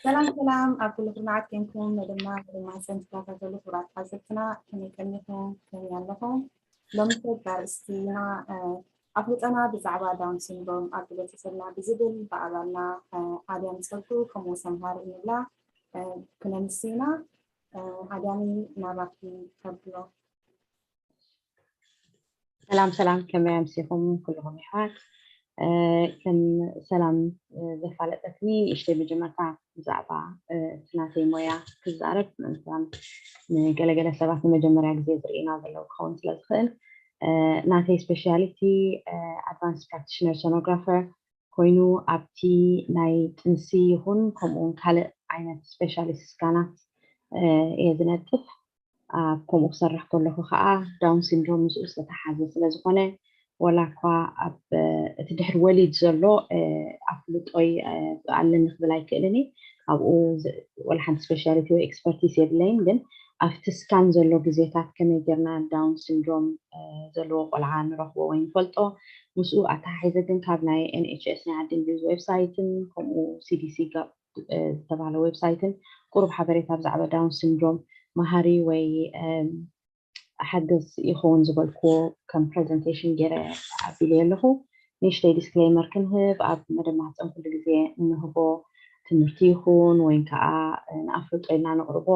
ሰላም ሰላም፣ ኣብ ኩሉ ኩርናዓት ኮንኩም መደብና ብማህፀን ትከታተሉ ክቡራት ሓዘብትና፣ ከመይ ቀኒኹም? ከመይ ኣለኹም? ሎሚ ሰብ ኣርእስትና፣ እ፣ ኣፍልጦና ብዛዕባ ዳውን ሲንድሮም ኣብ ሕብረተሰብና ብዝብል ብኣባልና፣ እ፣ ኣድያም ፀጉ ከምኡ ሰምሃር እንብላ፣ እ፣ ክነምስና፣ እ፣ ኣድያሚ ናባኪ ከብሎ። ሰላም ሰላም፣ ከመይ ኣምሲኹም ኩልኹም ይሕዋት? እ፣ ከም ሰላም፣ እ፣ ዘፋለጠትኒ ንእሽተይ መጀመርታ ብዛዕባ፣ እ፣ እቲ ናተይ ሞያ ክዛረብ፣ ምእንታን ንገለገለ ሰባት ንመጀመርያ ግዜ ዝርእዩና ዘለዉ ክኸውን ስለ ዝኽእል፣ እ፣ ናተይ ስፔሻሊቲ፣ እ፣ ኣድቫንስ ፕራክቲሽነር ሶኖግራፈር ኮይኑ ኣብቲ ናይ ጥንሲ ይኹን ከምኡ እውን ካልእ ዓይነት ስፔሻሊስት ስካናት፣ እ፣ እየ ዝነጥፍ። ኣብ ከምኡ ክሰርሕ ከለኹ ከዓ ዳውን ሲንድሮም ምስኡ ዝተተሓዘ ስለ ዝኾነ፣ ወላ እኳ ኣብ፣ እ፣ እቲ ድሕሪ ወሊድ ዘሎ፣ እ፣ ኣፍልጦይ፣ እ፣ ኣለኒ ክብል ኣይክእልን እየ። ኣብኡ ዝ-፣ ወላ ሓንቲ ስፔሻሊቲ ወይ ኤክስፐርቲስ የብለይን፣ ግን ኣብቲ ስካን ዘሎ ግዜታት ከመይ ጌርና ዳውን ሲንድሮም፣ እ፣ ዘለዎ ቆልዓ ንረኽቦ ወይ ንፈልጦ፣ ምስኡ ኣተሓሒዘ ግን ካብ ናይ ኤን ኤች ኤስ ናይ ዓዲ እንግሊዝ ዌብሳይትን ከምኡ ሲ ዲ ሲ ጋፕ፣ እ፣ ዝተባህለ ዌብሳይትን ቁሩብ ሓበሬታ ብዛዕባ ዳውን ሲንድሮም መሃሪ ወይ፣ እም፣ ሓገዝ ይኸውን ዝበልክዎ ከም ፕሬዘንቴሽን ገይረ ኣቢለዮ ኣለኹ። ንእሽተይ ዲስክሌይመር ክንህብ፣ ኣብ መደብ ማህፀን ኩሉ ግዜ እንህቦ ትምህርቲ ይኹን ወይ ከዓ ንኣፍልጦ ኢልና ነቕርቦ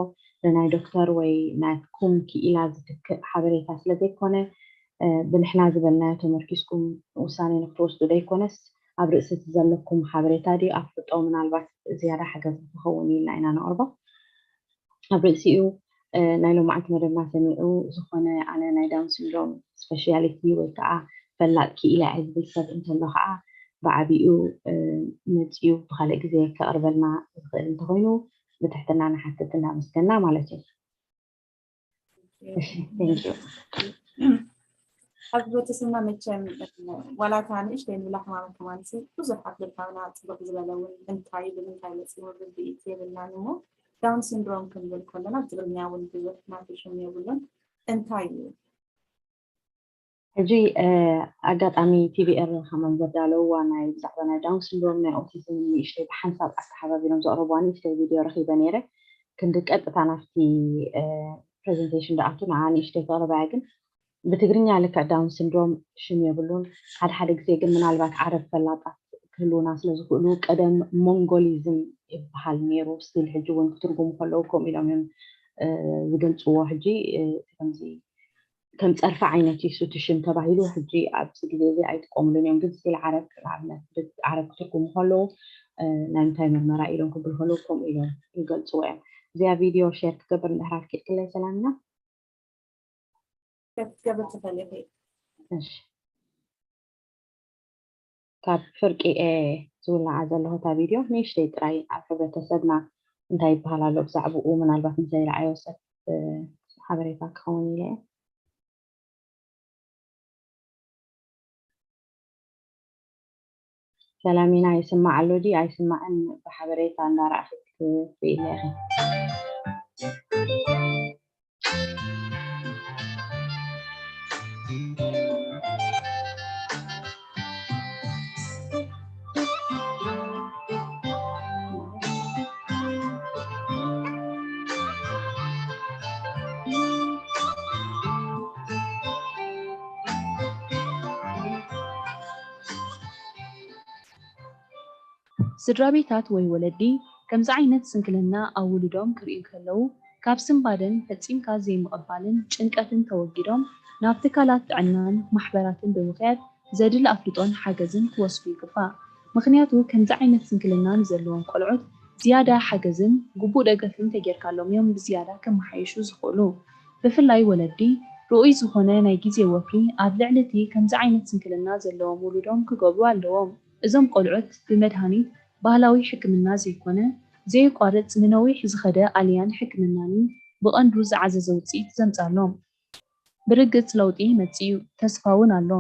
ንናይ ዶክተር ወይ ናትኩም ክኢላ ዝትክእ ሓበሬታ ስለ ዘይኮነ፣ እ፣ ብንሕና ዝበልናዮ ተመርኪስኩም ውሳኔ ንክትወስዱ ዘይኮነስ፣ ኣብ ርእሲ እቲ ዘለኩም ሓበሬታ ድዩ ኣፍልጦ ምናልባት ዝያዳ ሓገዝ ክኸውን ኢልና ኢና ነቕርቦ። ኣብ ርእሲኡ፣ እ፣ ናይ ሎማዓንቲ መደብና ሰሚዑ ዝኾነ ኣነ ናይ ዳውን ሲንድሮም ስፔሻሊቲ ወይ ከዓ ፈላጥ ክኢላ እየ ዝብል ሰብ እንተሎ ከዓ ብዓቢኡ፣ እ፣ መፂኡ ብካልእ ግዜ ከቕርበልና ዝኽእል እንተኮይኑ ብትሕትና ንሓትት እናመስገና ማለት እዩ። እሺ፣ thank you። ኣብ ሕብረተሰብና መቸም ዋላ እታ ንእሽተይ ንብላ ሕማም ከማንሲ ብዙሕ ኣብ ልባና ፅቡቅ ዝበለ እውን እንታይ ብምንታይ መፂኡ ርድኢት የብልናን እሞ ዳውን ሲንድሮም ክንብል ከለና ብትግርኛ እውን ብዙሕ ናቱ ሽም የብሉን። እንታይ እዩ? ሕጂ፣ እ፣ ኣጋጣሚ ቲ ቪ ኤር ከማን ዘዳለውዋ ናይ ብዛዕባ ናይ ዳውን ሲንድሮም ናይ ኦቲዝም ንእሽተይ ብሓንሳብ ኣተሓባቢሮም ዘቕረብዋ ንእሽተይ ቪድዮ ረኺበ ነይረ። ክንዲ ቀጥታ ናብቲ፣ እ፣ ፕሬዘንቴሽን ደኣቱ ንዓ ንእሽተይ ተቕርበያ ግን ብትግርኛ ልክዕ ዳውን ሲንድሮም ሽም የብሉን። ሓደ ሓደ ግዜ ግን ምናልባት ዓረብ ፈላጣት ክህልውና ስለ ዝኽእሉ ቀደም ሞንጎሊዝም ይበሃል ነይሩ። ስቲል ሕጂ እውን ክትርጉሙ ከለዉ ከምኡ ኢሎም እዮም፣ እ፣ ዝገልፅዎ። ሕጂ፣ እ፣ ከምዚ ከም ፀርፊ ዓይነት እዩ እቲ ሽም ተባሂሉ ሕጂ ኣብዚ ግዜ እዚ ኣይጥቀሙሉን እዮም። ግን ስቲል ዓረብ ንኣብነት ዓረብ ክትርጉሙ ከለዉ፣ እ፣ ናይ ምንታይ መርመራ ኢሎም ክብሉ ከለዉ ከምኡ ኢሎም ይገልፅዎ እዮም። እዚኣ ቪድዮ ሼር ክገብር እንድሕር ኣፍቂድክለይ ሰላሚና። ክትገብር ትኽእል ኢኺ። እሺ። ካብ ፍርቂ እየ ዝውልዓ ዘለኹ እታ ቪድዮ። ንእሽተይ ጥራይ ኣብ ሕብረተሰብና እንታይ ይበሃል ኣሎ ብዛዕባኡ ምናልባት ንዘይረኣዮ ሰብ፣ እ፣ ሓበሬታ ክኸውን ኢለ እየ። ሰላሚና ይስማዕ ኣሎ ድዩ ኣይስማዕን ብሓበሬታ እንዳረኣኺ ክትሪኢና ኢኺ። ስድራ ቤታት ወይ ወለዲ ከምዚ ዓይነት ስንክልና ኣብ ውሉዶም ክርእዩ ከለዉ፣ ካብ ስንባደን ፈጺምካ ዘይምቕባልን ጭንቀትን ተወጊዶም፣ ናብ ትካላት ጥዕናን ማሕበራትን ብምኽያድ ዘድሊ ኣፍልጦን ሓገዝን ክወስዱ ይግባእ። ምኽንያቱ ከምዚ ዓይነት ስንክልና ንዘለዎም ቆልዑት ዝያዳ ሓገዝን ግቡእ ደገፍን እንተጌርካሎም እዮም ብዝያዳ ከመሓይሹ ዝኽእሉ። ብፍላይ ወለዲ ርኡይ ዝኾነ ናይ ግዜ ወፍሪ ኣብ ልዕሊ እቲ ከምዚ ዓይነት ስንክልና ዘለዎም ውሉዶም ክገብሩ ኣለዎም። እዞም ቆልዑት ብመድሃኒት ባህላዊ ሕክምና ዘይኮነ ዘየቋርጽ ንነዊሕ ዝኸደ ኣልያን ሕክምናን እዩ ብቐንዱ ዝዓዘዘ ውጽኢት ዘምጻሎም። ብርግጽ ለውጢ ይመጽእ እዩ፣ ተስፋ እውን ኣሎ።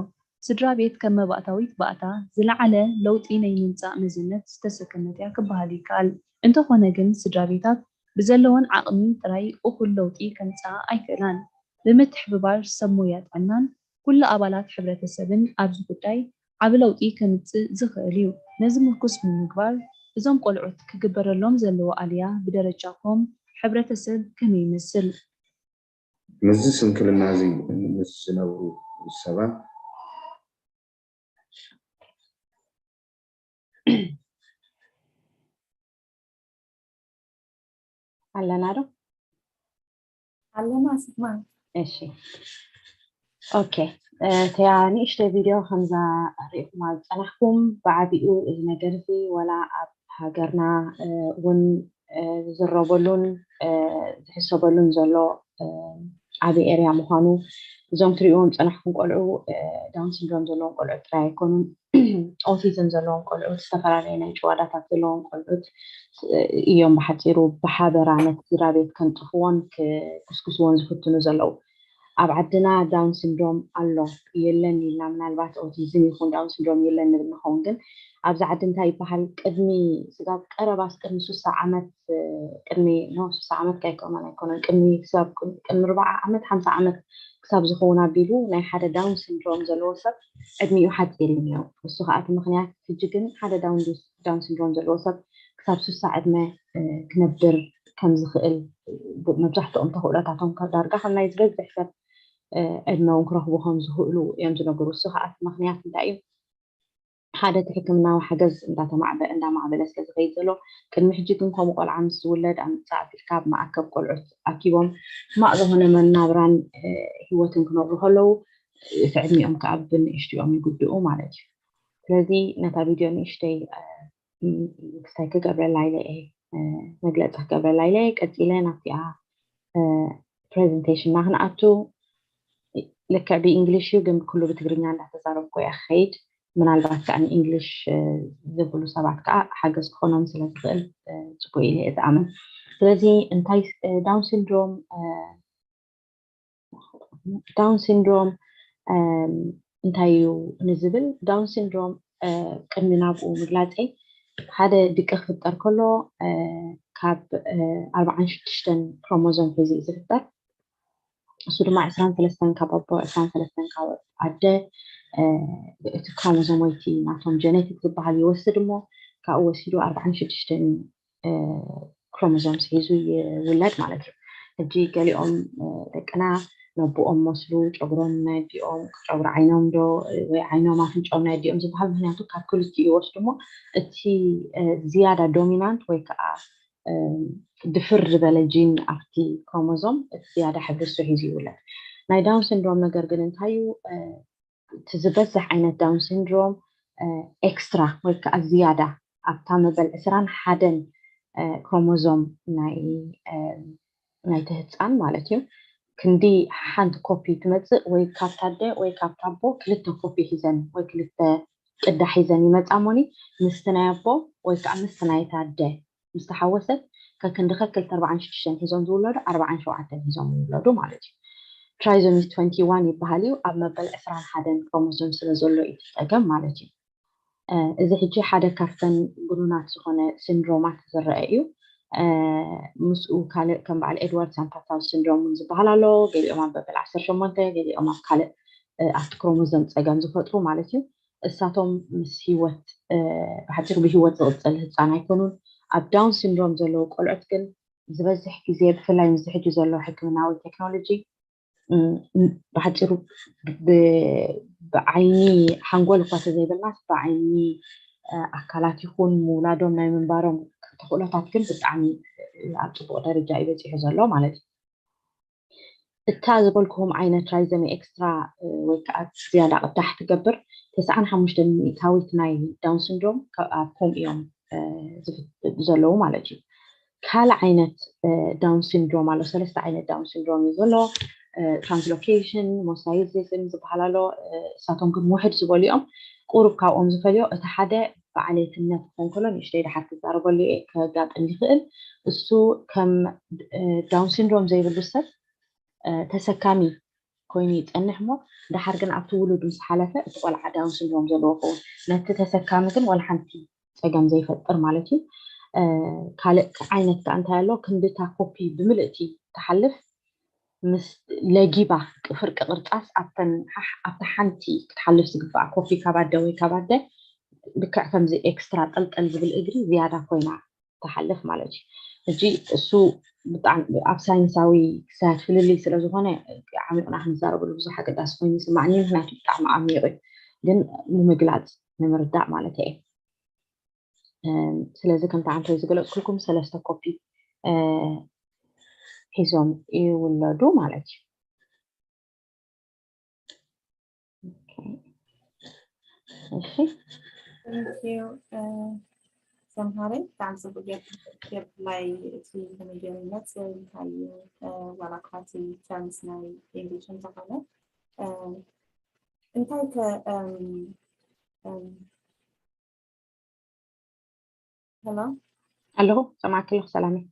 ስድራ ቤት ከም መባእታዊት ባእታ ዝለዓለ ለውጢ ናይ ምምጻእ መዝነት ዝተሰከመት እያ ክበሃል ይከኣል። እንተኾነ ግን ስድራ ቤታት ብዘለወን ዓቕሚ ጥራይ እኹል ለውጢ ከምጽኣ ኣይክእላን። ብምትሕብባር ሰብ ሞያ ጥዕናን ኩሉ ኣባላት ሕብረተሰብን ኣብዚ ጉዳይ ዓቢ ለውጢ ከምጽእ ዝኽእል እዩ። ነዚ ምርኩስ ብምግባር እዞም ቆልዑት ክግበረሎም ዘለዎ ኣልያ ብደረጃኹም ሕብረተሰብ ከመይ ይመስል? ምስዚ ስንክልና እዚ ምስ ዝነብሩ ሰባት ኣለና ዶ? ኣለና ስማ እሺ ኦኬ እቲያ ንእሽተይ ቪድዮ ከምዛ ሪኢኹማ ዝፀናሕኩም ብዓቢኡ እዚ ነገር እዚ ወላ ኣብ ሃገርና እውን ዝዝረበሉን ዝሕሰበሉን ዘሎ ዓብዪ ኤርያ ምዃኑ እዞም ትሪእዎም ዝፀናሕኩም ቆልዑ ዳውን ሲንድሮም ዘለዎም ቆልዑ ጥራይ ኣይኮኑን ኦቲዝም ዘለዎም ቆልዑት ዝተፈላለዩ ናይ ጭዋዳታት ዘለዎም ቆልዑት እዮም ብሓፂሩ ብሓበራ ነቲ ስድራ ቤት ከንጥፍዎን ክጉስጉስዎን ዝፍትኑ ዘለዉ ኣብ ዓድና ዳውን ሲንድሮም ኣሎ የለን ኢልና ምናልባት ኦቲዝም ይኹን ዳውን ሲንድሮም የለን ንብል ንኸውን ግን ኣብዚ ዓዲ እንታይ ይበሃል ቅድሚ ስጋብ ቀረባስ ቅድሚ ሱሳ ዓመት ቅድሚ ኖ ሱሳ ዓመት ካይኮመን ኣይኮነን ቅድሚ ስጋብ ቅድሚ ርባዓ ዓመት ሓምሳ ዓመት ክሳብ ዝኸውን ኣቢሉ ናይ ሓደ ዳውን ሲንድሮም ዘለዎ ሰብ ዕድሚኡ ሓፂር እዩ ነይሩ። እሱ ከዓ እቲ ምኽንያት ሕጂ ግን ሓደ ዳውን ሲንድሮም ዘለዎ ሰብ ክሳብ ሱሳ ዕድመ ክነብር ከም ዝኽእል መብዛሕትኦም ተኽእሎታቶም ዳርጋ ከም ናይ ዝበዝሕ ሰብ ዕድመ እውን ክረኽቡ ከም ዝኽእሉ እዮም ዝነገሩ። እሱ ከዓ እቲ ምኽንያት እንታይ እዩ? ሓደ እቲ ሕክምናዊ ሓገዝ እንዳማዕበለ ስለ ዝኸይድ ዘሎ ቅድሚ ሕጂ ግን ከምኡ ቆልዓ ምስ ዝውለድ ኣምፃእ ኣቢልካ ኣብ መኣከብ ቆልዑት ኣኪቦም ሕማቕ ዝኾነ መናብራን ህይወትን ክነብሩ ከለዉ እቲ ዕድሚኦም ከዓ ብንእሽትኦም ይጉድኡ ማለት እዩ። ስለዚ ነታ ቪድዮ ንእሽተይ ክስታይ ክገብረላ ኢለ እየ መግለፂ ክገብረላ ኢለ እየ። ቀፂለ ናብቲኣ ፕሬዘንቴሽንና ክንኣቱ ልክዕ ብእንግሊሽ እዩ ግን ብኩሉ ብትግርኛ እንዳተዛረብኩ እያ ክኸይድ ምናልባት ከዓ ንእንግሊሽ ዝብሉ ሰባት ከዓ ሓገዝ ክኾኖም ስለ ዝኽእል ፅቡቅ ኢለ እየ ዝኣምን ስለዚ እንታይ ዳውን ሲንድሮም ዳውን ሲንድሮም እንታይ እዩ ንዝብል ዳውን ሲንድሮም ቅድሚ ናብኡ ምግላፀይ ሓደ ድቂ ክፍጠር ከሎ ካብ ኣርባዓን ሽዱሽተን ክሮሞዞም ሒዙ እዩ ዝፍጠር እሱ ድማ ዕስራን ሰለስተን ካብ ኣቦ ዕስራን ሰለስተን ካብ ኣደ እቲ ክሮሞዞም ወይቲ ናቶም ጀነቲክ ዝበሃል ይወስድ እሞ ካብኡ ወሲዱ ኣርባዓን ሽዱሽተን ክሮሞዞምስ ሒዙ ይውለድ ማለት እዩ። ሕጂ ገሊኦም ደቅና ነቦኦም መስሉ ጨጉሮም ናይ ኣዲኦም ጨጉሪ ዓይኖም ዶ ወይ ዓይኖም ኣፍንጫኦም ናይ ኣዲኦም ዝበሃል ምክንያቱ ካብ ክልቲኡ ይወስዱ እሞ እቲ ዝያዳ ዶሚናንት ወይ ከዓ ድፍር ዝበለ ጂን ኣብቲ ክሮሞዞም እቲ ዝያዳ ሕብሪ እሱ ሒዙ ይውለድ። ናይ ዳውን ሲንድሮም ነገር ግን እንታይ እዩ እቲ ዝበዝሕ ዓይነት ዳውን ሲንድሮም ኤክስትራ ወይ ከዓ ዝያዳ ኣብታ መበል ዕስራን ሓደን ክሮሞዞም ናይቲ ህፃን ማለት እዩ ክንዲ ሓንቲ ኮፒ ትመፅእ ወይ ካብታ ኣደ ወይ ካብታ ኣቦ ክልተ ኮፒ ሒዘን ወይ ክልተ ቅዳ ሒዘን ይመፃ እሞኒ ምስቲ ናይ ኣቦ ወይ ከዓ ምስቲ ናይታ ኣደ ምስ ተሓወሰት ከክንዲ ከክልተ ኣርባዓን ሽዱሽተን ሒዞም ዝውለዱ ኣርባዓን ሸውዓተን ሒዞም ይውለዱ ማለት እዩ። ትራይዞሚ ትወንቲ ዋን ይበሃል እዩ። ኣብ መበል ዕስራን ሓደን ክሮሞዞም ስለ ዘሎ እዩ እቲ ፀገም ማለት እዩ። እዚ ሕጂ ሓደ ካብተን ግኑናት ዝኾነ ሲንድሮማት ዝረአ እዩ። ምስኡ ካልእ ከም በዓል ኤድዋርድ ሳምፓታው ሲንድሮም እውን ዝበሃል ኣሎ። ገሊኦም ኣብ መበል ዓሰርተ ሸሞንተ ገሊኦም ኣብ ካልእ ኣብቲ ክሮሞዞም ፀገም ዝፈጥሩ ማለት እዩ። እሳቶም ምስ ህይወት ብሓፂሩ ብህይወት ዝቕፅል ህፃን ኣይኮኑን። ኣብ ዳውን ሲንድሮም ዘለዉ ቆልዑት ግን ዝበዝሕ ግዜ ብፍላይ ምስዚ ሕጂ ዘሎ ሕክምናዊ ቴክኖሎጂ ብሓፂሩ ብዓይኒ ሓንጎል እኳ ተዘይበልናስ ብዓይኒ ኣካላት ይኹን ምውላዶም ናይ ምንባሮም ተኽእሎታት ግን ብጣዕሚ ኣብ ፅቡቕ ደረጃ እዩ በፂሑ ዘሎ ማለት እዩ። እታ ዝበልኩኹም ዓይነት ትራይዘሚ ኤክስትራ ወይ ከዓ ዝያዳ ቅዳሕ ትገብር ተስዓን ሓሙሽተ ሚእታዊት ናይ ዳውን ሲንድሮም ኣብ ከምኡ እዮም ዘለዉ ማለት እዩ። ካልእ ዓይነት ዳውን ሲንድሮም ኣሎ። ሰለስተ ዓይነት ዳውን ሲንድሮም እዩ ዘሎ። ትራንስሎኬሽን፣ ሞሳይሲዝም ዝበሃል ኣሎ። እሳቶም ግን ውሕድ ዝበሉ እዮም። ቁሩብ ካብኦም ዝፈልዮ እቲ ሓደ በዓሌትነት ክኾን ከሎ ንእሽተይ ድሓር ክዛረበሉ እየ ከጋጥም ይኽእል። እሱ ከም ዳውን ሲንድሮም ዘይብሉ ሰብ ተሰካሚ ኮይኑ ይፀንሕ እሞ ድሓር ግን ኣብቲ ውሉድ ምስ ሓለፈ እቲ ቆልዓ ዳውን ሲንድሮም ዘለዎ ኸውን ነቲ ተሰካሚ ግን ዋላ ሓንቲ ፀገም ዘይፈጥር ማለት እዩ። ካልእ ዓይነት ከዓ እንታይ ኣሎ ክንድታ ኮፒ ብምልእቲ ትሓልፍ ምስ ለጊባ ፍርቂ ቅርፃስ ኣብተን ኣብታ ሓንቲ ክትሓልፍ ዝግባኣ ኮፒ ካብ ኣደ ወይ ካብ ኣደ ልክዕ ከምዚ ኤክስትራ ጠልጠል ዝብል እግሪ ዝያዳ ኮይና ትሓልፍ ማለት እዩ። ሕጂ እሱ ብጣዕሚ ኣብ ሳይንሳዊ ክሳያት ፍልልይ ስለ ዝኾነ ዓሚቕና ክንዛረብሉ ብዙሕ ኣገዳሲ ኮይኑ ይስማዕኒ፣ ምክንያቱ ብጣዕሚ ዓሚቕ እዩ፣ ግን ንምግላፅ ንምርዳእ ማለት እየ። ስለዚ ከምቲ ዓንተይ ዝገለፅኩልኩም ሰለስተ ኮፒ ሒዞም ይውለዱ ማለት እዩ። እሺ ሰምሃረይ ብጣዕሚ ፅቡቅ ጌርላይ እቲ ከመይ ገይሩ ይመፅእ እንታይ እዩ ዋላ እኳ እቲ ተርምስ ናይ ኢንግሊሽ እንተኾነ እንታይ ከ ሄሎ ኣለኹ ሰማዕኪ ኣለኹ ሰላመይ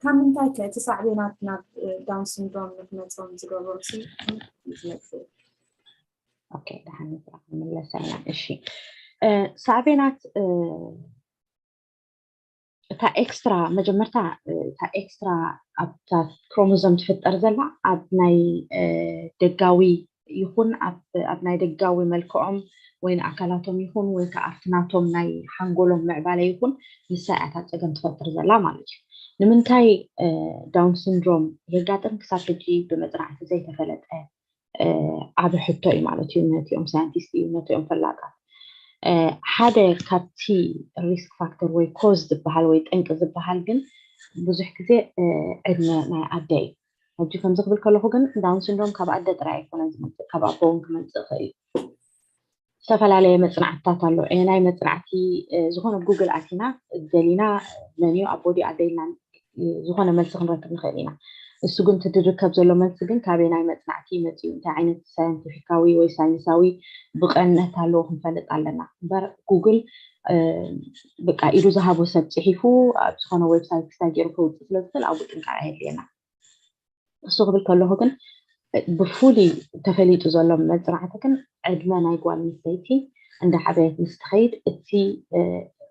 ካብ ምንታይ ከ እቲ ሳዕቤናት ናብ ዳውን ሲንድሮም ንክመፅኦም ዝገብሮም ሲ ዝመፅእ ኦኬ ደሓን ምለሳ ኢና እሺ ሳዕቤናት እታ ኤክስትራ መጀመርታ እታ ኤክስትራ ኣብታ ክሮሞዞም ትፍጠር ዘላ ኣብ ናይ ደጋዊ ይኹን ኣብ ናይ ደጋዊ መልክዖም ወይ ንኣካላቶም ይኹን ወይ ከዓ ኣብቲ ናቶም ናይ ሓንጎሎም ምዕባለ ይኹን ንሳ እያ እታ ፀገም ትፈጥር ዘላ ማለት እዩ። ንምንታይ ዳውን ሲንድሮም የጋጥም ክሳብ ሕጂ ብመፅናዕቲ ዘይተፈለጠ ዓቢ ሕቶ እዩ ማለት እዩ። ነቲኦም ሳይንቲስት እዩ ነቲኦም ፈላጣት ሓደ ካብቲ ሪስክ ፋክተር ወይ ኮዝ ዝበሃል ወይ ጠንቂ ዝበሃል ግን ብዙሕ ግዜ ዕድመ ናይ ኣደ እዩ። ሕጂ ከምዚ ክብል ከለኹ ግን ዳውን ሲንድሮም ካብ ኣደ ጥራይ ኣይኮነን ዝመፅእ ካብ ኣቦ እውን ክመፅእ ይኽእል እዩ። ዝተፈላለየ መፅናዕትታት ኣሎ። ናይ መፅናዕቲ ዝኾነ ጉግል ኣቲና ደሊና መን እዩ ኣቦ ድዩ ኣደ ኢልና ዝኾነ መልሲ ክንረክብ ንኽእል ኢና። እሱ ግን እቲ ዝርከብ ዘሎ መልሲ ግን ካበይ ናይ መፅናዕቲ መፂኡ እንታይ ዓይነት ሳይንቲፊካዊ ወይ ሳይንሳዊ ብቐነት ኣለዎ ክንፈልጥ ኣለና እምበር ጉግል በቃ ኢዱ ዝሃቦ ሰብ ፅሒፉ ኣብ ዝኾነ ዌብሳይት ክስታይ ገይሩ ከውፅእ ስለ ዝኽእል ኣብኡ ጥንቃቐ የድልየና። እሱ ክብል ከለኹ ግን ብፍሉይ ተፈሊጡ ዘሎ መፅናዕቲ ግን ዕድመ ናይ ጓል ኣንስተይቲ እንዳዓበየት ምስ ትኸይድ እቲ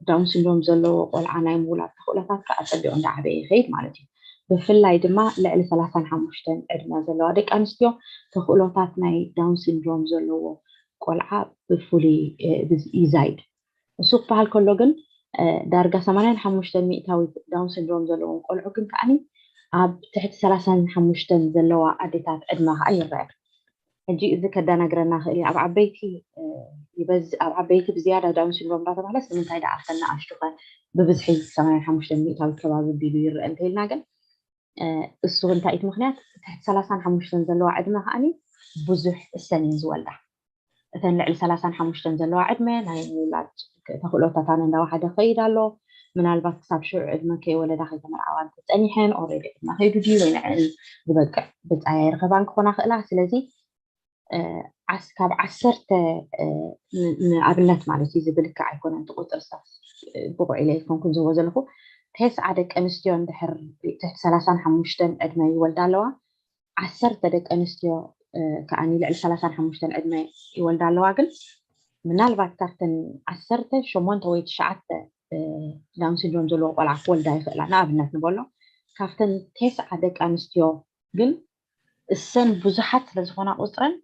ዳውን ሲንድሮም ዘለዎ ቆልዓ ናይ ምውላድ ተኽእሎታት ከዓ ፀቢቑ እንዳዓበየ ይኸይድ ማለት እዩ። ብፍላይ ድማ ልዕሊ ሰላሳን ሓሙሽተን ዕድመ ዘለዋ ደቂ ኣንስትዮ ተኽእሎታት ናይ ዳውን ሲንድሮም ዘለዎ ቆልዓ ብፍሉይ ይዛይድ። እሱ ክበሃል ከሎ ግን ዳርጋ ሰማንያን ሓሙሽተን ሚእታዊት ዳውን ሲንድሮም ዘለዎም ቆልዑ ግን ከዓኒ ኣብ ትሕቲ ሰላሳን ሓሙሽተን ዘለዋ ኣዴታት ዕድመ ከዓ ይረአ። ሕጂ እዚ ከዳናግረና ክእል እዩ ኣብ ዓበይቲ ይበዝ ኣብ ዓበይቲ ብዝያዳ ዳውን ሲንድሮም እንዳተባህለስ ንምንታይ ደኣ ኣብተን ንኣሽቱ ከ ብብዝሒ ሰማንያን ሓሙሽተን ሚእታዊት ከባቢ ቢሉ ይረአ እንተኢልና ግን እሱ እንታይ እቲ ምክንያት ትሕቲ ሰላሳን ሓሙሽተን ዘለዋ ዕድመ ከዓኒ ብዙሕ እሰን እየን ዝወልዳ እተን ልዕሊ ሰላሳን ሓሙሽተን ዘለዋ ዕድመ ናይ ምውላድ ተኽእሎታታን እንዳወሓደ ክኸይድ ኣሎ ምናልባት ክሳብ ሽዑ ዕድመ ከይወለዳ ከይተመርዓዋ እንተፀኒሐን ኦረዲ ዕድመ ከይዱ ድዩ ወይ ንዕን ዝበቅዕ ብፃያ ይርከባን ክኾና ክእላ ስለዚ ዓስ ካብ ዓሰርተ ንኣብነት ማለት እዩ ዝብል ከዓ ኣይኮነን እቲ ቁፅሪ ስታትስቲክስ ብቑዕ ኢለ ኣይኮንኩን ዝህቦ ዘለኹ ተስዓ ደቂ ኣንስትዮ እንድሕር ትሕቲ ሰላሳን ሓሙሽተን ዕድመ ይወልዳ ኣለዋ ዓሰርተ ደቂ ኣንስትዮ ከዓ ልዕሊ ሰላሳን ሓሙሽተን ዕድመ ይወልዳ ኣለዋ ግን ምናልባት ካብተን ዓሰርተ ሸሞንተ ወይ ትሽዓተ ዳውን ሲንድሮም ዘለዎ ቆልዓ ክወልዳ ይኽእላ ንኣብነት ንበሎ ካብተን ተስዓ ደቂ ኣንስትዮ ግን እሰን ብዙሓት ስለ ዝኾና ቁፅረን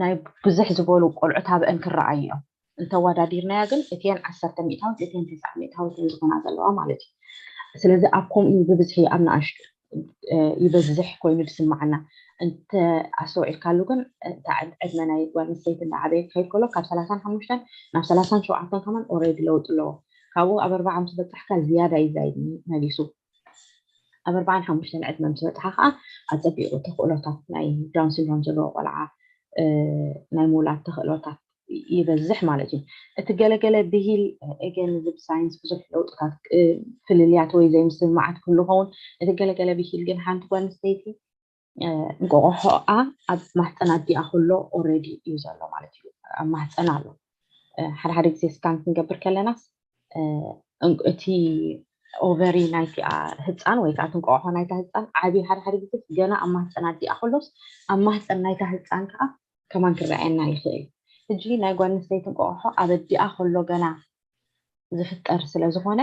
ናይ ብዝሕ ዝበሉ ቆልዑት ኣብአን ክረኣዩ እዮም እንተወዳዲርናዮ ግን እቲአን ዓሰርተ ሚእታዊት እቲአን ተስዓ ሚእታዊት እዮም ዝኾና ዘለዋ ማለት እዩ ስለዚ ኣብ ከምኡ ብብዝሒ ኣብ ንኣሽቱ ይበዝሕ ኮይኑ ዝስማዓና እንተ ኣስተውዒልካሉ ግን እታ ዕድመ ናይ ጓል ኣንስተይቲ እንዳዓበየ ክኸይድ ከሎ ካብ ሰላሳን ሓሙሽተን ናብ ሰላሳን ሸውዓተን ከማን ኦረዲ ለውጢ ኣለዎ ካብኡ ኣብ ኣርባዓ ምስ በፃሕካ ዝያዳ ይዛይድ መሊሱ ኣብ ኣርባዓን ሓሙሽተን ዕድመ ምስ በፅሓ ከዓ ኣፀቢቑ ተኽእሎታት ናይ ዳውን ሲንድሮም ዘለዎ ቆልዓ ናይ ምውላድ ተኽእሎታት ይበዝሕ ማለት እዩ። እቲ ገለገለ ብሂል ኤገን እዚ ብሳይንስ ብዙሕ ለውጥታት ፍልልያት ወይ ዘይምስምማዓት ክህሉ ኸውን እቲ ገለገለ ብሂል ግን ሓንቲ ጓል ኣንስተይቲ እንቆቆሖኣ ኣብ ማህፀን ኣዲኣ ከሎ ኦረዲ እዩ ዘሎ ማለት እዩ። ኣብ ማህፀን ኣሎ። ሓደ ሓደ ግዜ ስካን ክንገብር ከለናስ እቲ ኦቨሪ ናይቲኣ ህፃን ወይ ከዓ ትንቆቆሖ ናይታ ህፃን ዓብዪ ሓደ ሓደ ግዜ ገና ኣብ ማህፀን ኣዲኣ ከሎስ ኣብ ማህፀን ናይታ ህፃን ከዓ ከማን ክረኣየና ይኽእል። ሕጂ ናይ ጓል ኣንስተይቲ እንቆቆሖ ኣብ ኣዲኣ ከሎ ገና ዝፍጠር ስለ ዝኾነ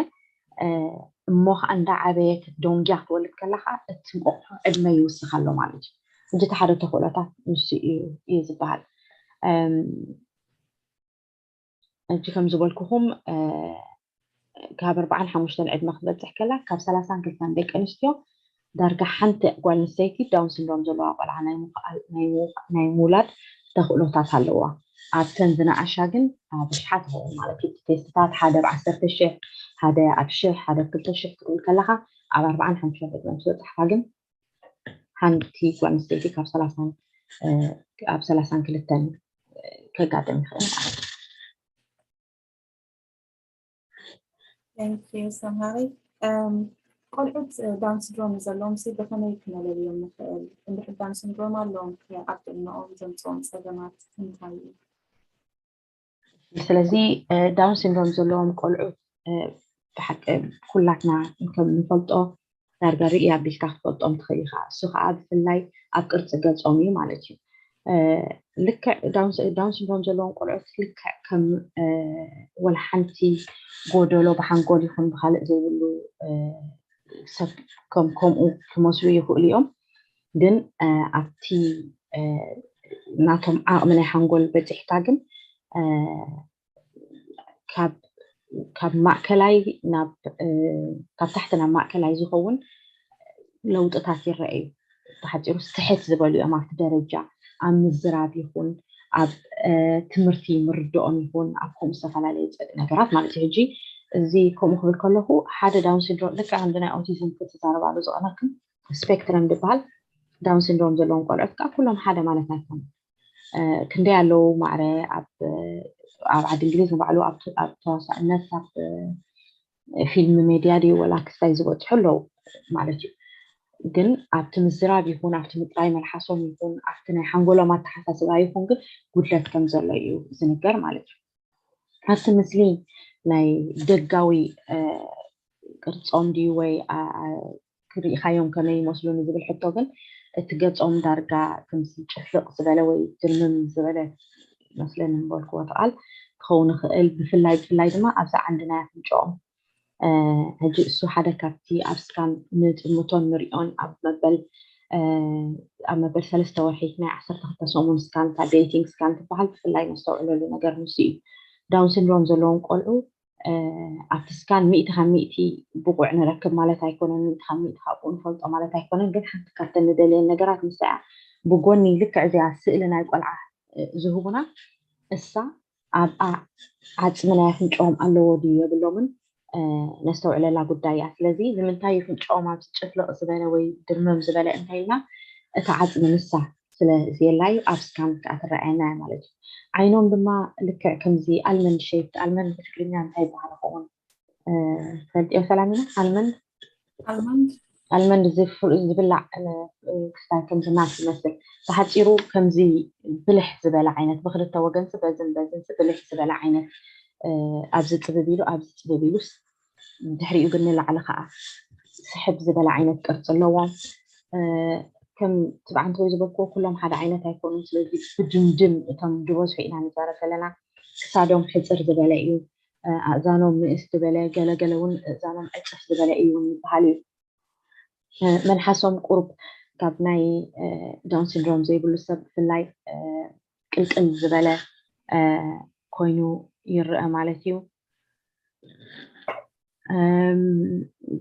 እሞ ከዓ እንዳዓበየት ደንጉያ ክትወልድ ከላ ከዓ እቲ እንቆቆሖ ዕድመ ይውስኽ ኣሎ ማለት እዩ። ሕጂ እቲ ሓደ ተኽእሎታት ንሱ እዩ እዩ ዝበሃል። ሕጂ ከም ዝበልኩኹም ካብ ኣርባዓን ሓሙሽተን ዕድመ ክትበፅሕ ከላ ካብ ሰላሳን ክልተን ደቂ ኣንስትዮ ዳርጋ ሓንቲ ጓል ኣንስተይቲ ዳውን ሲንድሮም ዘለዋ ቆልዓ ናይ ምውላድ ተኽእሎታት ኣለዋ። ኣብተን ዝነኣሻ ግን ኣብ ኣሽሓት ይኸውን ማለት እዩ። ቴስትታት ሓደ ኣብ ዓሰርተ ሽሕ፣ ሓደ ኣብ ሽሕ፣ ሓደ ኣብ ክልተ ሽሕ ክትብል ከለኻ ኣብ ኣርባዓን ሓሙሽተን ዕድመ ምስ በፃሕካ ግን ሓንቲ ጓል ኣንስተይቲ ካብ ሰላሳን ኣብ ሰላሳን ክልተን ከጋጥም ይኽእል ማለት እዩ። Thank you ሰምሃሪ። ቆልዑት ዳውን ሲንድሮም ዘለዎም ሲ ብኸመይ ክነለልዮም ንኽእል? እንድሕር ዳውን ሲንድሮም ኣለዎም ኣብ ጥዕናኦም ዘምፅኦም ፀገማት እንታይ እዩ? ስለዚ ዳውን ሲንድሮም ዘለዎም ቆልዑት ብሓቂ ኩላትና ከም ንፈልጦ ዳርጋ ርእይ ኣቢልካ ክትፈልጦም ትኽእል ኢኻ። እሱ ከዓ ብፍላይ ኣብ ቅርፂ ገፆም እዩ ማለት እዩ። ልክዕ ዳውን ሲንድሮም ዘለዎም ቆልዑት ልክዕ ከም ወላ ሓንቲ ጎደሎ ብሓንጎል ይኹን ብካልእ ዘይብሉ ሰብ ከም ከምኡ ክመስሉ ይኽእሉ እዮም። ግን ኣብቲ ናቶም ዓቕሚ ናይ ሓንጎል በፂሕካ ግን ካብ ማእከላይ ናብ ካብ ታሕቲ ናብ ማእከላይ ዝኸውን ለውጥታት ይረኣዩ። ብሓፂሩ ስሕት ዝበሉ እዮም ኣብቲ ደረጃ ኣብ ምዝራብ ይኹን ኣብ ትምህርቲ ምርድኦም ይኹን ኣብ ከምኡ ዝተፈላለዩ ነገራት ማለት እዩ። ሕጂ እዚ ከምኡ ክብል ከለኹ ሓደ ዳውን ሲንድሮም ልክዕ ከምዚ ናይ ኦቲዝም ክትዛረባሉ ዝቐነክን ስፔክትረም ዝበሃል ዳውን ሲንድሮም ዘለዎም ቆልዑት ከዓ ኩሎም ሓደ ማለት ኣይኮኑን። ክንደይ ኣለዉ ማዕረ ኣብ ዓዲ እንግሊዝ ንባዕሉ ኣብ ተዋሳእነት ኣብ ፊልም ሜድያ ድዩ ወላ ክስታይ ዝበፅሑ ኣለዉ ማለት እዩ። ግን ኣብቲ ምዝራብ ይኹን ኣብቲ ምጥራይ መልሓሶም ይኹን ኣብቲ ናይ ሓንጎሎም ኣተሓሳስባ ይኹን ግን ጉድለት ከም ዘሎ እዩ ዝንገር ማለት እዩ። ኣብቲ ምስሊ ናይ ደጋዊ ቅርፆም ድዩ ወይ ክርኢኻዮም ከመይ ይመስሉ ንዝብል ሕቶ ግን እቲ ገፆም ዳርጋ ከምዚ ጭፍልቕ ዝበለ ወይ ድርምም ዝበለ መስለኒ ንበልክዎ ትቃል ክኸውን ይኽእል። ብፍላይ ብፍላይ ድማ ኣብዛ ዓንዲ ናይ ኣፍንጫኦም ሕጂ እሱ ሓደ ካብቲ ኣብ ስካን ንጥምቶን ንሪኦን ኣብ መበል ኣብ መበል ሰለስተ ወርሒ ናይ ዓሰርተ ክልተ ሰሙን ስካን እታ ዴይቲንግ ስካን ትበሃል ብፍላይ ነስተውዕለሉ ነገር ንሱ እዩ። ዳውን ሲንድሮም ዘለዎም ቆልዑ ኣብቲ ስካን ሚእቲ ካብ ሚእቲ ብቑዕ ንረክብ ማለት ኣይኮነን፣ ሚእቲ ካብ ሚእቲ ካብኡ ንፈልጦ ማለት ኣይኮነን። ግን ሓንቲ ካብተን ንደልየን ነገራት ንሳ እያ። ብጎኒ ልክዕ እዚኣ ስእሊ ናይ ቆልዓ ዝህቡና እሳ ኣብ ዓፅሚ ናይ ኣፍንጫኦም ኣለዎ ድዩ የብሎምን ነስተውዕለላ ጉዳይ እያ። ስለዚ ንምንታይ ኣፍንጫኦም ኣብዚ ጭፍልቕ ዝበለ ወይ ድርምም ዝበለ እንተኢልና እታ ዓፅሚ ንሳ ስለ ዘየላዩ ኣብ ስካን ከዓ ትረኣየና እያ ማለት እዩ። ዓይኖም ድማ ልክዕ ከምዚ ኣልመንድ ሸይፕ፣ ኣልመንድ ብትግርኛ እንታይ ይበሃል ይኸውን? ፈልጥዮ ሰላሚና ኣልመንድ ኣልመንድ ኣልመንድ ዝብላዕ ክስታይ ከምዚ ናት ይመስል። ብሓፂሩ ከምዚ ብልሕ ዝበለ ዓይነት ብክልተ ወገንሲ በዝን በዝንሲ ብልሕ ዝበለ ዓይነት ኣብዚ ፅብብ ኢሉ ኣብዚ ፅብብ ኢሉስ ድሕሪኡ ግን ንላዕሊ ከዓ ስሕብ ዝበለ ዓይነት ቅርፂ ኣለዎም። ከም ትብዓንተ ወይ ዝበልክዎ ኩሎም ሓደ ዓይነት ኣይኮኑን። ስለዚ ብድምድም እቶም ዝበዝሑ ኢና ንዛረብ ዘለና። ክሳዶም ሕፅር ዝበለ እዩ። ኣእዛኖም ንእስ ዝበለ ገለገለ እውን እእዛኖም ዕፅፍ ዝበለ እዩ እውን ይበሃል እዩ። መልሓሶም ቁሩብ ካብ ናይ ዳውን ሲንድሮም ዘይብሉ ሰብ ብፍላይ ቅልቅል ዝበለ ኮይኑ ይረአ ማለት እዩ።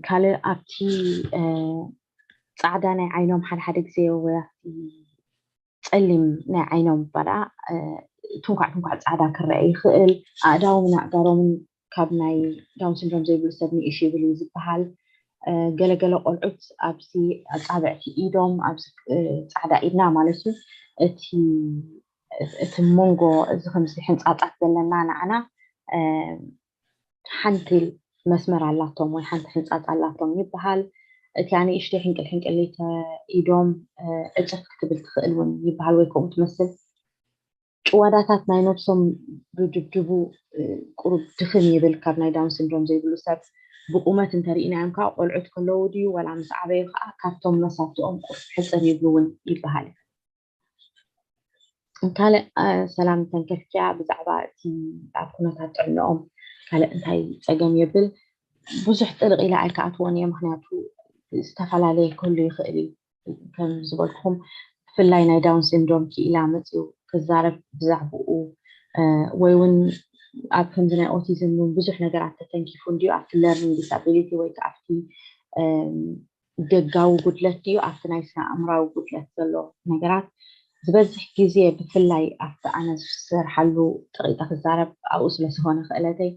ካልእ ኣብቲ ፃዕዳ ናይ ዓይኖም ሓደ ሓደ ግዜ ወይ ኣብቲ ፀሊም ናይ ዓይኖም ባዳ ትንኳዕ ትንኳዕ ፃዕዳ ክረአ ይኽእል። ኣእዳዎምን ኣእጋሮምን ካብ ናይ ዳውን ሲንድሮም ዘይብሉ ሰብ ንእሽ ይብል እዩ ዝበሃል። ገለገለ ቆልዑት ኣብዚ ኣፃብዕቲ ኢዶም ኣብዚ ፃዕዳ ኢድና ማለት እዩ እቲ እቲ መንጎ እዚ ከምዚ ሕንፃፃት ዘለና ንዓና ሓንቲ መስመር ኣላቶም ወይ ሓንቲ ሕንፃፅ ኣላቶም ይበሃል። እቲኣ ንእሽተይ ሕንቅል ሕንቅሊተ ኢዶም ዕፅፍ ክትብል ትኽእል እውን ይበሃል ወይ ከምኡ ትመስል። ጭዋዳታት ናይ ነብሶም ብድብድቡ ቁሩብ ድኽም ይብል ካብ ናይ ዳውን ሲንድሮም ዘይብሉ ሰብ። ብቁመት እንተርኢናዮም ከዓ ቆልዑት ከለዉ ድዩ ዋላ ምስ ዓበዩ ከዓ ካብቶም መሳትኦም ቁሩብ ሕፅር ይብሉ እውን ይበሃል እዩ። ካልእ ሰላም ተንከፍኪያ ብዛዕባ እቲ ኣብ ኩነታት ጥዕንኦም ካልእ እንታይ ፀገም የብል ብዙሕ ጥልቕ ኢለ ኣይከኣትዎን እየ። ምክንያቱ ዝተፈላለየ ክህሉ ይኽእል እዩ። ከም ዝበልኩም ብፍላይ ናይ ዳውን ሲንድሮም ክኢላ መፅኡ ክዛረብ ብዛዕባኡ ወይ እውን ኣብ ከምዚ ናይ ኦቲዝም እውን ብዙሕ ነገራት ተተንኪፉ እንድዩ ኣብቲ learning disability ወይ ከዓ ኣብቲ ደጋዊ ጉድለት ድዩ ኣብቲ ናይ ስነ ኣእምራዊ ጉድለት ዘሎ ነገራት ዝበዝሕ ግዜ ብፍላይ ኣብቲ ኣነ ዝሰርሓሉ ጥቂጠ ክዛረብ ኣብኡ ስለዝኾነ ክእለተይ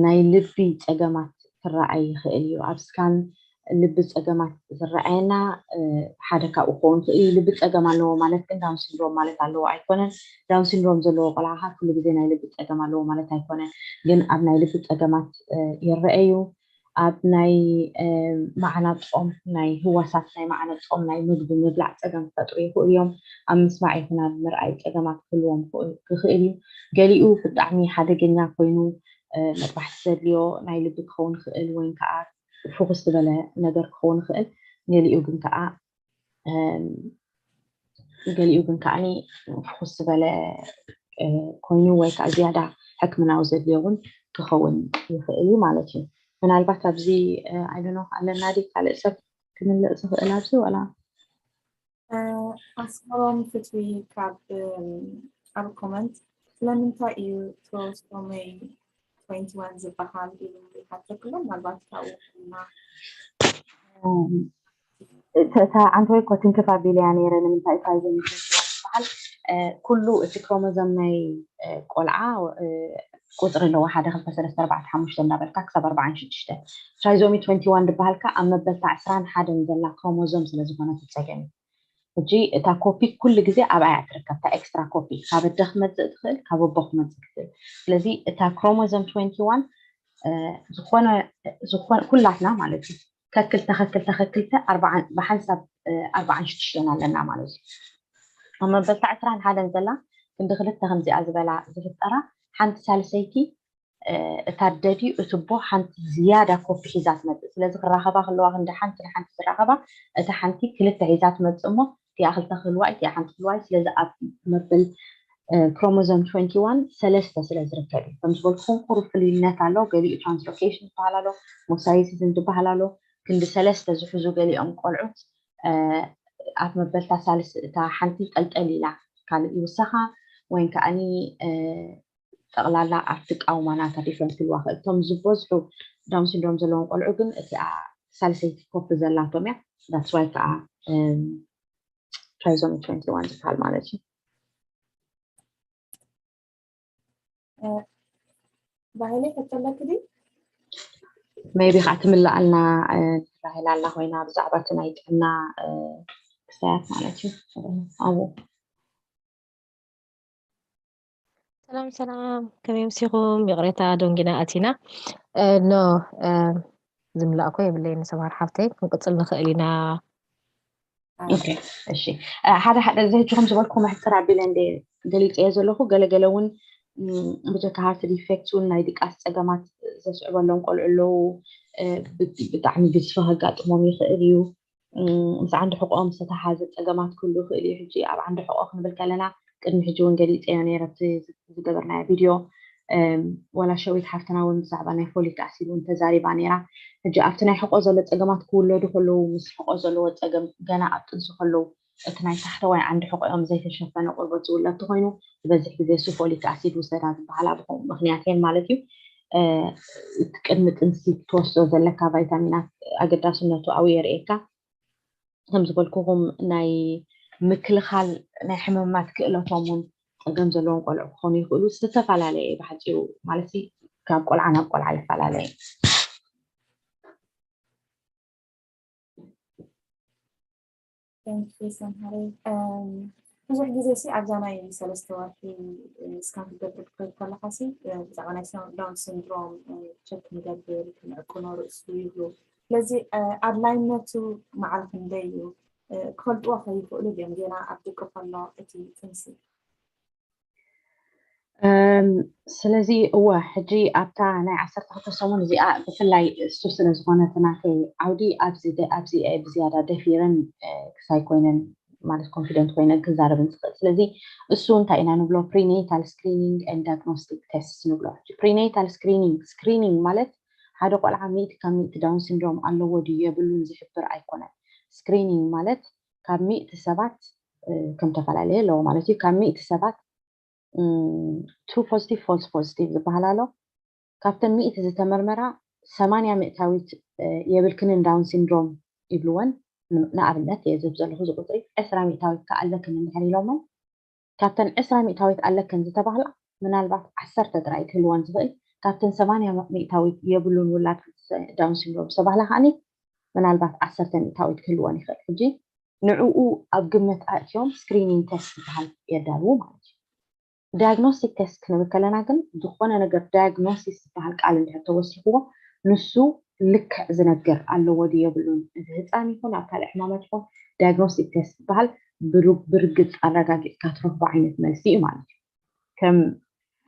ናይ ልቢ ፀገማት ክረኣይ ይኽእል እዩ። ኣብ ስካን ልቢ ፀገማት ዝረኣየና ሓደ ካብኡ ክኸውን ይኽእል እዩ። ልቢ ፀገም ኣለዎ ማለት ግን ዳውን ሲንድሮም ማለት ኣለዎ ኣይኮነን። ዳውን ሲንድሮም ዘለዎ ቆልዓ ከዓ ኩሉ ግዜ ናይ ልቢ ፀገም ኣለዎ ማለት ኣይኮነን። ግን ኣብ ናይ ልቢ ፀገማት ይረአ እዩ። ኣብ ናይ መዓናጦም ናይ ህዋሳት ናይ መዓናጦም ናይ ምግቢ ምብላዕ ፀገም ክፈጥሩ ይኽእሉ እዮም። ኣብ ምስማዕ ይኹን ኣብ ምርኣይ ፀገማት ክህልዎም ክኽእል እዩ። ገሊኡ ብጣዕሚ ሓደገኛ ኮይኑ መጥባሕቲ ዘድልዮ ናይ ልቢ ክኸውን ይኽእል ወይ ከዓ ፍኹስ ዝበለ ነገር ክኸውን ይኽእል። ገሊኡ ግን ከዓ ገሊኡ ግን ከዓ ፍኹስ ዝበለ ኮይኑ ወይ ከዓ ዝያዳ ሕክምናዊ ዘድልዮ እውን ክኸውን ይኽእል እዩ ማለት እዩ። ምናልባት ኣብዚ ኣይዶኖ ኣለና ዲ ካልእ ሰብ ክምልእ ዝኽእል ኣብዚ ወላ ኣስመሮም ፍትዊ ካብ ኣብ ኮመንት ስለምንታይ እዩ ትሮሶሚ ትወንቲ ዋን ዝበሃል ኢሉ ይሓተክሎ ምናልባት ካብኡ እታ ዓንተወይ እኮ ትንክፍ ኣቢለያ ነይረ ንምንታይ እታ ዝበሃል ኩሉ እቲ ክሮሞዞም ናይ ቆልዓ ቁፅሪ ኣለዎ ሓደ ክልተ ሰለስተ ኣርባዕተ ሓሙሽተ እንዳበልካ ክሳብ ኣርባዓን ሽዱሽተ ትራይዞሚ ትወንቲ ዋን ዝበሃል ከዓ ኣብ መበልታ ዕስራን ሓደን ዘላ ክሮሞዞም ስለዝኾነት ትፀገም እዩ። ሕጂ እታ ኮፒ ኩሉ ግዜ ኣብኣ እያ ትርከብ እታ ኤክስትራ ኮፒ ካብ ኣደ ክመፅእ ትኽእል ካብ ኣቦ ክመፅእ ትኽእል። ስለዚ እታ ክሮሞዞም ትወንቲ ዋን ዝኾነ ዝኾነ ኩላትና ማለት እዩ ከክልተ ከክልተ ከክልተ ብሓንሳብ ኣርባዓን ሽዱሽተን ኣለና ማለት እዩ። ኣብ መበልታ ዕስራን ሓደን ዘላ ክንዲ ክልተ ከምዚኣ ዝበላ ዝፍጠራ ሓንቲ ሳልሰይቲ እታ ኣደ ድዩ እቲ ኣቦ ሓንቲ ዝያዳ ኮፒ ሒዛ ትመፅእ። ስለዚ ክራኸባ ከለዋ ክንዲ ሓንቲ ንሓንቲ ዝራኸባ እታ ሓንቲ ክልተ ሒዛ ትመፅእ እሞ እቲኣ ክልተ ክህልዋ እቲኣ ሓንቲ ክህልዋ እዩ። ስለዚ ኣብ መበል ክሮሞዞም ትወንቲ ዋን ሰለስተ ስለ ዝርከብ እዩ። ከም ዝበልኩኹም ቁሩብ ፍልይነት ኣሎ። ገሊኡ ትራንስሎኬሽን ዝበሃል ኣሎ፣ ሞሳይሲዝም ዝበሃል ኣሎ። ክንዲ ሰለስተ ዝሕዙ ገሊኦም ቆልዑት ኣብ መበልታ ሳልስ እታ ሓንቲ ጠልጠል ኢላ ካልእ ይውሰኻ ወይ ከዓኒ ጠቕላላ ኣብቲ ቃውማ ናታ ዲፍረንት ክህልዋ ክእል። እቶም ዝበዝሑ ዳውን ሲንድሮም ዘለዎም ቆልዑ ግን እቲኣ ሳልሰይቲ ኮፒ ዘላቶም እያ። ዳትስ ዋይ ከዓ ትራይዞሚ ትወንቲ ዋን ዝበሃል ማለት እዩ። ባህሊ ከተለክ ዲ ሜቢ ከዓ ትምልኣልና ራሄላ ኣላ ኮይና ብዛዕባ እቲ ናይ ጥዕና ክሳያት ማለት እዩ ኣብኡ ሰላም ሰላም፣ ከመይ ምሲኹም? ይቕሬታ ደንጊና ኣቲና። ኖ ዝምላእ እኮ የብለይን ሰምሃር ሓፍተይ፣ ክንቅጽል ንኽእል ኢና። እሺ፣ ሓደ ሓደ እዚ ሕጂ ከም ዝበልኩ መሕፅር ኣቢለ እንደ ገሊፀዮ ዘለኹ ገለገለ እውን ብጀካ ሃርት ዲፌክት እውን ናይ ድቃስ ፀገማት ዘስዕበሎም ቆልዑ ኣለዉ። ብጣዕሚ ግዝፈ ከጋጥሞም ይኽእል እዩ። ምስ ዓንዲ ሕቆኦም ዝተተሓሓዘ ፀገማት ክህሉ ይኽእል እዩ። ሕጂ ኣብ ዓንዲ ሕቆ ክንብል ከለና ቅድሚ ሕጂ እውን ገሊፀዮ ነይረ ኣብቲ ዝገበርናዮ ቪድዮ ወላ ሸዊት ሓፍትና እውን ብዛዕባ ናይ ፎሊክ ኣሲድ እውን ተዛሪባ ነይራ። ሕጂ ኣብቲ ናይ ሕቆ ዘሎ ፀገማት ክውለዱ ከለዉ ምስ ሕቆ ዘለዎ ፀገም ገና ኣብ ጥንሲ ከለዉ እቲ ናይ ታሕተዋይ ዓንዲ ሕቆኦም ዘይተሸፈነ ቆርበት ዝውለድ ተኾይኑ ዝበዝሕ ግዜ እሱ ፎሊክ ኣሲድ ውሰዳ ዝበሃላ ብከምኡ ምክንያት እየን ማለት እዩ። እቲ ቅድሚ ጥንሲ ክትወስዶ ዘለካ ቫይታሚናት ኣገዳስነቱ ኣብኡ የርእየካ። ከም ዝበልኩኹም ናይ ምክልኻል ናይ ሕመማት ክእለቶም እውን ፀገም ዘለዎም ቆልዑ ክኾኑ ይኽእሉ። ዝተፈላለየ ብሓፂሩ ማለት ካብ ቆልዓ ናብ ቆልዓ ይፈላለየ። ሰምሃረይ ብዙሕ ግዜ ሲ ኣብዛ ናይ ሰለስተ ወርሒ ስካን ክትገብር ክትከድ ከለካ ሲ ብዛዕባ ናይ ዳውን ሲንድሮም ቸክ ንገብር ክንዕቅኖ ርእሱ ይብሉ። ስለዚ ኣድላይነቱ ማዕረ ክንደይ እዩ ክፈልጥዎ ከይኽእሉ ድዮም ገና ኣብ ድቂ ከሎ እቲ ጥንሲ? ስለዚ እወ ሕጂ ኣብታ ናይ ዓሰርተ ክልተ ሰሙን እዚኣ ብፍላይ እሱ ስለ ዝኾነ እቲ ናተይ ዓውዲ ኣብዚ ኣብዚ ብዝያዳ ደፊረን ክሳይ ኮይነን ማለት ኮንፊደንት ኮይነን ክዛረብን ዝኽእል። ስለዚ እሱ እንታይ ኢና ንብሎ prenatal screening and diagnostic tests ንብሎ። Prenatal screening screening ማለት ሓደ ቆልዓ ሚእቲ ካብ ሚእቲ ዳውን ሲንድሮም ኣለዎ ድዩ የብሉን ዝሕብር ኣይኮነን። ስክሪኒንግ ማለት ካብ ሚእቲ ሰባት ከም ተፈላለየ ኣለዎ ማለት እዩ። ካብ ሚእቲ ሰባት true positive፣ false positive ዝበሃል ኣሎ። ካብተን ሚእቲ ዝተመርመራ ሰማንያ ሚእታዊት የብልክንን ዳውን ሲንድሮም ይብልወን። ንኣብነት እየ ዝህብ ዘለኹ፣ እዚ ቁፅሪ ዕስራ ሚእታዊት ከ ኣለክን እንድሕር ኢሎመን፣ ካብተን ዕስራ ሚእታዊት ኣለክን ዝተባህላ ምናልባት ዓሰርተ ጥራይ ክህልወን ዝኽእል፣ ካብተን ሰማንያ ሚእታዊት የብሉን ውላድ ዳውን ሲንድሮም ዝተባህላ ከዓኒ ምናልባት ዓሰርተ ሚእታዊት ክህልወን ይኽእል። ሕጂ ንዕኡ ኣብ ግምት ኣእትዮም ስክሪኒንግ ቴስት ዝበሃል የዳልዉ ማለት እዩ። ዳያግኖስቲክ ቴስት ክንብል ከለና ግን ዝኾነ ነገር ዳያግኖሲስ ዝበሃል ቃል እንድሕር ተወሲኽዎ ንሱ ልክዕ ዝነግር ኣለዎ ድዩ የብሉን፣ እዚ ህፃን ይኹን ኣብ ካልእ ሕማማት ይኹን ዳያግኖስቲክ ቴስት ዝበሃል ብርግፅ ኣረጋጊፅካ ትረኽቦ ዓይነት መልሲ እዩ ማለት እዩ። ከም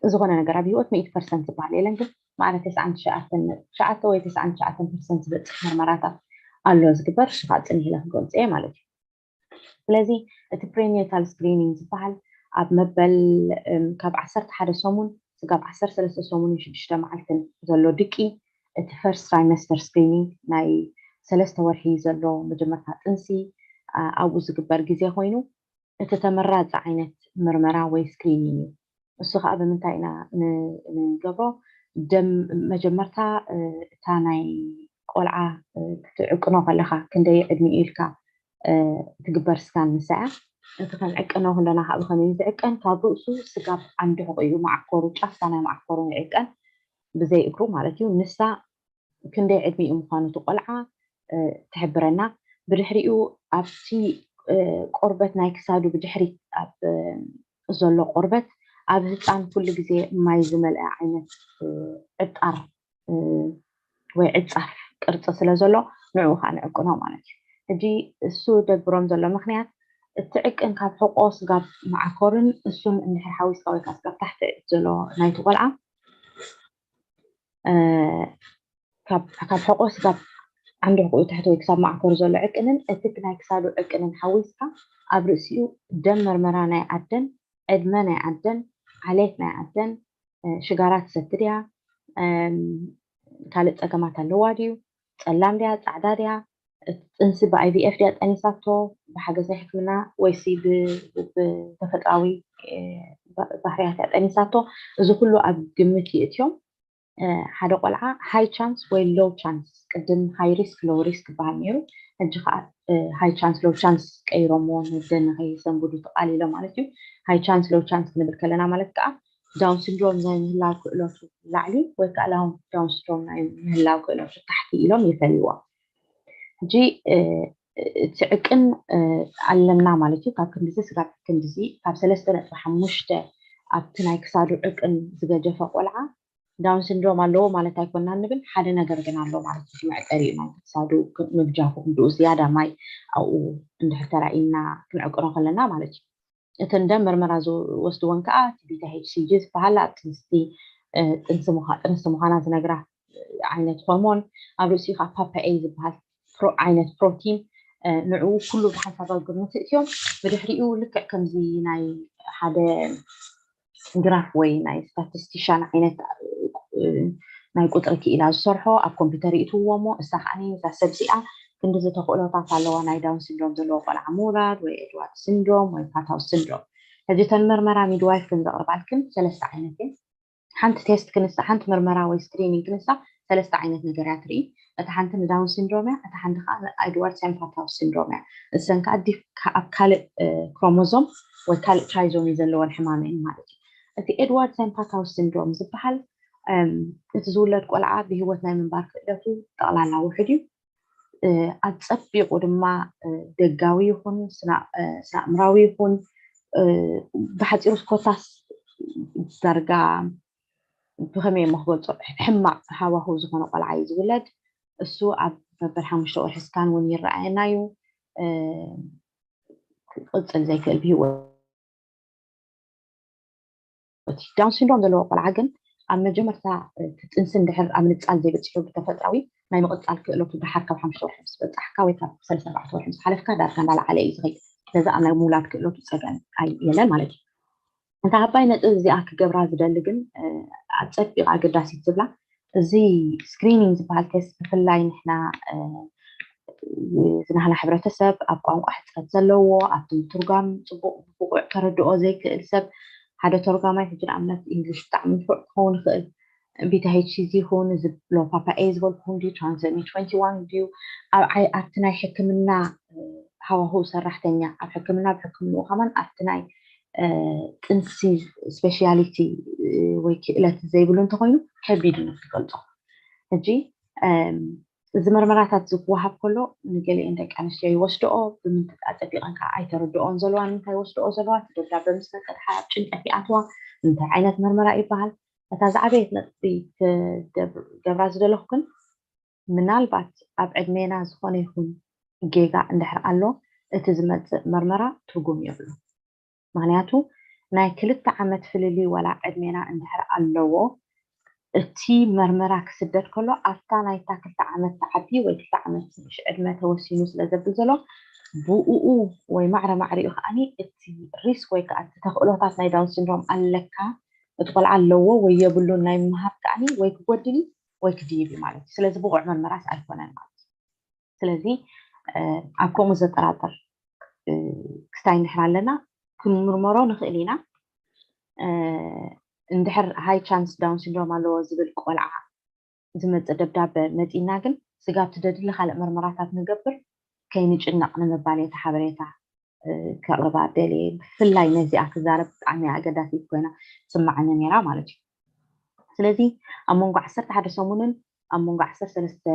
ዝኾነ ነገር ኣብ ህይወት ሚእቲ ፐርሰንት ዝበሃል የለን፣ ግን ማዕረ ተስዓን ትሽዓተን ነጥቢ ትሽዓተ ወይ ተስዓን ትሽዓተን ፐርሰንት ዝበፅሕ መርመራታት ኣሎ ዝግበር ሽኻ ፅን ኢለ ክገልፆ እየ ማለት እዩ። ስለዚ እቲ ፕሬኔታል ስክሪኒንግ ዝበሃል ኣብ መበል ካብ ዓሰርተ ሓደ ሰሙን ስጋብ ዓሰርተ ሰለስተ ሰሙንን ሽዱሽተ መዓልትን ዘሎ ድቂ፣ እቲ ፈርስት ትራይመስተር ስክሪኒንግ ናይ ሰለስተ ወርሒ ዘሎ መጀመርታ ጥንሲ ኣብኡ ዝግበር ግዜ ኮይኑ እቲ ተመራፂ ዓይነት ምርመራ ወይ ስክሪኒንግ እዩ። እሱ ከዓ ብምንታይ ኢና ንገብሮ? ደም መጀመርታ እታ ናይ ቆልዓ ክትዕቅኖ ከለካ ክንደይ ዕድሚኡ ኢልካ ትግበር ስካን ንሳ እያ። እቲ ክንዕቅኖ ከለና ከዓ ብከመይ ዝዕቀን ካብ ርእሱ ስጋብ ዓንዲ ሕቁ እዩ፣ መዓኮሩ ጫፍታ ናይ መዓኮሩ ይዕቀን ብዘይ እግሩ ማለት እዩ። ንሳ ክንደይ ዕድሚኡ ምኳኑ እቲ ቆልዓ ትሕብረና። ብድሕሪኡ ኣብቲ ቆርበት ናይ ክሳዱ ብድሕሪት ኣብ ዘሎ ቆርበት ኣብ ህፃን ኩሉ ግዜ ማይ ዝመልአ ዓይነት ዕጣር ወይ ዕፃፍ ቅርፂ ስለ ዘሎ ንዕኡ ከዓ ንዕቅኖ ማለት እዩ። ሕጂ እሱ ደግብሮም ዘሎ ምክንያት እቲ ዕቅን ካብ ሕቆ ስጋብ መዓኮርን እሱን እንድሕር ሓዊስካ ወይ ከዓ ስጋብ ታሕቲ ዘሎ ናይቲ ቆልዓ ካብ ሕቆ ስጋብ ዓንዲ ሕቆኡ ታሕቲ ወይ ክሳብ መዓኮሩ ዘሎ ዕቅንን እቲ ናይ ክሳዱ ዕቅንን ሓዊስካ ኣብ ርእሲኡ ደም መርመራ ናይ ኣደን ዕድመ ናይ ኣደን ዓሌት ናይ ኣደን ሽጋራ ትሰቲ ድያ፣ ካልእ ፀገማት ኣለዋ ድዩ፣ ፀላም ድያ፣ ፃዕዳ ድያ፣ ጥንሲ ብ IVF ድያ ጠኒሳቶ፣ ብሓገዝ ናይ ሕክምና ወይሲ ብተፈጥራዊ ባህርያት እያ ጠኒሳቶ፣ እዚ ኩሉ ኣብ ግምት ይእትዮም። ሓደ ቆልዓ ሃይ ቻንስ ወይ ሎው ቻንስ፣ ቅድም ሃይ ሪስክ ሎው ሪስክ ይበሃል ነይሩ። ሕጂ ከዓ ሃይ ቻንስ ሎው ቻንስ ቀይሮሞ፣ ንደን ከይሰንብዱ ተቃሊሎ ማለት እዩ። ሃይ ቻንስ ሎው ቻንስ ክንብል ከለና ማለት ከዓ ዳውን ሲንድሮም ናይ ምህላው ክእለቱ ላዕሊ ወይ ከዓ ዳውን ሲንድሮም ናይ ምህላው ክእለቱ ታሕቲ ኢሎም ይፈልይዎ። ሕጂ እቲ ዕቅን ኣለና ማለት እዩ። ካብ ክንድዚ ስጋብ ክንድዚ ካብ ሰለስተ ነጥቢ ሓሙሽተ ኣብቲ ናይ ክሳዱ ዕቅን ዝገጀፈ ቆልዓ ዳውን ሲንድሮም ኣለዎ ማለት ኣይኮናን ንብል። ሓደ ነገር ግን ኣሎ ማለት እዩ። መዕቀሪኡ ናይ ክሳዱ ምግጃፉ ክንድኡ ዝያዳ ማይ ኣብኡ እንድሕር ተራእዩና ክንዕቅኖ ከለና ማለት እዩ። እተን ደም መርመራ ዝወስድወን ከዓ እቲ ቤታ HCG ዝበሃል ኣብ ጥንስቲ ጥንሲ ምዃና ዝነግራ ዓይነት ሆርሞን፣ ኣብ ርእሲኡ ከዓ ፓፓኤ ዝበሃል ዓይነት ፕሮቲን፣ ንዕኡ ኩሉ ብሓንሳብ ኣብ ግምት እትዮም። ብድሕሪኡ ልክዕ ከምዚ ናይ ሓደ ግራፍ ወይ ናይ ስታቲስቲሻን ዓይነት ናይ ቁፅሪ ክኢላ ዝሰርሖ ኣብ ኮምፒውተር ይእትውዎ እሞ እሳ ከዓ እዛ ሰብ እዚኣ ክንድዚ ተኽእሎታት ኣለዋ ናይ ዳውን ሲንድሮም ዘለዎ ቆልዓ ምውላድ ወይ ኤድዋርድ ሲንድሮም ወይ ፓታው ሲንድሮም። ሕጂ እተን መርመራ ሚድዋይፍ ክንዘቕርባልክን ሰለስተ ዓይነት እየን። ሓንቲ ቴስት ክንሳ ሓንቲ ምርመራ ወይ ስክሪኒንግ ክንሳ ሰለስተ ዓይነት ነገር እያ ትርኢ። እታ ሓንቲ ንዳውን ሲንድሮም እያ፣ እታ ሓንቲ ከዓ ንኤድዋርድ ሳምፓታው ሲንድሮም እያ። እሰን ከዓ ኣብ ካልእ ክሮሞዞም ወይ ካልእ ትራይዞሚ ዘለወን ሕማም እየን ማለት እዩ። እቲ ኤድዋርድ ሳምፓታው ሲንድሮም ዝበሃል እቲ ዝውለድ ቆልዓ ብህይወት ናይ ምንባር ክእለቱ ጠቕላላ ውሕድ እዩ። ኣፀቢቑ ድማ ደጋዊ ይኹን ስነ ኣእምራዊ ይኹን ብሓፂሩ ኮታስ ዳርጋ ብኸመይ እሞ ክገልፆ ሕማቕ ሃዋህው ዝኾነ ቆልዓ እዩ ዝውለድ። እሱ ኣብ መበል ሓሙሽተ ወርሒ ስካን እውን ይረኣየና እዩ። ክቕፅል ዘይክእል ብህይወት እቲ ዳውን ሲንድሮም ዘለዎ ቆልዓ ግን ኣብ መጀመርታ እቲ ጥንሲ እንድሕር ኣብ ምንፃል ዘይበፂሑ ብተፈጥራዊ ናይ ምቕፃል ክእለቱ ደሓር ካብ ሓሙሽተ ወርሒ ምስ በፃሕካ ወይ ካብ ሰለስተ ኣርባዕተ ወርሒ ምስ ሓለፍካ ዳርጋ እንዳለዓለ እዩ ዝኸይድ። ስለዚ ኣብ ናይ ምውላድ ክእለቱ ፀገም ኣይ የለን ማለት እዩ። እንታ ዓባይ ነጥብ እዚኣ ክገብራ ዝደሊ ግን ኣፀቢቓ ኣገዳሲት ዝብላ እዚ ስክሪኒንግ ዝበሃል ቴስት ብፍላይ ንሕና ዝናህና ሕብረተሰብ ኣብ ቋንቋ ሕፅረት ዘለዎ ኣብቲ ምትርጓም ፅቡቅ ብቁዕ ከረድኦ ዘይክእል ሰብ ሓደ ተርጓማይ ሕጂ ንኣብነት እንግሊሽ ብጣዕሚ ንፉዕ ክኸውን ይኽእል። ቢታ ኤች ሲ ዚ ይኹን እዚ ሎፓፓ ኤ ዝበልኩኹም ድዩ ትራንስሚ ትወንቲ ዋን ድዩ ኣብ ዓይ ኣብቲ ናይ ሕክምና ሃዋህው ሰራሕተኛ ኣብ ሕክምና ብሕክምንኡ ከማን ኣብቲ ናይ ጥንሲ ስፔሻሊቲ ወይ ክእለት ዘይብሉ እንተኮይኑ ከቢድ እዩ ክትገልፆ። ሕጂ እዚ መርመራታት ዝወሃብ ከሎ ንገሊአን ደቂ ኣንስትዮ ይወስድኦ ብምንታይ ኣፀቢቐን ከዓ ኣይተረድኦን ዘለዋ ንምንታይ ይወስድኦ ዘለዋ እቲ ደብዳበ ምስ መፀ ድሓ ኣብ ጭንቀት ይኣትዋ እንታይ ዓይነት መርመራ ይበሃል እታ ዝዓበየት ነጥቢ ክገብራ ዝደለኹ ግን ምናልባት ኣብ ዕድሜና ዝኾነ ይኹን ጌጋ እንድሕር ኣሎ እቲ ዝመፅእ መርመራ ትርጉም የብሉ ምክንያቱ ናይ ክልተ ዓመት ፍልልይ ወላ ዕድሜና እንድሕር ኣለዎ እቲ መርመራ ክስደድ ከሎ ኣብታ ናይታ ክልተ ዓመት ተዓቢ ወይ ክልተ ዓመት ትንሽ ዕድመ ተወሲኑ ስለ ዘብል ዘሎ ብኡኡ ወይ ማዕረ ማዕሪኡ ከዓኒ እቲ ሪስክ ወይ ከዓ እቲ ተኽእሎታት ናይ ዳውን ሲንድሮም ኣለካ እቲ ቆልዓ ኣለዎ ወይ የብሉን ናይ ምሃብ ከዓኒ ወይ ክጎድል ወይ ክድይብ እዩ ማለት እዩ ስለዚ ብቑዕ መርመራስ ኣይኮነን ማለት እዩ ስለዚ ኣብ ከምኡ ዘጠራጥር ክስታይ እንድሕር ኣለና ክንምርመሮ ንኽእል ኢና እንድሕር ሃይ ቻንስ ዳውን ሲንድሮም ኣለዎ ዝብል ቆልዓ ዝመፅእ ደብዳበ መፂና ግን ስጋብ ትደድሊ ካልእ መርመራታት ንገብር ከይንጭነቕ ንምባል እቲ ሓበሬታ ከቕርባ ደልየ ብፍላይ ነዚኣ ክዛረብ ብጣዕሚ ኣገዳሲት ኮይና ትስማዓኒ ነይራ ማለት እዩ ስለዚ ኣብ መንጎ ዓሰርተ ሓደ ሰሙንን ኣብ መንጎ ዓሰርተ ሰለስተ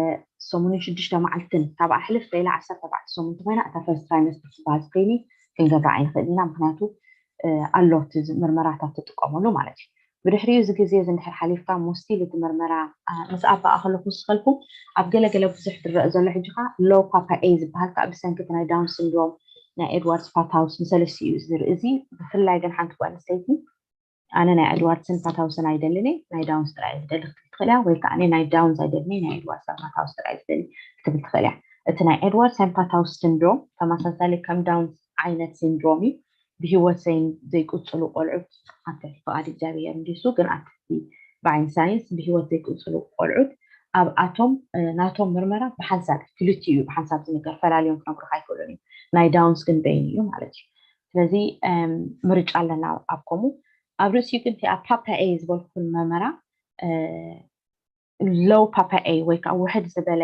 ሰሙንን ሽዱሽተ መዓልትን ካብኣ ሕልፍ ከኢላ ዓሰርተ ኣርባዕተ ሰሙን እንተኮይና እታ ፈርስት ትራይመስተር ዝበሃል ስክሪኒንግ ክንገብራ ኣይንኽእል ኢና ምክንያቱ ኣሎ እቲ ምርመራታት ትጥቀመሉ ማለት እዩ ብድሕሪኡ እዚ ግዜ እዚ እንድሕር ሓሊፍካ ሞስቲል እቲ መርመራ ምስ ኣባኣ ከለኩ ስኸልኩም ኣብ ገለገለ ብዙሕ ዝረአ ዘሎ ሕጂ ከዓ ሎው ፓፓ ኤ ዝበሃል ከዓ ብሰንኪ እቲ ናይ ዳውን ሲንድሮም ናይ ኤድዋርድ ፓታውስ ንሰለስቲኡ ዝርኢ እዚ ብፍላይ ግን ሓንቲ ጓል ኣንስተይቲ ኣነ ናይ ኤድዋርድስን ፓታውስን ኣይደልን ናይ ዳውንስ ጥራይ ዝደሊ ክትብል ትኽእል እያ ወይ ከዓ ናይ ዳውንስ ኣይደልን ናይ ኤድዋርድስ ፓታውስ ጥራይ ዝደሊ ክትብል ትኽእል እያ እቲ ናይ ኤድዋርድስ ፓታውስ ሲንድሮም ተመሳሳሊ ከም ዳውንስ ዓይነት ሲንድሮም እዩ ብሂወት ዘይቅፅሉ ቆልዑት ኣብ ትሕቲ ፍቓድ እግዚኣብሔር እንዲሱ ግን ኣብ ትሕቲ ብዓይን ሳይንስ ብሂወት ዘይቅፅሉ ቆልዑት ኣብ ኣቶም ናቶም ምርመራ ብሓንሳብ ክልቲ እዩ ብሓንሳብ ዝንገር ፈላልዮም ክነግሩካ ኣይክእሉን እዩ ናይ ዳውንስ ግን በይን እዩ ማለት እዩ ስለዚ ምርጫ ኣለና ኣብ ከምኡ ኣብ ርእሲኡ ግን እቲኣ ፓፓኤ ዝበልኩን መርመራ ሎው ፓፓኤ ወይ ከዓ ውሕድ ዝበለ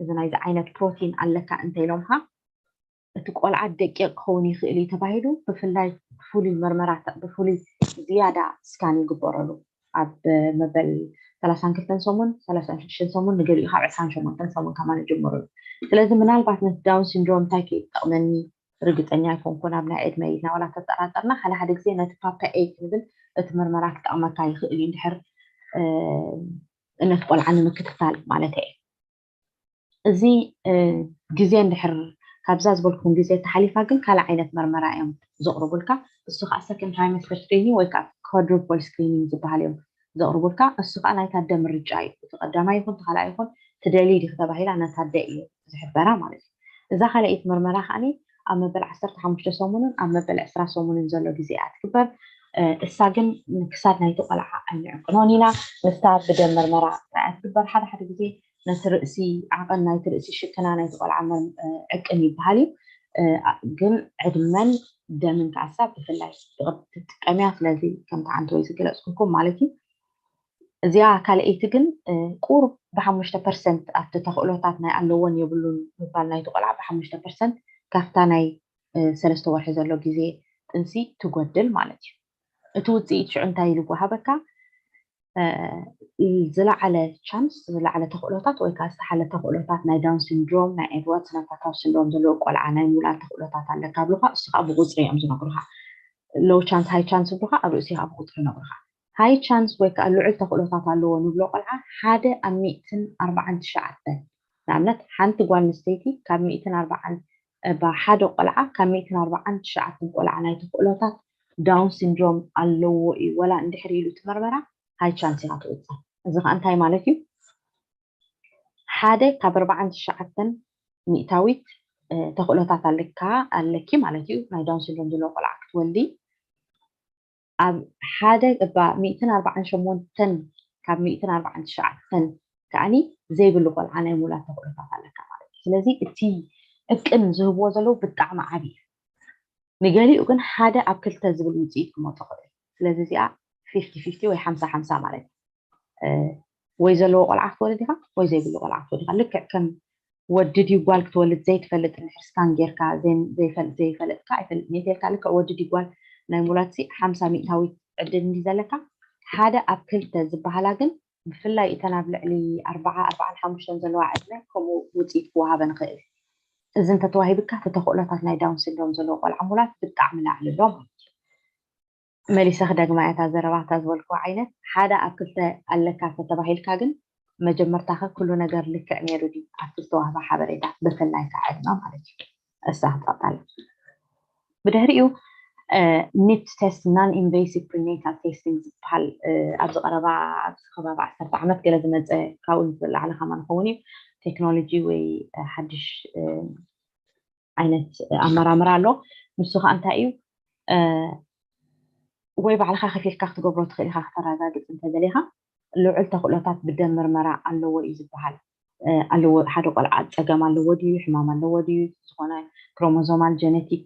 እዚ ናይዚ ዓይነት ፕሮቲን ኣለካ እንተኢሎምካ እቲ ቆልዓ ደቂቕ ክኸውን ይኽእል እዩ ተባሂሉ ብፍላይ ብፍሉይ መርመራ ብፍሉይ ዝያዳ ስካን ይግበረሉ ኣብ መበል ሰላሳን ክልተን ሰሙን ሰላሳን ሽዱሽተን ሰሙን ንገሊኡ ካብ ዕስራን ሸሞንተን ሰሙን ከማን ይጅምሩ እዩ ስለዚ ምናልባት ነቲ ዳውን ሲንድሮም እንታይ ክጠቕመኒ ርግፀኛ ኣይኮንኩን ኣብ ናይ ዕድመ ኢልና ዋላ ተጠራጠርና ሓደ ሓደ ግዜ ነቲ ፓፓኤ ክንብል እቲ ምርመራ ክጠቕመካ ይኽእል እዩ እንድሕር ነቲ ቆልዓ ንምክትታል ማለት እየ እዚ ግዜ እንድሕር ካብዛ ዝበልኩም ግዜ ተሓሊፋ ግን ካልእ ዓይነት መርመራ እዮም ዘቕርቡልካ እሱ ከዓ ሰከንድ ትራይመስተር ስክሪኒንግ ወይ ከዓ ኮድሩፖል ስክሪኒንግ ዝበሃል እዮም ዘቕርቡልካ እሱ ከዓ ናይታ ኣደ ምርጫ እዩ እቲ ቀዳማይ ይኹን ተኻልኣ ይኹን ትደሊ ዲኺ ተባሂላ ነታ ኣደ እዩ ዝሕበራ ማለት እዩ እዛ ካልኣይቲ መርመራ ከዓኒ ኣብ መበል ዓሰርተ ሓሙሽተ ሰሙንን ኣብ መበል ዕስራ ሰሙንን ዘሎ ግዜ እያ ትግበር እሳ ግን ክሳድ ናይቲ ቆልዓ ኣይንዕቅኖን ኢና ምስታ ብደም መርመራ ጥራይ ትግበር ሓደ ሓደ ግዜ ነቲ ርእሲ ዓቐን ናይቲ ርእሲ ሽክና ናይቲ ቆልዓ ዕቅን ይበሃል እዩ ግን ዕድመን ደምን ከዓሳ ብፍላይ ትጥቀምያ ስለዚ ከምቲ ሓንቲ ወይ ዝገለፅኩልኩም ማለት እዩ እዚኣ ካልኣይቲ ግን ቁሩብ ብሓሙሽተ ፐርሰንት ኣብቲ ተኽእሎታት ናይ ኣለዎን የብሉን ምባል ናይቲ ቆልዓ ብሓሙሽተ ፐርሰንት ካብታ ናይ ሰለስተ ወርሒ ዘሎ ግዜ ጥንሲ ትጎድል ማለት እዩ እቲ ውፅኢት ሽዑ እንታይ ኢሉ ይወሃበካ ዝለዓለ ቻንስ ዝለዓለ ተኽእሎታት ወይ ከዓ ዝተሓለ ተኽእሎታት ናይ ዳውን ሲንድሮም ናይ ኤድዋርድስ ናይ ፓታውስ ሲንድሮም ዘለዎ ቆልዓ ናይ ምውላድ ተኽእሎታት ኣለካ ብሉካ እሱ ከዓ ብቁፅሪ እዮም ዝነግሩካ ሎው ቻንስ ሃይ ቻንስ ብሉካ ኣብ ርእሲ ከዓ ብቁፅሪ ይነግሩካ ሃይ ቻንስ ወይ ከዓ ልዑል ተኽእሎታት ኣለዎ ንብሎ ቆልዓ ሓደ ኣብ ሚእትን ኣርባዓን ትሽዓተን ንኣብነት ሓንቲ ጓል ኣንስተይቲ ካብ ሚእትን ኣርባዓን ሓደ ቆልዓ ካብ ሚእትን ኣርባዓን ትሽዓተን ቆልዓ ናይ ተኽእሎታት ዳውን ሲንድሮም ኣለዎ እዩ ወላ እንድሕር ኢሉ እቲ መርመራ ሃይ ቻንስ ኢኻ ትውፅእ እዚ ከዓ እንታይ ማለት እዩ ሓደ ካብ ኣርባዓን ትሽዓተን ሚእታዊት ተኽእሎታት ኣለካ ኣለኪ ማለት እዩ ናይ ዳውን ሲንድሮም ዘለዎ ቆልዓ ክትወልዲ ኣብ ሓደ እባ ሚእትን ኣርባዓን ሸሞንተን ካብ ሚእትን ኣርባዓን ትሽዓተን ከዓኒ ዘይብሉ ቆልዓ ናይ ምውላድ ተኽእሎታት ኣለካ ማለት እዩ ስለዚ እቲ ዕቅን ዝህብዎ ዘለዉ ብጣዕሚ ዓብዪ እዩ ንገሊኡ ግን ሓደ ኣብ ክልተ ዝብል ውፅኢት ክመፁ ክእል ስለዚ እዚኣ ፊፍቲ ፊፍቲ ወይ ሓምሳ ሓምሳ ማለት እዩ። ወይ ዘለዎ ቆልዓ ክትወልድ ኢኻ ወይ ዘይብሉ ቆልዓ ክትወልድ ኢኻ። ልክዕ ከም ወዲ ድዩ ጓል ክትወልድ ዘይትፈልጥ እንድሕር ስካን ጌርካ ዘይፈለጥካ ኣይፈልጥን እየ ተልካ ልክዕ ወዲ ድዩ ጓል ናይ ሙላትሲ ሓምሳ ሚእታዊት ዕድል እንዲ ዘለካ ሓደ ኣብ ክልተ ዝበሃላ ግን ብፍላይ እተን ኣብ ልዕሊ ኣርባዓ ኣርባዓን ሓሙሽተን ዘለዋ ዕድመ ከምኡ ውፅኢት ክወሃበን ይኽእል። እዚ እንተተዋሂብካ እቲ ተኽእሎታት ናይ ዳውን ሲንድሮም ዘለዎ ቆልዓ ሙላት ብጣዕሚ ላዕሊ ኣሎ ማለት እዩ። መሊሰ ክደግማ እያ እታ ዘረባ እታ ዝበልክዋ ዓይነት ሓደ ኣብ ክልተ ኣለካ ተተባሂልካ ግን መጀመርታኸ ኩሉ ነገር ልክዕ ነይሩ ድዩ ኣብቲ ዝተዋህበ ሓበሬታ ብፍላይ ከዓ ዕድመ ማለት እዩ። እሳ ክጠቕጣል ብድሕሪኡ ኒፕት ቴስት non invasive prenatal testing ዝበሃል ኣብዚ ቀረባ ኣብዚ ከባቢ ዓሰርተ ዓመት ገለ ዝመፀ ካብኡ ንላዕሊ ከማ ንኸውን እዩ ቴክኖሎጂ ወይ ሓድሽ ዓይነት ኣመራምራ ኣሎ። ንሱ ከዓ እንታይ እዩ ወይ ባዕልካ ከፊልካ ክትገብሮ ትኽእል ኢካ ክተረጋግፅ እንተደሊካ ልዑል ተኽእሎታት ብደም ምርመራ ኣለዎ እዩ ዝበሃል። ኣለዎ ሓደ ቆልዓ ፀገም ኣለዎ ድዩ ሕማም ኣለዎ ድዩ ዝኾነ ክሮሞዞማል ጀነቲክ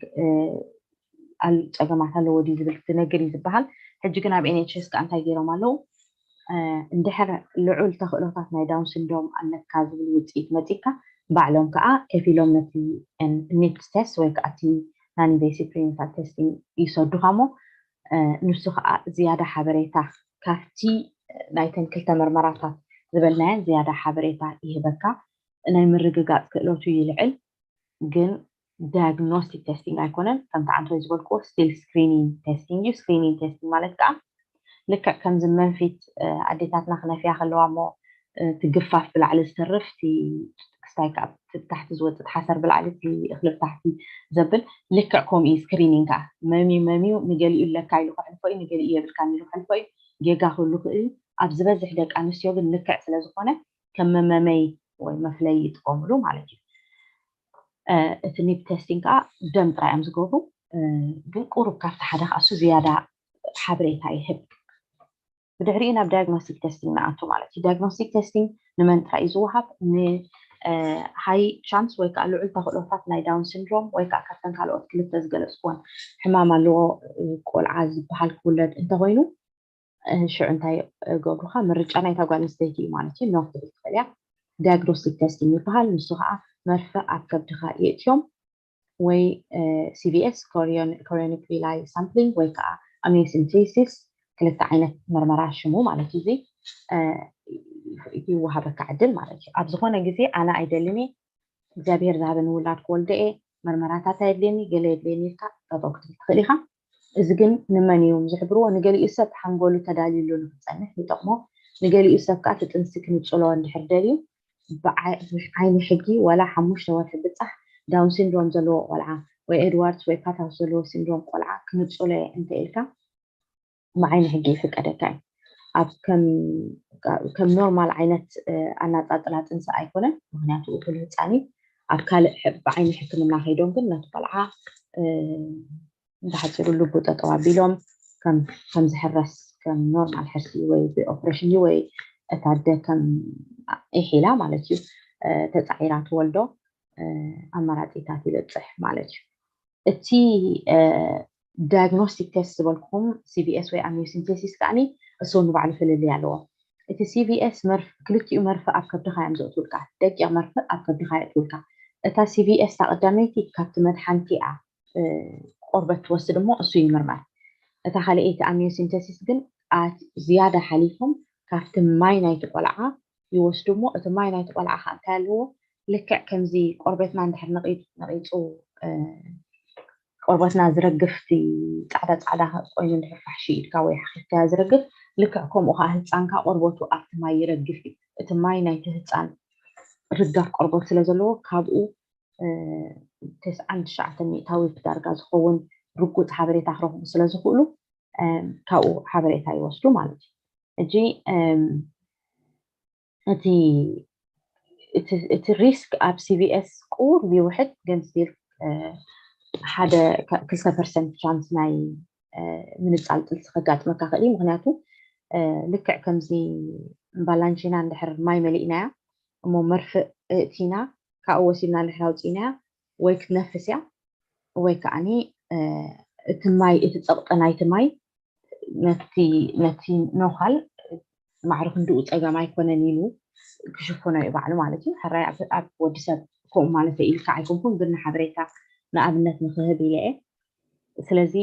ፀገማት ኣለዎ ድዩ ዝብል ትነግር እዩ ዝበሃል። ሕጂ ግን ኣብ ኤንኤችኤስ ከዓ እንታይ ገይሮም ኣለዉ እንድሕር ልዑል ተኽእሎታት ናይ ዳውን ሲንድሮም ኣለካ ዝብል ውፅኢት መፂካ ባዕሎም ከዓ ከፊሎም ነቲ ኒፕት ቴስት ወይ ከዓ እቲ non invasive prenatal testing ይሰዱኻ እሞ ንሱ ከዓ ዝያዳ ሓበሬታ ካብቲ ናይተን ክልተ መርመራታት ዝበልናየን ዝያዳ ሓበሬታ ይህበካ። ናይ ምርግጋፅ ክእለቱ ይልዕል ግን ዳያግኖስቲክ ቴስቲንግ ኣይኮነን። ከምቲ ዓንተወይ ዝበልክዎ ስቲል ስክሪኒንግ ቴስቲንግ እዩ። ስክሪኒንግ ቴስቲንግ ማለት ከዓ ልክዕ ከምዚ መንፊት ኣዴታትና ክነፍያ ከለዋ እሞ ትግፋፍ ብላዕሊ ዝተርፍ ክስታይ ካብ ታሕቲ ዝወፅእ ሓሰር ብላዕሊ እኽሊ ብታሕቲ ዘብል ልክዕ ከምኡ እዩ። ስክሪኒንግ ከዓ መምዩ መምዩ ንገሊኡ ኣለካ ኢሉ ክሕልፎ እዩ፣ ንገሊኡ የብልካ ኢሉ ክሕልፎ እዩ። ጌጋ ክህሉ ክእል እዩ። ኣብ ዝበዝሕ ደቂ ኣንስትዮ ግን ልክዕ ስለዝኾነ ከም መመመይ ወይ መፍለይ ይጥቀምሉ ማለት እዩ። እቲ ኒፕ ቴስቲንግ ከዓ ደም ጥራይ እዮም ዝገብሩ፣ ግን ቁሩብ ካብቲ ሓደ ከዓ እሱ ዝያዳ ሓበሬታ ይህብ። ብድሕሪኡ ናብ ዳያግኖስቲክ ቴስቲንግ ንኣቱ ማለት እዩ። ዳያግኖስቲክ ቴስቲንግ ንመን ጥራይ እዩ ዝወሃብ? ንሃይ ቻንስ ወይ ከዓ ልዑል ተኽእሎታት ናይ ዳውን ሲንድሮም ወይ ከዓ ካብተን ካልኦት ክልተ ዝገለፅኩወን ሕማም ኣለዎ ቆልዓ ዝበሃል ክውለድ እንተኮይኑ ሽዑ እንታይ ገብሩካ ምርጫ ናይታ ጓል ኣንስተይቲ እዩ ማለት እዩ። ኖ ክትብል ትኽእል እያ። ዳያግኖስቲክ ቴስቲንግ ይበሃል። ንሱ ከዓ መርፍእ ኣብ ከብድካ የእትዮም ወይ ሲቪኤስ ኮሪዮኒክ ቪላይ ሳምፕሊንግ ወይ ከዓ ኣምኒዮሲንቴሲስ ክልተ ዓይነት መርመራ ሽሙ ማለት እዩ። እዚ ይወሃበካ ዕድል ማለት እዩ። ኣብ ዝኾነ ግዜ ኣነ ኣይደልን እየ እግዚኣብሔር ዝሃበኒ ውላድ ክወልደ እየ መርመራታት ኣየድልየኒ ገለ የድልየኒ ኢልካ ጠጠው ክትብል ትኽእል ኢኻ። እዚ ግን ንመን እዮም ዝሕብርዎ? ንገሊኡ ሰብ ሓንጎሉ ተዳልዩሉ ንክፀንሕ ይጠቕሞ። ንገሊኡ ሰብ ከዓ እቲ ጥንሲ ክንፅሎ እንድሕር ደልዩ ብዓይኒ ሕጊ ዋላ ሓሙሽተ ወርሒ ብፃሕ ዳውን ሲንድሮም ዘለዎ ቆልዓ ወይ ኤድዋርድስ ወይ ፓታውስ ዘለዎ ሲንድሮም ቆልዓ ክንፅሎ እየ እንተ ኢልካ ብዓይኒ ሕጊ ይፍቀደካ እዩ። ኣብ ከም ኖርማል ዓይነት ኣናፃፅላ ጥንሲ ኣይኮነን። ምክንያቱ እኩል ህፃን እዩ። ኣብ ካልእ ብዓይኒ ሕክምና ከይዶም ግን ነቲ ቆልዓ ብሓፂሩ ልቡ ጠጠው ኣቢሎም ከም ዝሕረስ ከም ኖርማል ሕርሲ ወይ ብኦፕሬሽን እዩ ወይ እታ ኣደ ከም ኢሒላ ማለት እዩ ተፃዒራ ትወልዶ ኣማራፂታት ይበፅሕ ማለት እዩ። እቲ ዳያግኖስቲክ ቴስት ዝበልኩም ሲቪኤስ ወይ ኣምኒዮሲንቴሲስ ከዓኒ እሱ ንባዕሉ ፍልልይ ኣለዎ። እቲ ሲቪኤስ ክልቲኡ መርፍእ ኣብ ከብድኻ እዮም ዘእትውልካ። ደቂቕ መርፍእ ኣብ ከብድኻ የእትውልካ። እታ ሲቪኤስ እታ ቀዳመይቲ ካብቲ መድሓንቲ እያ ቆርበት ትወስድ እሞ እሱ ይምርመር። እታ ካልኣይቲ ኣምኒዮሲንቴሲስ ግን ዝያዳ ሓሊፎም ካብቲ ማይ ናይቲ ቆልዓ ይወስዱ እሞ እቲ ማይ ናይቲ ቆልዓ ከዓ እንታይ ኣለዎ ልክዕ ከምዚ ቆርበትና እንድሕር ነቒፁ ቆርበትና ዝረግፍ እቲ ፃዕዳ ፃዕዳ ኮይኑ እንድሕር ፋሕሺ ኢድካ ወይ ሓኺኽካዮ ዝረግፍ ልክዕ ከምኡ ከዓ ህፃንካ ቆርበቱ ኣብቲ ማይ ይረግፍ እዩ። እቲ ማይ ናይቲ ህፃን ርጋፍ ቆርበት ስለ ዘለዎ ካብኡ ተስዓን ትሽዓተን ሚእታዊት ዳርጋ ዝኸውን ርጉፅ ሓበሬታ ክረኽቡ ስለ ዝኽእሉ ካብኡ ሓበሬታ ይወስዱ ማለት እዩ። ሕጂ እቲ እቲ ሪስክ ኣብ ሲቪኤስ ቁሩብ ይውሕድ ግን ስቲል ሓደ ክልተ ፐርሰንት ቻንስ ናይ ምንፃል ጥንሲ ከጋጥመካ ክእል እዩ። ምክንያቱ ልክዕ ከምዚ ባላንቺና እንድሕር ማይ መሊእናያ እሞ መርፍእ እእቲና ካብኡ ወሲድና እንድሕር ኣውፂእናያ ወይ ክትነፍስ እያ ወይ ከዓኒ እቲ ማይ እቲ ፀቕጢ ናይቲ ማይ ነቲ ነቲ ኖኻል ማዕረ ክንድኡ ፀገም ኣይኮነን ኢሉ ክሽፍኖ እዩ ባዕሉ ማለት እዩ። ሕራይ ኣብ ወዲ ሰብ ከምኡ ማለት ኢልካ ኣይኮንኩን፣ ግን ንሓበሬታ ንኣብነት ንክህብ ኢለ እየ። ስለዚ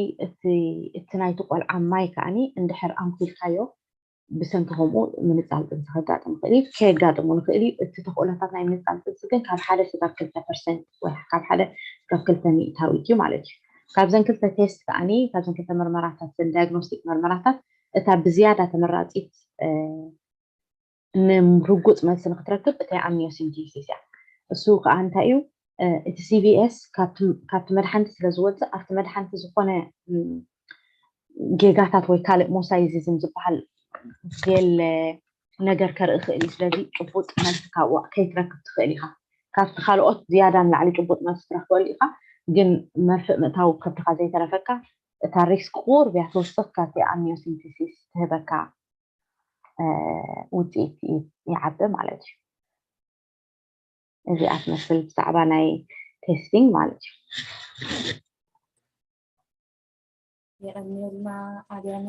እቲ ናይቲ ቆልዓ ማይ ከዓኒ እንድሕር ኣንኪልካዮ ብሰንኪ ከምኡ ምንፃል ጥንሲ ከጋጥም ይኽእል እዩ። ከየጋጥሙ ንኽእል እዩ። እቲ ተኽእሎታት ናይ ምንፃል ጥንሲ ግን ካብ ሓደ ስጋብ ክልተ ፐርሰንት ወይ ካብ ሓደ ስጋብ ክልተ ሚእታዊት እዩ ማለት እዩ። ካብዘን ክልተ ቴስት ከዓኒ ካብዘን ክልተ መርመራታት ዘን ዳያግኖስቲክ መርመራታት እታ ብዝያዳ ተመራፂት ንምርጉፅ መልሲ ንክትረክብ እታ ኣምኒዮሲንቲሲስ እያ። እሱ ከዓ እንታይ እዩ? እቲ ሲቪኤስ ካብቲ መድሓንቲ ስለ ዝወፅእ ኣብቲ መድሓንቲ ዝኾነ ጌጋታት ወይ ካልእ ሞሳይዚዝም ዝበሃል ገለ ነገር ከርኢ ይኽእል እዩ። ስለዚ ጭቡጥ መልሲ ካብኡ ከይትረክብ ትኽእል ኢኻ። ካብቲ ካልኦት ዝያዳ ንላዕሊ ጭቡጥ መልሲ ትረክበሉ ኢኻ፣ ግን መርፍእ ምእታው ከብድኻ ዘይተረፈካ እታ ሪስክ ቁሩብ እያ ትወስኽ ካብቲ ኣምኒዮሲንቲሲስ ትህበካ ውፅኢት ይዓቢ ማለት እዩ። እዚኣ ትመስል ብዛዕባ ናይ ቴስቲንግ ማለት እዩ። የቐንየልና ኣድያመ።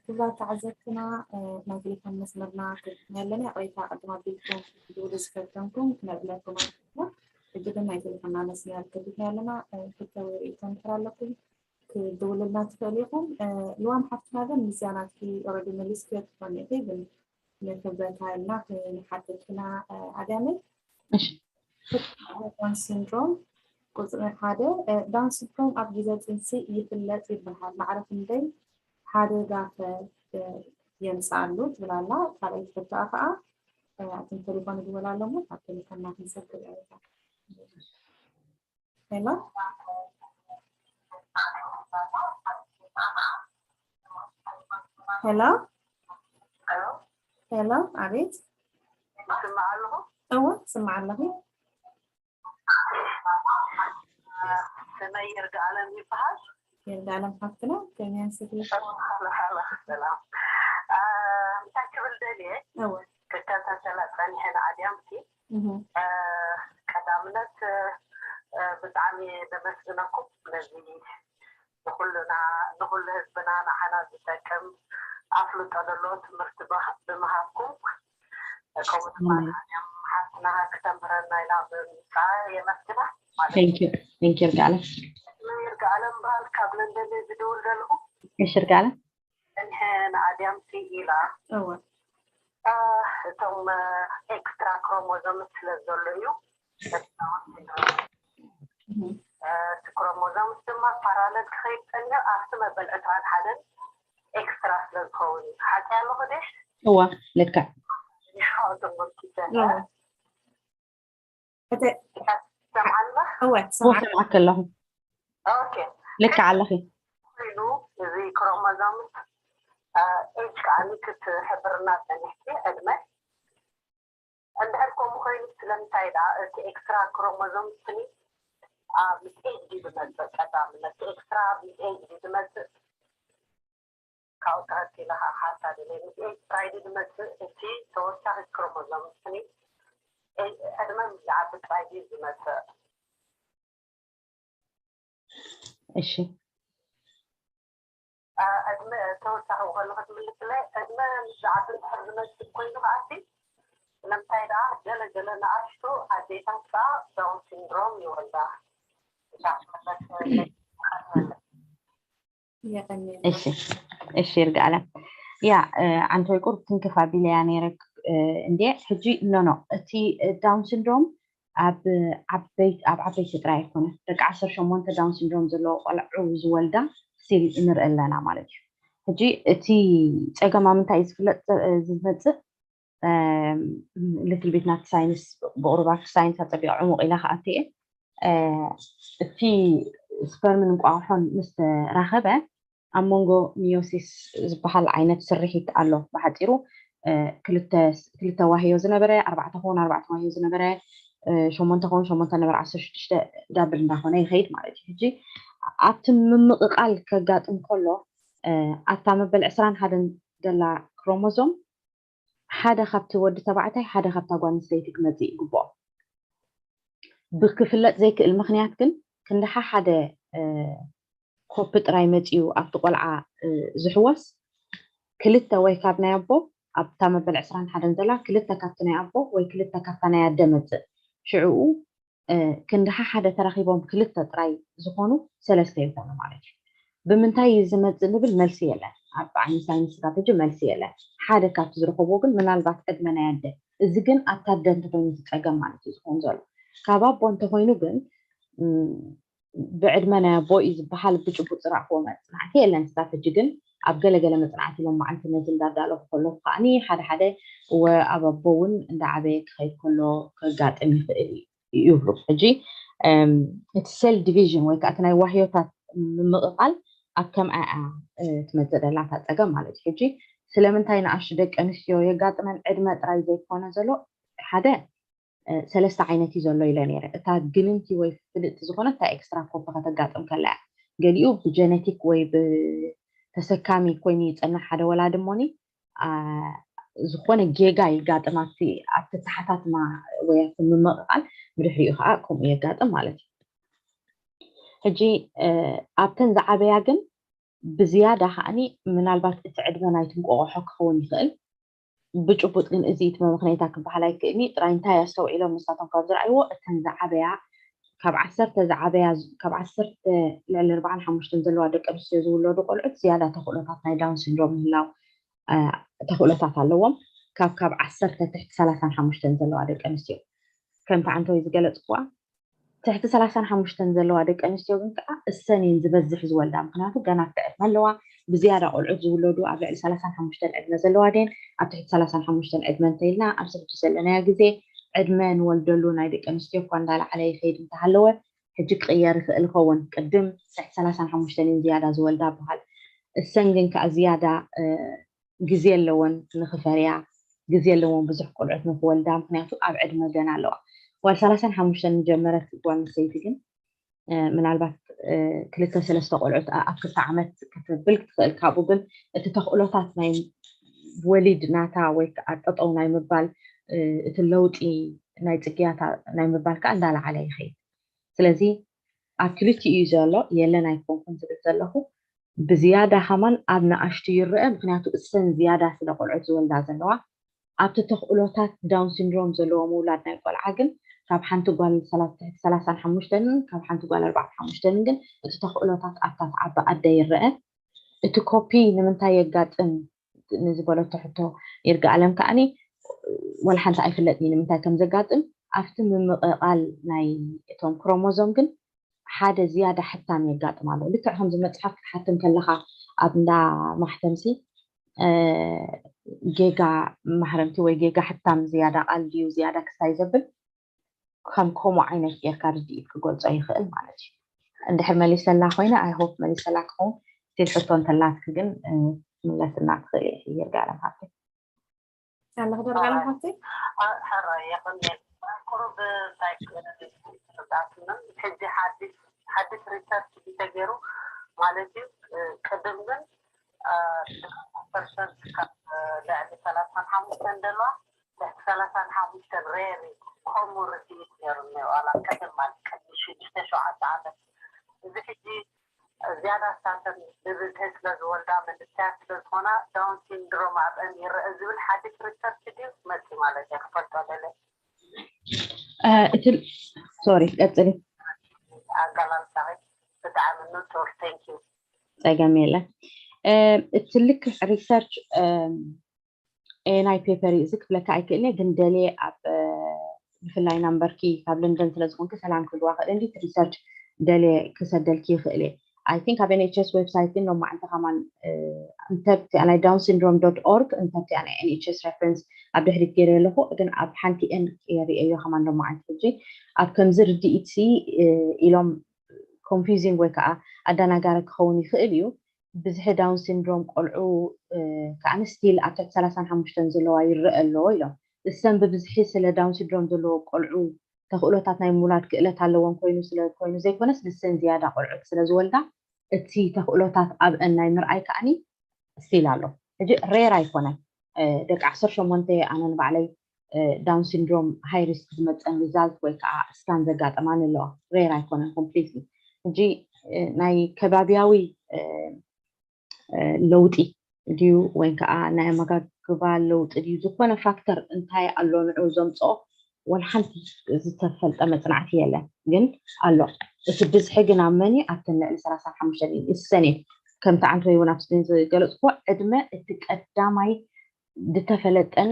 ክቡራት ተዓዘብትና ናይ ቴሌፎን መስመርና ክርክና ኣለና። ይቕሬታ ቅድም ኣቢልኩም ክትድውሉ ዝፈተንኩም ክነብለኩም ኣለና። ሕጂ ግን ናይ ቴሌፎንና መስመር ክርክና ኣለና። ሕቶ ወይ ርእይቶ እንድሕር ኣለኩም ክድውልልና ትኽእል ኢኹም። ልዋም ሓፍትና ግን ምስያ ናትኪ ኦረዲ መሊስክዮ ትኾን ኢኺ ግን ንክብረታ ኢልና ክንሓተኪና ኣድያመ። ዳውን ሲንድሮም ቁፅሪ ሓደ። ዳውን ሲንድሮም ኣብ ግዜ ፅንሲ ይፍለጥ ይበሃል። ማዕረ ክንደይ ሓደጋ ከ የምፅኣሉ ትብል ኣላ። ካልኣይቲ ሕቶኣ ከዓ ኣብቶም ቴሌፎን ይድወል ኣሎ እሞ ካብ ቴሌፎንና ክንሰክር እያ። ሄሎ ሄሎ ሄሎ፣ ኣቤት። ይስማዕ ኣለኹ? እወ፣ ይስማዕ ኣለኹ። ስመይ ይርጋኣለም ይበሃል። ይርጋኣለም ሓፍትና፣ ከመይ ኣምሲኽልኺ? ሃላ፣ ሃላ፣ ሰላም። አ፣ እንታይ ክብል ደልየ? እወ። ክከታተላ ጸኒሐ ንኣድያምኪ። እህ። አ፣ ቀዳምነት፣ አ፣ ብጣዕሚ የመስግነኩም ነዚ ንኹልና፣ ንኹሉ ህዝብና፣ ንዓና ዝጠቅም ኣፍልጦ ዘለዎ ትምህርቲ ብሃ-፣ ብምሃብኩም፣ ከምኡ ድማ ኣሜን። ንዓና ሓፍትና ክተምህረና ኢላ ብምምጻኣ የመስግና ማለት እዩ። Thank you. Thank you ይርጋለም። ይርጋለም በሃል ካብ ለንደን እየ ዝድውል ዘለኹ። እሺ ይርጋለም። እኒሀ ንኣድያምቲ ኢላ። እወ። አ፣ እቶም፣ አ፣ ኤክስትራ ክሮሞዞምስ ስለ ዘሎ እዩ። እህ። አ፣ እቲ ክሮሞዞምስ ድማ ፓራለል ክኸይድ ጸኒሑ ኣብቲ መበል ዕስራን ሓደን ኤክስትራ ስለ ዝኸውን እዩ። ሓቂ ኣለኹ ድየ? እወ፣ ልክዕ። ይሓው ተመልኪተ። እወ። እተ-፣ ትሰምዓና? እወ፣ እወ፣ ትሰምዓኒ። ሰምዓኪ ኣለኹ። ኦኬ። ልክዕ ኣለኺ። ኮይኑ እዚ ክሮሞዞምስ፣ አ፣ ኤጅ ከዓኒ ክትሕብርና ጸኒሕኪ፣ ዕድመ። እንድሕር ከምኡ ኮይኑ ስለምንታይ ደኣ እቲ ኤክስትራ ክሮሞዞምስ ስኒ፣ አ፣ ምስ ኤጅ ድዩ ዝመጽእ? ቀዳምነት እቲ ኤክስትራ ምስ ኤጅ ድዩ ዝመጽእ? ካብኡ ተኸቲለ ከዓ ሓታ ድለ ምስ ኤጅ ጥራይ ድዩ ዝመጽእ? እቲ ተወሳኺ ክሮሞዞምስ ስኒ ኤጅ፣ ዕድመ ምስ ዝዓቢ ጥራይ ድዩ ዝመጽእ? እሺ። አ፣ ዕድመ ተወሳኺ ከሎ ክትምልስለይ፣ ዕድመ ምስ ዝዓቢ እንድሕር ዝመጽእ ኮይኑ ከዓሲ፣ ስለምንታይ ደኣ ገለ ገለ ንኣሽቱ ኣዴታት ከኣ ዳውን ሲንድሮም ይወልዳ? እዛ መለስ የቐንየልና። እሺ፣ እሺ ይርጋለም። ያ፣ እ፣ ዓንተወይ ቁሩብ ትንክፍ ኣቢለያ ነይረ፣ እ፣ እንዴ፣ ሕጂ ኖ፣ ኖ፣ እቲ፣ እ፣ ዳውን ሲንድሮም ኣብ ዓበይቲ፣ ኣብ ዓበይቲ ጥራይ ኣይኮነ፣ ደቂ ዓሰርተ ሸሞንተ ዳውን ሲንድሮም ዘለዎ ቆልዑ ዝወልዳ ስቲል ንርኢ ኣለና ማለት እዩ። ሕጂ እቲ ጸገም ኣብ ምንታይ እዩ ዝፍለጥ፣ እ፣ ዝመጽእ? ሊትል ቢት ናቲ ሳይንስ ብቑሩብ ኣብቲ ሳይንስ ኣጸቢቐ ዕሙቕ ኢለ ክኣቱ እየ። እ፣ እቲ ስፐርምን እንቋቑሖን ምስ ተራኸበ ኣብ መንጎ ሚዮሲስ ዝበሃል ዓይነት ስርሒት ኣሎ። ብሓጺሩ እ፣ ክልተ ክልተ ዋህዮ ዝነበረ፣ ኣርባዕተ ክኸውን ኣርባዕተ ዋህዮ ዝነበረ፣ እ፣ ሸሞንተ ክኸውን ሸሞንተ ነበረ፣ ዓሰርተ ሽዱሽተ ዳብል እንዳኾነ ይኸይድ ማለት እዩ። ሕጂ ኣብቲ ምምቕቓል ከጋጥም ከሎ እ፣ ኣብታ መበል ዕስራን ሓደን ዘላ ክሮሞዞም ሓደ ካብቲ ወዲ ተባዕታይ ሓደ ካብታ ጓል ኣንስተይቲ ክመጽእ ይግብኦ። ብክፍለጥ ዘይክእል ምኽንያት ግን ክንዲ ሓሓደ እ፣ ኮፒ ጥራይ መጺኡ ኣብቲ ቆልዓ እ፣ ዝሕወስ ክልተ ወይ ካብ ናይ ኣቦ ኣብታ መበል ዕስራን ሓደን ዘላ ክልተ ካብቲ ናይ ኣቦ ወይ ክልተ ካብታ ናይ ኣደ መፅእ ሽዕኡ ክንድሓ ሓደ ተረኺቦም ክልተ ጥራይ ዝኾኑ ሰለስተ ይኾኑ ማለት እዩ። ብምንታይ እዩ ዝመፅእ ንብል መልሲ የለን። ኣብ ዓይኒ ሳይንስ ካብ ሕጂ መልሲ የለን። ሓደ ካብቲ ዝረኸብዎ ግን ምናልባት ዕድመ ናይ ኣደ፣ እዚ ግን ኣብታ ኣደ እንተኾይኑ ዝፀገም ማለት እዩ ዝኸውን ዘሎ። ካብ ኣቦ እንተኾይኑ ግን ብዕድመ ናይ ኣቦ እዩ ዝበሃል ብጭቡጥ ዝረእኽዎ መፅናዕቲ የለን። ስታብ ሕጂ ግን ኣብ ገለገለ መፅናዕቲ ሎም መዓልቲ ነዚ እንዳዳለኹ ከለኹ ከዓኒ ሓደ ሓደ ወ ኣብ ኣቦ እውን እንዳዓበየ ክኸይድ ከሎ ከጋጥም ይኽእል እዩ ይብሉ። ሕጂ እቲ ሴል ዲቪዥን ወይ ከዓ እቲ ናይ ዋህዮታት ምምቕቓል ኣብ ከምኣ እያ ትመፅእ ደላ እታ ፀገም ማለት እዩ። ሕጂ ስለምንታይ ንኣሽቱ ደቂ ኣንስትዮ የጋጥመን ዕድመ ጥራይ ዘይኮነ ዘሎ ሓደ ሰለስተ ዓይነት እዩ ዘሎ ኢለ ነይረ። እታ ግንንቲ ወይ ፍልጥቲ ዝኾነት እታ ኤክስትራ ኮፒ ከተጋጥም ከላ እያ። ገሊኡ ብጀነቲክ ወይ ብተሰካሚ ኮይኑ ይጸንሕ ሓደ ወላዲ እሞኒ ዝኾነ ጌጋ ይጋጥም ኣብቲ ኣብቲ ተሓታትማ ወይ ኣብቲ ምምቕቓል ብድሕሪኡ ከዓ ከምኡ የጋጥም ማለት እዩ። ሕጂ ኣብተን ዝዓበያ ግን ብዝያዳ ከዓኒ ምናልባት እቲ ዕድመ ናይቲ እንቆቆሖ ክኸውን ይኽእል። ብጭቡጥ ግን እዚ እቲ መመኽነይታ ክበሃል ኣይክእልኒ ጥራይ እንታይ ኣስተውዒሎም ንሳቶም ካብ ዝረኣይዎ እተን ዝዓበያ ካብ ዓሰርተ ዝዓበያ ካብ ዓሰርተ ልዕሊ ኣርባዓን ሓሙሽተን ዘለዋ ደቂ ኣንስትዮ ዝውለዱ ቆልዑት ዝያዳ ተኽእሎታት ናይ ዳውን ሲንድሮም ምህላው ተኽእሎታት ኣለዎም። ካብ ካብ ዓሰርተ ትሕቲ ሰላሳን ሓሙሽተን ዘለዋ ደቂ ኣንስትዮ ከምቲ ዓንተወይ ዝገለፅኩዋ ትሕቲ ሰላሳን ሓሙሽተን ዘለዋ ደቂ ኣንስትዮ ግን ከዓ እሰን እየን ዝበዝሕ ዝወልዳ። ምክንያቱ ገና ኣብቲ ዕድመ ኣለዋ። ብዝያዳ ቆልዑት ዝውለዱ ኣብ ልዕሊ ሰላሳን ሓሙሽተን ዕድመ ዘለዋ ድየን ኣብ ትሕቲ ሰላሳን ሓሙሽተን ዕድመ እንተኢልና ኣብዚ ሕጂ ዘለናዮ ግዜ ዕድመ ንወልደሉ ናይ ደቂ ኣንስትዮ እኳ እንዳለዓለ ይኸይድ እንተሃለወ ሕጂ ክቕየር ይኽእል ይኸውን። ቅድም ትሕቲ ሰላሳን ሓሙሽተን እየን ዝያዳ ዝወልዳ በሃል። እሰን ግን ከዓ ዝያዳ ግዜ ኣለወን ንኽፈርያ፣ ግዜ ኣለወን ብዙሕ ቆልዑት ንኽወልዳ፣ ምኽንያቱ ኣብ ዕድመ ገና ኣለዋ። ጓል ሰላሳን ሓሙሽተን ዝጀመረት ጓል ኣንስተይቲ ግን ምናልባት ክልተ ሰለስተ ቆልዑት ኣብ ክልተ ዓመት ክትብል ክትኽእል። ካብኡ ግን እቲ ተኽእሎታት ናይ ወሊድ ናታ ወይ ከዓ ጠጠው ናይ ምባል እቲ ለውጢ ናይ ፅግያታ ናይ ምባል ከዓ እንዳለዓለ ይኸይድ። ስለዚ ኣብ ክልቲኡ እዩ ዘሎ የለን ኣይኮንኩን ዝብል ዘለኹ ብዝያዳ ከማን ኣብ ንኣሽቱ ይረአ፣ ምኽንያቱ እሰን ዝያዳ ስለ ቆልዑት ዝወልዳ ዘለዋ። ኣብቲ ተኽእሎታት ዳውን ሲንድሮም ዘለዎ ምውላድ ናይ ቆልዓ ግን ካብ ሓንቲ ጓል ሰላሳን ሓሙሽተን ካብ ሓንቲ ጓል ኣርባዕተ ሓሙሽተን ግን እቲ ተኽእሎታት ኣብታ ትዓቢ ኣደ ይረአ። እቲ ኮፒ ንምንታይ የጋጥም ንዝበለቶ ሕቶ ይርጋ ኣለም ከዓኒ ዋላ ሓንቲ ኣይፍለጥኒ ንምንታይ ከም ዘጋጥም ኣብቲ ምምቕቓል ናይ እቶም ክሮሞዞም ግን ሓደ ዝያዳ ሕታም የጋጥም ኣሎ። ልክዕ ከምዚ መፅሓፍ ክትሓትም ከለኻ ኣብ እንዳ ማሕተምሲ ጌጋ ማሕረምቲ ወይ ጌጋ ሕታም ዝያዳ ቃል ድዩ ዝያዳ ክስታይ ዘብል ከም ከምኡ ዓይነት ጌርካ ርድኢት ክገልፆ ይኽእል ማለት እዩ። እንድሕር መሊሰላ ኮይነ ኣይሆፕ መሊሰላ ክኸውን ስቲል ሕቶ እንተላትክ ግን ምለስና ትኽእል እየ ይርጋለም ሃብተይ። ኣለኽ ደርጋለም ሃብተይ ሕራይ የቐንየልና። ቁሩብ እንታይ ርዳእትንን ሕጂ ሓድሽ ሓድሽ ሪሰርች እዩ ተገይሩ ማለት እዩ። ቅድም ግን ፐርሰንት ካብ ልዕሊ ሰላሳን ሓሙሽተን ዘለዋ ትሕቲ ሰላሳን ሓሙሽተን ሬር እዩ። ከምኡ ርድኢት ነይሩ እኒኦ ዋላ ቅድም ማለት ቅድሚ ሽዱሽተ ሸውዓተ ዓመት። እዚ ሕጂ ዝያዳ ሳተን ብብዝሒ ስለ ዝወልዳ መንእሰያት ስለ ዝኾና ዳውን ሲንድሮም ኣብአን ይረአ ዝብል ሓድሽ ሪሰርች ድዩ መፂ ማለት እየ ክፈልጦ ደለ እቲ ሶሪ ቀፅሊ ኣገላልፃ ብጣዕሚ ንፁር thank you ፀገም የለን እቲ ልክዕ ሪሰርች ናይ ፔፐር እዩ እዚ ክፍለካ ኣይክእልኒ ግን ደልየ ኣብ ብፍላይ ናምበርኪ ካብ ለንደን ስለ ዝኾንኪ ሰላም ክብልዋ ክእል እንዲ ሪሰርች ደልየ ክሰደልኪ ይኽእል እየ I think ኣብ NHS website ግን ሎም መዓልቲ ከማን እንተብቲ ናይ down syndrome dot org እንተብቲ ናይ NHS reference ኣብ ድሕሪት ገይረ ኣለኹ ግን ኣብ ሓንቲ ኤን የርእየዮ ከማን ሎም መዓልቲ ሕጂ ኣብ ከምዚ ርድኢት ኢሎም confusing ወይ ከዓ ኣደናጋሪ ክኸውን ይኽእል እዩ ብዝሒ down syndrome ቆልዑ ከዓኒ still ኣብ ትሕቲ ሰላሳን ሓሙሽተን ዘለዋ ይረአ ኣሎ ኢሎም እሰን ብብዝሒ ስለ down syndrome ዘለዎ ቆልዑ ተኽእሎታት ናይ ምውላድ ክእለት ኣለወን ኮይኑ ስለ ኮይኑ ዘይኮነስ ንሰን ዝያዳ ቆልዑት ስለ ዝወልዳ እቲ ተኽእሎታት ኣብአን ናይ ምርኣይ ከዓኒ still ኣሎ ሕጂ rare ኣይኮነን ደቂ ዓሰርተ ሸሞንተ ኣነ ንባዕለይ down syndrome high risk ዝመፀን result ወይ ከዓ scan ዘጋጠማኒ ኣለዋ rare ኣይኮነን completely ሕጂ ናይ ከባቢያዊ ለውጢ ድዩ ወይ ከዓ ናይ ኣመጋግባ ለውጢ ድዩ ዝኾነ ፋክተር እንታይ ኣሎ ንዑ ዘምፅኦ ወላ ሓንቲ ዝተፈልጠ መፅናዕቲ የለን። ግን ኣሎ እቲ ብዝሒ ግን ኣብ መን ኣብተን ልዕሊ ሰላሳን ሓሙሽተን እሰን እየ ከምቲ ዓንተወይ እውን ኣብ ስክሪን ዝገለፅኩ ዕድመ እቲ ቀዳማይ ዝተፈለጠን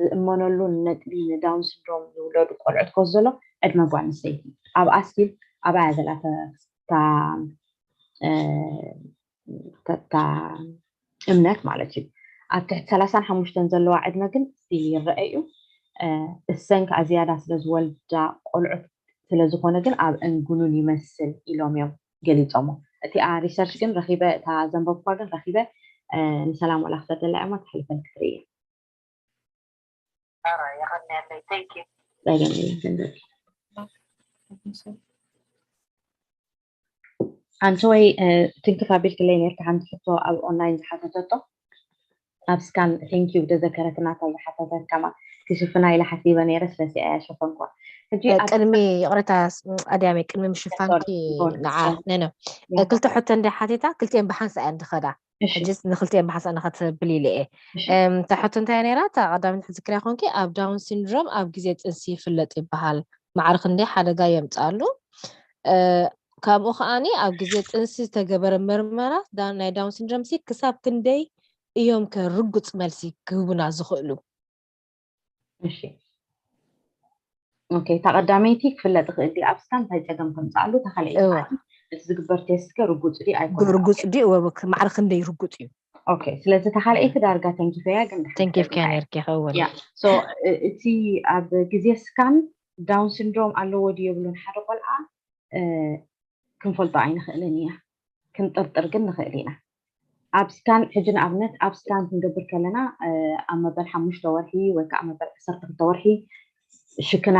ዝእመነሉን ነጥቢ ንዳውን ስንድሮም ዝውለዱ ቆልዑት ኮስ ዘሎ ዕድመ ጓል ኣንስተይቲ ኣብ ኣስቲል ኣብኣ ዘላ ተታ እምነት ማለት እዩ። ኣብ ትሕቲ ሰላሳን ሓሙሽተን ዘለዋ ዕድመ ግን ስቲል ይረአ እዩ። እሰን ከዓ ዝያዳ ስለ ዝወልዳ ቆልዑት ስለ ዝኾነ ግን ኣብ እንጉኑን ይመስል ኢሎም እዮም ገሊፆሞ። እቲኣ ሪሰርች ግን ረኪበ እታ ዘንበብኳ ግን ረኪበ ንሰላም ዋላ ክሰደላ እማ ተሕልፈን ክትርኢ እየ። የቀንየለይ። ሓንቲ ወይ ትንክፍ ኣቢልክለይ ነርካ ሓንቲ ሕቶ ኣብ ኦንላይን ዝሓተተቶ ኣብ ስካን ቴንኪዩ ብተዘከረትና ካብ ዝሓተተት ከማ ክሽፍና ኢለ ሓሲበ ነይረ ስለዚ ኣያ ሸፈንኳ። ሕጂ ኣብ- ቅድሚ ይቕሬታ ኣድያመይ ቅድሚ ምሽፋንኪ ንዓ ነነ ክልተ ሕቶ እንደ ሓቲታ ክልቲኤን ብሓንሳ እየን ዝኸዳ እሺ፣ ሕጂ ንክልቲኤን ብሓንሳ ንኸተብል ኢለ እየ እሺ። እም፣ እታ ሕቶ እንታይ ነይራ እታ ቀዳሚት ክትዝክርያ ኮንኪ ኣብ ዳውን ሲንድሮም ኣብ ግዜ ጥንሲ ይፍለጥ ይበሃል ማዕረ ክንደይ ሓደጋ የምፅኣሉ እ፣ ካብኡ ከዓኒ ኣብ ግዜ ጥንሲ ዝተገበረ መርመራ ዳ- ናይ ዳውን ሲንድሮም ሲ ክሳብ ክንደይ እዮም ከ ርጉፅ መልሲ ክህቡና ዝኽእሉ እሺ ኦኬ እታ ቀዳመይቲ ክፍለጥ ይኽእል ድዩ ኣብ ስካን እንታይ ፀገም ከምፅኣሉ እታ ካልኣይቲ እወ። ከዓኒ እቲ ዝግበር ቴስት ከ ርጉፅ ድዩ ኣይኮነን ርጉፅ ድዩ እወ ማዕረ ክንደይ ርጉፅ እዩ ኦኬ ስለዚ እታ ካልኣይቲ ዳርጋ ተንኪፈያ ግን ድሓን ተንኪፍክያ ትጠልምያ። ነርኪ ከወል ያ so እቲ ኣብ ግዜ ስካን ዳውን ሲንድሮም ኣለዎ ድዩ የብሉን ሓደ ቆልዓ እ፣ ክንፈልጦ ኣይንኽእልን ኢና ክንጥርጥር ግን ንኽእል ኢና ኣብ ስካን ሕጂ ንኣብነት ኣብ ስካን ክንገብር ከለና እ፣ ኣብ መበል ሓሙሽተ ወርሒ ወይ ከዓ መበል ዓሰርተ ክልተ ወርሒ ሽክና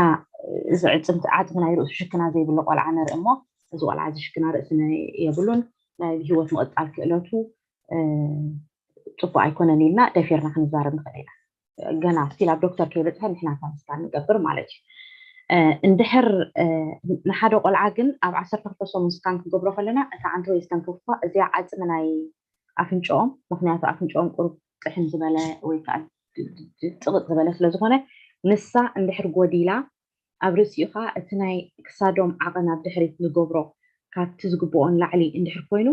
እዚ ዕፅምቲ ዓፅሚ ናይ ርእሱ ሽክና ዘይብሉ ቆልዓ ንርኢ እሞ እዚ ቆልዓ እዚ ሽክና ርእሲ ን- የብሉን ናይ ህይወት ምቕፃል ክእለቱ እ፣ ፅቡቅ ኣይኮነን ኢልና ደፊርና ክንዛረብ ንኽእል ኢና ገና ስቲል ኣብ ዶክተር ከይበፅሐ ንሕና እታ ስካን ንገብር ማለት እዩ እ፣ እንድሕር እ፣ ንሓደ ቆልዓ ግን ኣብ ዓሰርተ ክልተ ሰሙን ስካን ክንገብሮ ከለና እታ ዓንተ ወይ ዝተንከፍኳ እዚኣ ዓፅሚ ናይ ኣፍንጭኦም ምክንያቱ ኣፍንጭኦም ቁሩብ ጥሕን ዝበለ ወይ ከዓ ጥቕጥ ዝበለ ስለ ዝኾነ ንሳ እንድሕር ጎዲላ ኣብ ርእሲኡ ከዓ እቲ ናይ ክሳዶም ዓቐን ኣብ ድሕሪት ንገብሮ ካብቲ ዝግብኦ ንላዕሊ እንድሕር ኮይኑ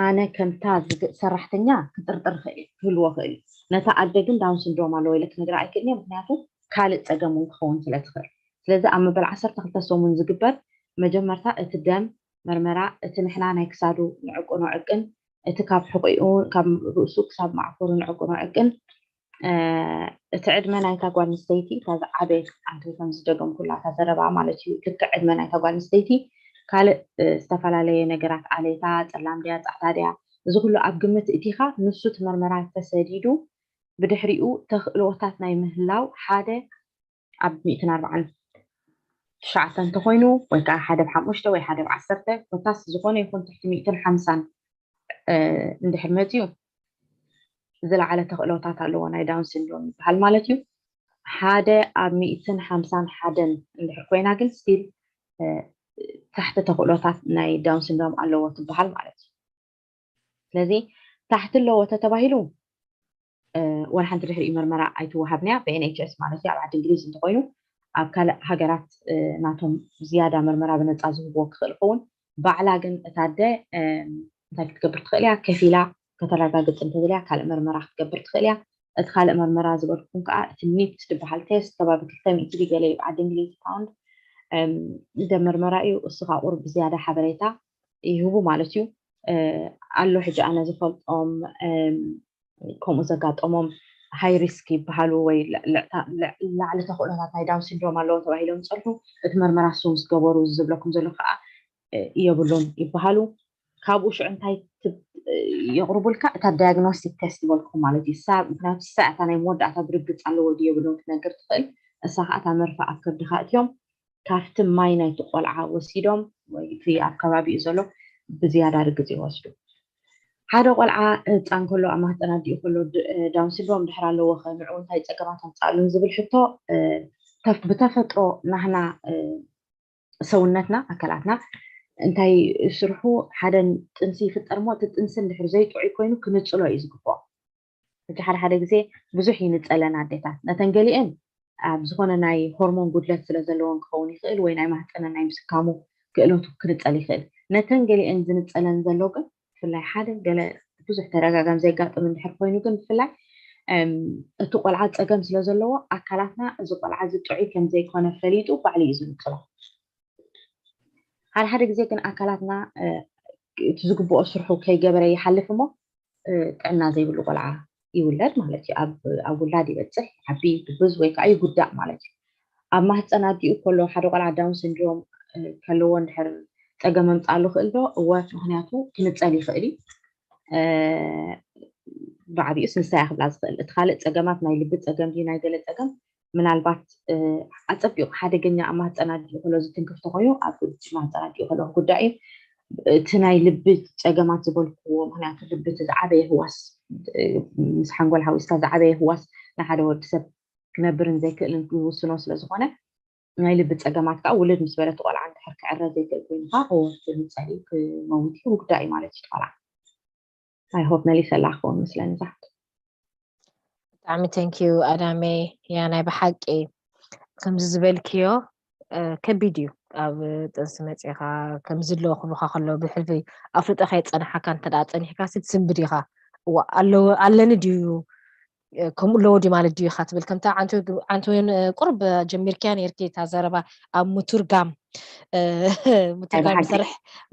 ኣነ ከምታ ዝግ- ሰራሕተኛ ክጥርጥር ይኽእል ክህልዎ ይኽእል እዩ ነታ ኣደ ግን ዳውን ሲንድሮም ኣለዎ ኢለ ክነግራ ኣይክእልን እየ ምክንያቱ ካልእ ፀገም እውን ክኸውን ስለ ትኽእል ስለዚ ኣብ መበል ዓሰርተ ክልተ ሰሙን ዝግበር መጀመርታ እቲ ደም መርመራ እቲ ንሕና ናይ ክሳዱ ንዕቁ ንዕቅን እቲ ካብ ሕቆኡ ካብ ርእሱ ክሳብ ማዕኮሩ ንዕቁ ንዕቅን እቲ ዕድመ ናይታ ጓል ኣንስተይቲ እታ ዝዓበየት ኣንተ ከም ዝደገምኩላ እታ ዘረባ ማለት እዩ ልክዕ ዕድመ ናይታ ጓል ኣንስተይቲ ካልእ ዝተፈላለየ ነገራት ዓሌታ ፀላም ድያ ፃዕዳ ድያ እዚ ኩሉ ኣብ ግምት እቲኻ ንሱ እቲ መርመራ ተሰዲዱ ብድሕሪኡ ተኽእሎታት ናይ ምህላው ሓደ ኣብ ሚእትን ኣርባዓን ትሽዓተ እንተኮይኑ ወይ ከዓ ሓደ ብ ሓሙሽተ ወይ ሓደ ብ ዓሰርተ ኮታስ ዝኾነ ይኹን ትሕቲ ሚእትን ሓምሳን እንድሕር መፅዩ ዝለዓለ ተኽእሎታት ኣለዎ ናይ ዳውን ሲንድሮም ይበሃል ማለት እዩ ሓደ ኣብ ሚእትን ሓምሳን ሓደን እንድሕር ኮይና ግን ስቲል ታሕቲ ተኽእሎታት ናይ ዳውን ሲንድሮም ኣለዎ ትበሃል ማለት እዩ ስለዚ ታሕቲ ኣለዎ ተተባሂሉ ወላ ሓንቲ ድሕሪኡ መርመራ ኣይትወሃብንያ ብኤንኤችኤስ ማለት እዩ ኣብ ዓዲ እንግሊዝ እንተኮይኑ ኣብ ካልእ ሃገራት ናቶም ዝያዳ መርመራ ብነፃ ዝህብዎ ክኽእል ይኸውን ባዕላ ግን እታ ኣደ እንታይ ክትገብር ትኽእል እያ ከፊላ ከተረጋግፅ እንተደልያ ካልእ መርመራ ክትገብር ትኽእል እያ እቲ ካልእ መርመራ ዝበልኩም ከዓ እቲ ኒፕት ዝበሃል ቴስት ከባቢ ክልተ ሚእቲ ገለ እዩ ዓዲ እንግሊዝ ፓውንድ እንደ መርመራ እዩ እሱ ከዓ ቁሩብ ብዝያዳ ሓበሬታ ይህቡ ማለት እዩ ኣሎ ሕጂ ኣነ ዝፈልጦም ከምኡ ዘጋጠሞም ሃይ ሪስክ ይበሃሉ ወይ ላዕሊ ተኽእሎታት ናይ ዳውን ሲንድሮም ኣለዎም ተባሂሎም ዝፀንሑ እቲ መርመራ እሱ ምስ ገበሩ ዝብለኩም ዘሎ ከዓ የብሉን ይበሃሉ ካብኡ ሽዑ እንታይ የቕርቡልካ እታ ዳያግኖስቲክ ቴስት ይበልኩም ማለት እዩ ምክንያቱ እሳ እታ ናይ መወዳእታ ብርግፅ ኣለዎ ድዮ የብሉን ክትነግር ትኽእል እሳ ከዓ እታ መርፈ ኣብ ከብድኻ እትዮም ካብቲ ማይ ናይቲ ቆልዓ ወሲዶም ወይ እቲ ኣብ ከባቢኡ ዘሎ ብዝያዳ ርግፅ ይወስዱ ሓደ ቆልዓ ህፃን ከሎ ኣብ ማህፀን ኣዲኡ ከሎ ዳውን ሲንድሮም ድሕር ኣለዎ ከ ንዕኡ እንታይ ፀገማት ኣምፅኣሉን ዝብል ሕቶ ብተፈጥሮ ናህና ሰውነትና ኣካላትና እንታይ ስርሑ? ሓደ ጥንሲ ይፍጠር እሞ እቲ ጥንሲ እንድሕር ዘይጥዑይ ኮይኑ ክንጽሎ እዩ ዝግብኦ። ሕጂ ሓደ ሓደ ግዜ ብዙሕ ይንጸለን ኣዴታት። ነተን ገሊአን ኣብ ዝኾነ ናይ ሆርሞን ጉድለት ስለ ዘለዎን ክኸውን ይኽእል፣ ወይ ናይ ማህፀነን ናይ ምስካሙ ክእለቱ ክንጸል ይኽእል። ነተን ገሊአን ዝንጸለን ዘሎ ግን ብፍላይ ሓደ ገለ ብዙሕ ተደጋጋሚ ዘጋጥም እንድሕር ኮይኑ ግን ብፍላይ እቲ ቆልዓ ፀገም ስለ ዘለዎ ኣካላትና እዚ ቆልዓ እዚ ጥዑይ ከም ዘይኮነ ፈሊጡ ባዕሉ እዩ ዝንፅሎ። ሓደ ሓደ ግዜ ግን ኣካላትና እቲ ዝግብኦ ስርሑ ከይገበረ ይሓልፍ እሞ ጥዕና ዘይብሉ ቆልዓ ይውለድ ማለት እዩ። ኣብ ውላድ ይበፅሕ፣ ይዓቢ፣ ይግብዝ ወይ ከዓ ይጉዳእ ማለት እዩ። ኣብ ማህፀን ኣዲኡ ከሎ ሓደ ቆልዓ ዳውን ሲንድሮም ከለዎ እንድሕር ፀገም ኣምፅኣሉ ክእል ዶ? እወ፣ ምክንያቱ ክንፀል ይኽእል እዩ። ብዓብዩስ ንሳ እያ ክብላ ዝኽእል። እቲ ካልእ ፀገማት ናይ ልቢ ፀገም ድዩ ናይ ገለ ፀገም ምናልባት ኣፀቢቑ ሓደገኛ ኣብ ማህፀን ኣዲኡ ከሎ ዝትንክፍ ተኮይኑ ኣብ ማህፀን ኣዲኡ ከሎ ክጉዳእ እዩ። እቲ ናይ ልቢ ፀገማት ዝበልክዎ፣ ምክንያቱ ልቢ እቲ ዝዓበየ ህዋስ፣ ምስ ሓንጎል ሓዊስካ ዝዓበየ ህዋስ ንሓደ ወዲ ሰብ ክነብርን ዘይክእልን ዝውስኖ ስለ ዝኾነ ናይ ልቢ ፀገማት ከዓ ውልድ ምስ በለ እቲ ቆልዓ እንድሕር ክዕረ ዘይክእል ኮይኑ ከዓ ክወርድ ንፀሊ ክመውት እዩ፣ ክጉዳእ እዩ ማለት እዩ ቆልዓ። I hope መሊሰላ ክኸውን ምስለኒ ዛሕቱ። ብጣዕሚ thank you ኣዳመይ። ያ ናይ ብሓቂ ከምዚ ዝበልክዮ ከቢድ እዩ። ኣብ ጥንሲ መፂኻ ከምዚ ኣለዎ ክብሉካ ከለዉ ብሕልፊ ኣፍልጦ ከየፀናሓካ እንተ ደኣ ፀኒሕካ ሲ ትስንብድ ኢኻ። ኣለኒ ድዩ ከምኡ ኣለዎ ድዩ ማለት ድዩ ኢኻ ትብል። ከምታ ዓንቲወይን ቁርብ ጀሚርክያ ነይርኪ እታ ዘረባ ኣብ ምቱርጋም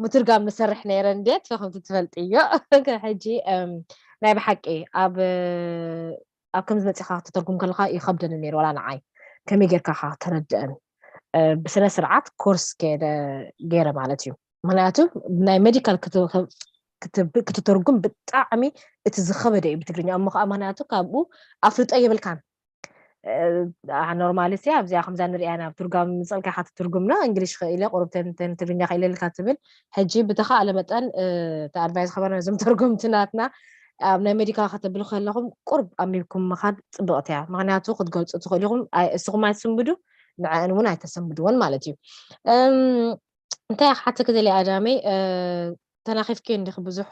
ምቱርጋም ንሰርሕ ነይረ እንዴት ከምቲ ትፈልጥዮ። ሕጂ ናይ ብሓቂ ኣብ ኣብ ከምዚ መፂኻ ክትተርጉም ከለካ ይኸብደኒ ነይሩ ዋላ ንዓይ ከመይ ጌርካ ካ ተረድአን ብስነ ስርዓት ኮርስ ገይረ ማለት እዩ። ምክንያቱ ናይ ሜዲካል ክትተርጉም ብጣዕሚ እቲ ዝኸበደ እዩ ብትግርኛ። እሞ ከዓ ምክንያቱ ካብኡ ኣፍልጦ የብልካን። ኖርማሊ ሲ ኣብዚኣ ከምዛ ንሪኣ ናብ ትርጓም ምፅልካ ኢካ ትትርጉምና እንግሊሽ ክኢለ ቁሩብ ትግርኛ ክኢለ ኢልካ ትብል። ሕጂ ብተኻእለ መጠን እቲ ኣድቫይስ ከበና ነዞም ተርጎምቲ ናትና ኣብ ናይ ሜዲካ ከተብሉ ከለኹም ቁርብ ኣንቢብኩም ምኻድ ፅብቕቲ እያ። ምክንያቱ ክትገልፁ ትኽእሉ ኢኹም። እስኹም ኣይትስንብዱ፣ ንዐአን እውን ኣይተሰንብድዎን ማለት እዩ። እንታይ ክሓተኪ ደልየ ኣዳመይ፣ ተናኺፍኪ እንዲኺ ብዙሕ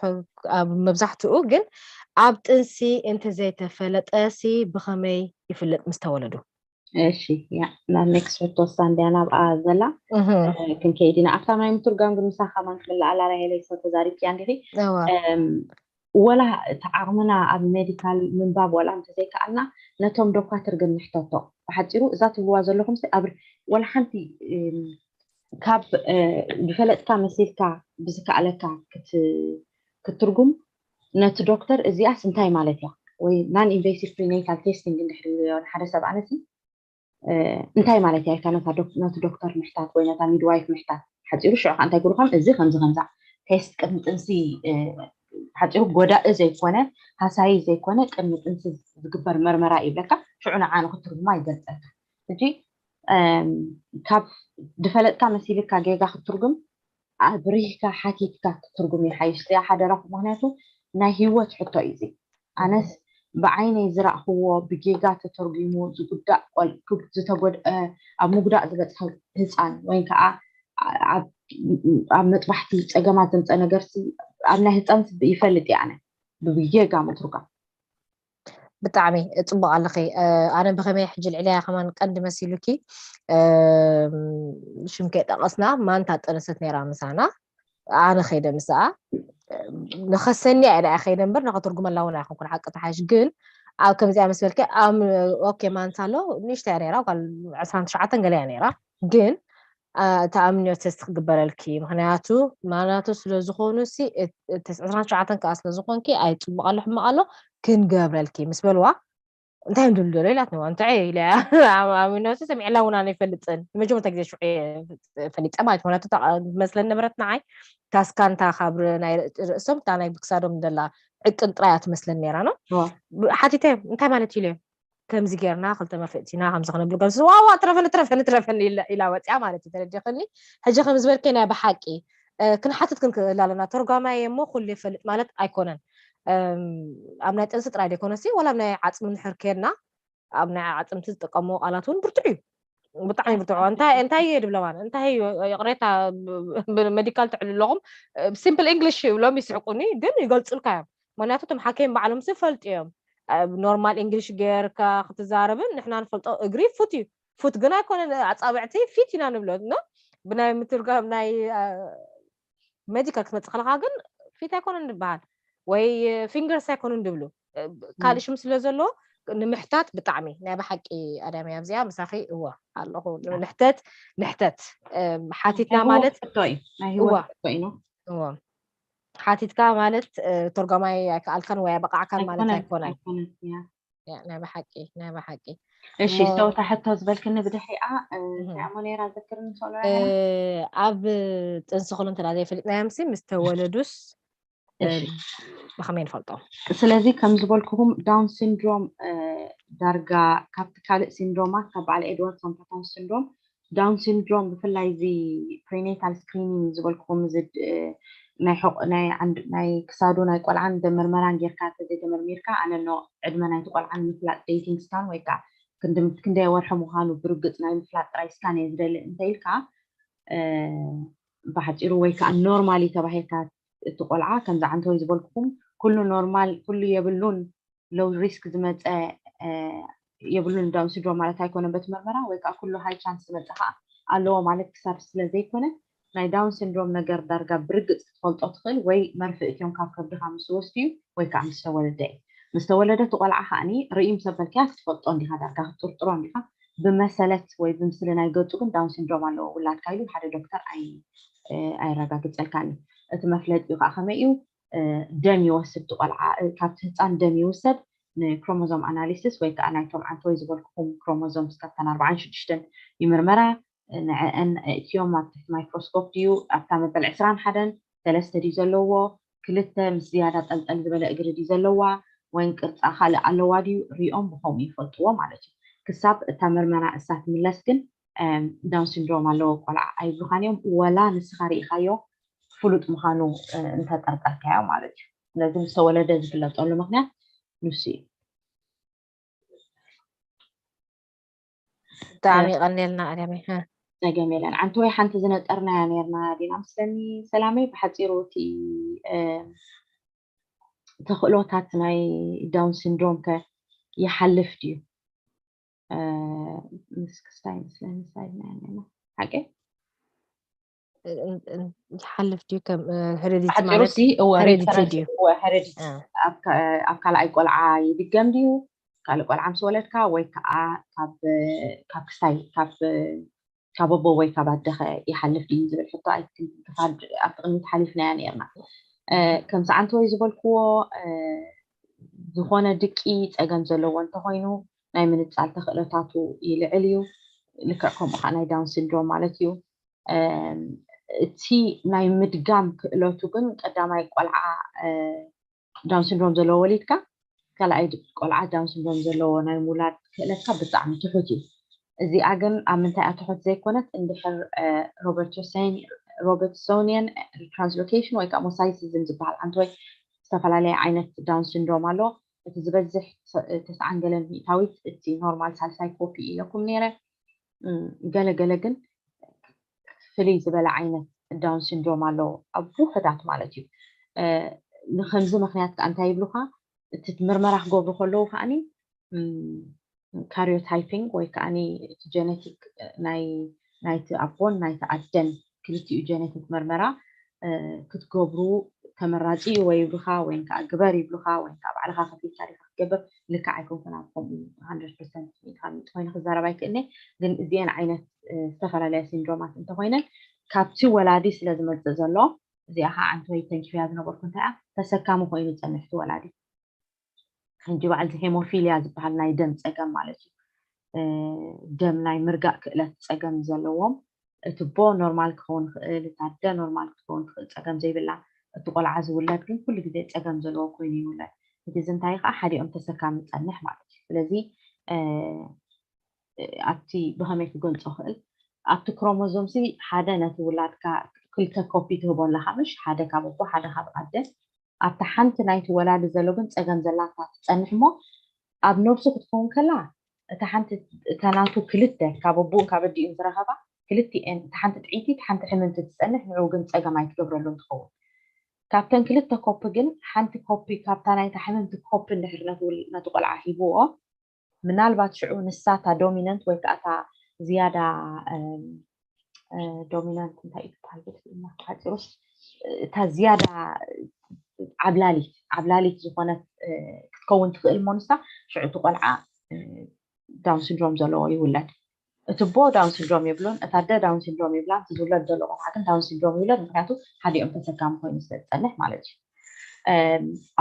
ኣብ መብዛሕትኡ ግን ኣብ ጥንሲ እንተዘይተፈለጠሲ ብኸመይ ይፍለጥ ምስ ተወለዱ? እሺ፣ ያ ናብ ኔክስት ሕቶ ሳንድያ ናብኣ ዘላ ክንከይድ ኢና። ኣብታ ናይ ምትርጓም ግን ምሳኻ ከማን ክምልኣላ ራሄለይ ሰው ተዛሪብክያ እንዲኺ። ወላ እቲ ዓቕምና ኣብ ሜዲካል ምንባብ ወላ እንተዘይከኣልና ነቶም ዶኳትር ግን ንሕተቶ። ብሓፂሩ እዛ ትብልዋ ዘለኹም ኣብ ወላ ሓንቲ ካብ ዝፈለጥካ መሲልካ ብዝከኣለካ ክትትርጉም ነቲ ዶክተር እዚኣስ እንታይ ማለት እያ ወይ non invasive prenatal testing እንድሕር ኢልዮ ንሓደ ሰብ ኣነሲ እንታይ ማለት እያ ኢልካ ነቲ ዶክተር ምሕታት ወይ ነታ ሚድዋይፍ ምሕታት ሓፂሩ ሽዑ ከዓ እንታይ ክብሉካ እዚ ከምዚ ከምዛ ቴስት ቅድሚ ጥንሲ ሓፂሩ ጎዳኢ ዘይኮነ ሃሳዪ ዘይኮነ ቅድሚ ጥንሲ ዝግበር መርመራ ይብለካ። ሽዑ ንዓ ንክትርጉማ ይገልፀልካ። ሕጂ ካብ ዝፈለጥካ መሲልካ ጌጋ ክትትርጉም ኣብሪህካ ሓቲትካ ክትትርጉም ይሓይሽ። እዚኣ ሓደራኹም፣ ምክንያቱ ናይ ህይወት ሕቶ እዩ እዚ። ኣነስ ብዓይነይ ዝረእኽዎ ብጌጋ ተተርጒሙ ዝጉዳእ ዝተጎድአ ኣብ ምጉዳእ ዝበፅሐ ህፃን ወይ ከዓ ኣብ መጥባሕቲ ፀገማት ዘምፀ ነገርሲ ኣብ ናይ ህፃን ይፈልጥ እየ ኣነ ብጌጋ ምትርጓም ብጣዕሚ ፅቡቅ ኣለኺ። ኣነ ብከመይ ሕጂ ልዕልያ ከማን ቀንዲ መሲሉኪ ሽም ከይጠቀስና ማንታ ጠነሰት ነይራ ምሳና ኣነ ከይደ ምስኣ ንኸሰኒያ እየ ከይደ እምበር ንኸትርጉመላ እውን ኣይኮንኩን ሓቂ ተሓሽ ግን ኣብ ከምዚኣ ምስ በልኪ ኦኬ ማንታ ኣሎ ንእሽተያ ነይራ ጓል ዕስራን ትሽዓተን ገለያ ነይራ ግን ተኣምንዮ ቴስት ክግበረልኪ ምክንያቱ ማናቱ ስለዝኮኑ ሲ ዕስራን ትሽዓተን ከዓ ስለዝኮንኪ ኣይፅቡቅ ኣሎ ሕማቅ ኣሎ ክንገብረልኪ ምስ በልዋ እንታይ እዮም ድብል ዘሎ ኢላትኒ እንታይ ኢለ ኣሚኖ ሰሚዕላ እውን ኣነ ይፈልጥን ንመጀመርታ ግዜ ሽዑ ፈሊጠ ማለት ምክንያቱ መስለን ነበረት ንዓይ ታስካንታ ካብ ናይ ርእሶም እታ ናይ ብክሳዶም ደላ ዕቅን ጥራያ ትመስለን ነራ ነው ሓቲተ እንታይ ማለት ኢለ ከምዚ ጌርና ክልተ መፍእቲና ከምዚ ክነብሉ ከምዚ ዋዋ ትረፈኒ ትረፈኒ ትረፈኒ ኢላ ወፅያ ማለት እዩ ተረዲኽኒ ሕጂ ከም ዝበልከ ናይ ብሓቂ ክንሓትት ክንክእል ኣለና ተርጓማይ እሞ ኩሉ ይፈልጥ ማለት ኣይኮነን ኣብ ናይ ጥንሲ ጥራይ ዘይኮነሲ ወላ ናይ ዓፅሚ ንሕር ኬድና ኣብ ናይ ዓፅምቲ ዝጥቀምዎ ቃላት እውን ብርቱዕ እዩ ብጣዕሚ ብርትዖ። እንታይ እንታይ እየ ድብሎም ኣነ? እንታይ እዩ ይቕሬታ፣ ብ- ብ- ሜዲካል ትዕሉ ኣለኹም? ሲምፕል ኢንግሊሽ ይብሎም፣ ይስሕቁኒ፣ ግን ይገልጹልካ እዮም። ምክንያቱ እቶም ሓኪም ባዕሎም ዝፈልጡ እዮም። ኖርማል ኢንግሊሽ ጌርካ ክትዛረብን፣ ንሕና ንፈልጦ እግሪ ፉት እዩ። ፉት ግን ኣይኮነን፣ ኣጻብዕቲ ፊት ኢና ንብሎ። ኖ፣ ብናይ ምትርጓም ናይ ሜዲካል ክትመጽእ ከለካ ግን ፊት ኣይኮነን ዝበሃል፣ ወይ ፊንገርስ ኣይኮኑን ድብሉ። ካልእ ሽም ስለ ዘለዎ ንምሕታት ብጣዕሚ ናይ ብሓቂ ኣዳሚ ኣብዚኣ ምሳኺ እወ ኣለኹ። ንሕተት ንሕተት ሓቲትና ማለት እወ ሓቲትካ ማለት ተርጓማይ ኣይከኣልካን ወይ ኣይበቃዕካን ማለት ኣይኮነን። ናይ ብሓቂ ናይ ብሓቂ። እሺ፣ ሰውታ ሕቶ ዝበልክኒ ብድሕሪኣ እንታይ እሞ ነይራ ዘክርኒ ሰሎ? ኣብ ጥንሲ ክሉ እንትና ዘይፈሊጥናዮም ሲ ምስ ተወለዱስ ብኸመይ ንፈልጦም? ስለዚ ከም ዝበልኩኹም ዳውን ሲንድሮም ዳርጋ ካብቲ ካልእ ሲንድሮማት ካብ በዓል ኤድዋርድ ሳምፓታውን ሲንድሮም ዳውን ሲንድሮም ብፍላይ እዚ ፕሪኔታል ስክሪኒንግ ዝበልኩኹም እዚ ናይ ሕቕ ናይ ዓንድ ናይ ክሳዱ ናይ ቆልዓን ደመርመራን ጌርካ ተዘይተመርሚርካ ኣነኖ ዕድመ ናይቲ ቆልዓ ንምፍላጥ ዴይቲንግ ስካን ወይ ከዓ ክንዲ ክንደይ ወርሒ ምዃኑ ብርግፅ ናይ ምፍላጥ ጥራይ ስካን እየ ዝደሊ እንተ ኢልካ ብሓፂሩ ወይ ከዓ ኖርማል እዩ ተባሂልካ እቲ ቆልዓ ከምዚ ዓንተወይ ዝበልኩኹም ኩሉ ኖርማል ኩሉ የብሉን ሎው ሪስክ ዝመፀ የብሉን ዳውን ሲንድሮም ማለት ኣይኮነን በቲ መርመራ ወይ ከዓ ኩሉ ሃይ ቻንስ ዝመፀ ከዓ ኣለዎ ማለት ክሳብ ስለ ዘይኮነ ናይ ዳውን ሲንድሮም ነገር ዳርጋ ብርግፅ ክትፈልጦ ትኽእል ወይ መርፍእ እትዮም ካብ ከብድኻ ምስ ወስድዩ ወይ ከዓ ምስ ተወለደ እዩ። ምስ ተወለደ እቲ ቆልዓ ከዓኒ ርእዩ ምስ ኣበልካያ ክትፈልጦ እንዲኻ ዳርጋ ክትጥርጥሮ እንዲኻ ብመሰለት ወይ ብምስሊ ናይ ገፁ ግን ዳውን ሲንድሮም ኣለዎ ውላድካ ኢሉ ሓደ ዶክተር ኣይ ኣይረጋግፀልካን እዩ። እቲ መፍለጢ ከዓ ከመይ እዩ? ደም ይወስድ እቲ ቆልዓ ካብቲ ህፃን ደም ይውሰድ ንክሮሞዞም ኣናሊሲስ ወይ ከዓ ናይቶም ዓንተወይ ዝበልኩኹም ክሮሞዞምስ ካብተን ኣርባዓን ሽዱሽተን ይምርመራ። ንዕአን እትዮም ኣብ ትሕቲ ማይክሮስኮፕ ድዩ ኣብታ መበል ዕስራን ሓደን ሰለስተ ድዩ ዘለዎ ክልተ ምስ ዝያዳ ጠልጠል ዝበለ እግሪ ድዩ ዘለዋ ወይን ቅርፃ ካልእ ኣለዋ ድዩ ሪኦም ብከምኡ ይፈልጥዎ ማለት እዩ። ክሳብ እታ መርመራ እሳ ትምለስ ግን ዳውን ሲንድሮም ኣለዎ ቆልዓ ኣይብሉኻን እዮም። ወላ ንስኻ ርኢኻዮ ፍሉጥ ምዃኑ እንተጠርጠርካዮ ማለት እዩ። ስለዚ ምስ ተወለደ ዝፍለጠሉ ምኽንያት ንሱ እዩ። ብጣዕሚ ቀኒልና ኣዳሚ። ጸገም የለን። ዓንተወይ ሓንቲ ዝነጠርናያ ነርና ዲና ምስለኒ ሰላመይ ብሓጺሩ እቲ ተኽእሎታት ናይ ዳውን ሲንድሮም ከ ይሓልፍ ድዩ? ምስ ክስታይ ምስለኒ ሳይድና ያለና ሓቂ ይሓልፍ ድዩ? ከም ሄሬዲቲ ማለት ሄሬዲቲ ኣብ ካልኣይ ቆልዓ ይድገም ድዩ? ካልእ ቆልዓ ምስ ወለድካ ወይ ከዓ ካብ ክስታይ ካብ ኣቦ ወይ ካብ ኣደኸ ይሓልፍ ድዩ ዝብል ሕቶ ኣይትክልትፋድ ኣብቲ ቅድሚት ሓሊፍናያ ነርና። ከምዚ ዓንተወይ ዝበልክዎ ዝኾነ ድቂ ፀገም ዘለዎ እንተኮይኑ ናይ ምንፃል ተኽእሎታቱ ይልዕል እዩ። ልክዕ ከምኡ ከዓ ናይ ዳውን ሲንድሮም ማለት እዩ። እቲ ናይ ምድጋም ክእለቱ ግን ቀዳማይ ቆልዓ ዳውን ሲንድሮም ዘለዎ ወሊድካ ካልኣይ ቆልዓ ዳውን ሲንድሮም ዘለዎ ናይ ምውላድ ክእለትካ ብጣዕሚ ትሑት እዩ። እዚኣ ግን ኣብ ምንታይ እያ ትሑት ዘይኮነት እንድሕር ሮበርትሶኒየን ትራንስሎኬሽን ወይ ከዓ ሞሳይሲዝም ዝበሃል ዓንተወይ ዝተፈላለየ ዓይነት ዳውን ሲንድሮም ኣሎ። እቲ ዝበዝሕ ተስዓን ገለን ሚእታዊት እቲ ኖርማል ሳልሳይ ኮፒ ኢለኩም ነይረ። ገለ ገለ ግን ፍልይ ዝበለ ዓይነት ዳውን ሲንድሮም ኣለዎ ኣብ ውሑዳት ማለት እዩ። ንከምዚ ምክንያት ከዓ እንታይ ይብሉካ እቲ ምርመራ ክገብሩ ከለዉ ከዓኒ ካሪዮታይፒንግ ወይ ከዓ እቲ ጀነቲክ ናይ ናይቲ ኣቦን ናይቲ ኣደን ክልቲኡ ጀነቲክ ምርመራ ክትገብሩ ተመራፂ እዩ ወይ ይብሉካ ወይ ከዓ ግበር ይብሉካ ወይ ከዓ ባዕልካ ከፊልካ ዲካ ክትገብር ልክዕ ኣይኮንኩን ኣብ ከምኡ ሃንድረድ ፐርሰንት ሚእቲ ካብ ሚእቲ ኮይኑ ክዛረብ ኣይክእልኒ ግን እዚአን ዓይነት ዝተፈላለያ ሲንድሮማት እንተኮይነን ካብቲ ወላዲ ስለ ዝመፅእ ዘሎ እዚኣ ከዓ ዓንተወይ ተንኪፍያ ዝነበርኩ እንታይ እያ ተሰካሚ ኮይኑ ዝፀንሕ እቲ ወላዲ ሕጂ በዓል እዚ ሄሞፊልያ ዝበሃል ናይ ደም ፀገም ማለት እዩ። ደም ናይ ምርጋእ ክእለት ፀገም ዘለዎም እቲ ኣቦ ኖርማል ክኸውን ይኽእል፣ እታ ኣደ ኖርማል ክትከውን ትኽእል ፀገም ዘይብላ፣ እቲ ቆልዓ ዝውለድ ግን ኩሉ ግዜ ፀገም ዘለዎ ኮይኑ ይውለድ። እቲ እዚ እንታይ ከዓ ሓዲኦም ተሰካሚ ፀንሕ ማለት እዩ። ስለዚ ኣብቲ ብኸመይ ክገልፆ ክእል ኣብቲ ክሮሞዞም ሲ ሓደ ነቲ ውላድካ ክልተ ኮፒ ትህቦ ኣለካ ምሽ ሓደ ካብ ኣቦ ሓደ ካብ ኣደ ኣብታ ሓንቲ ናይቲ ወላዲ ዘሎ ግን ፀገም ዘላታ ትፀንሕ እሞ ኣብ ነብሱ ክትከውን ከላ እታ ሓንቲ እታ ናቱ ክልተ ካብ ኣቦኡን ካብ ኣዲኡን ዝረኸባ ክልቲኤን፣ እታ ሓንቲ ጥዕይቲ እታ ሓንቲ ሕምምቲ ትፀንሕ፣ ንዑ ግን ፀገም ኣይትገብረሉን ትኸውን። ካብተን ክልተ ኮፒ ግን ሓንቲ ኮፒ ካብታ ናይታ ሕምምቲ ኮፒ እንድሕር ነቲ ውል- ነቲ ቆልዓ ሂብዎ፣ ምናልባት ሽዑ ንሳ እታ ዶሚናንት ወይ ከዓ እታ ዝያዳ ዶሚናንት እንታይ እዩ ትበሃል? ሓፂሩስ እታ ዝያዳ ዓብላሊት ዓብላሊት ዝኾነት ክትከውን ትኽእል እሞ ንሳ ሽዑ እቲ ቆልዓ ዳውን ሲንድሮም ዘለዎ ይውለድ። እቲ ኣቦ ዳውን ሲንድሮም የብሉን፣ እታ ኣደ ዳውን ሲንድሮም የብላን። እቲ ዝውለድ ዘሎ ቆልዓ ግን ዳውን ሲንድሮም ይውለድ፣ ምክንያቱ ሓዲኦም ተሰካሚ ኮይኑ ስለ ዝፀንሕ ማለት እዩ።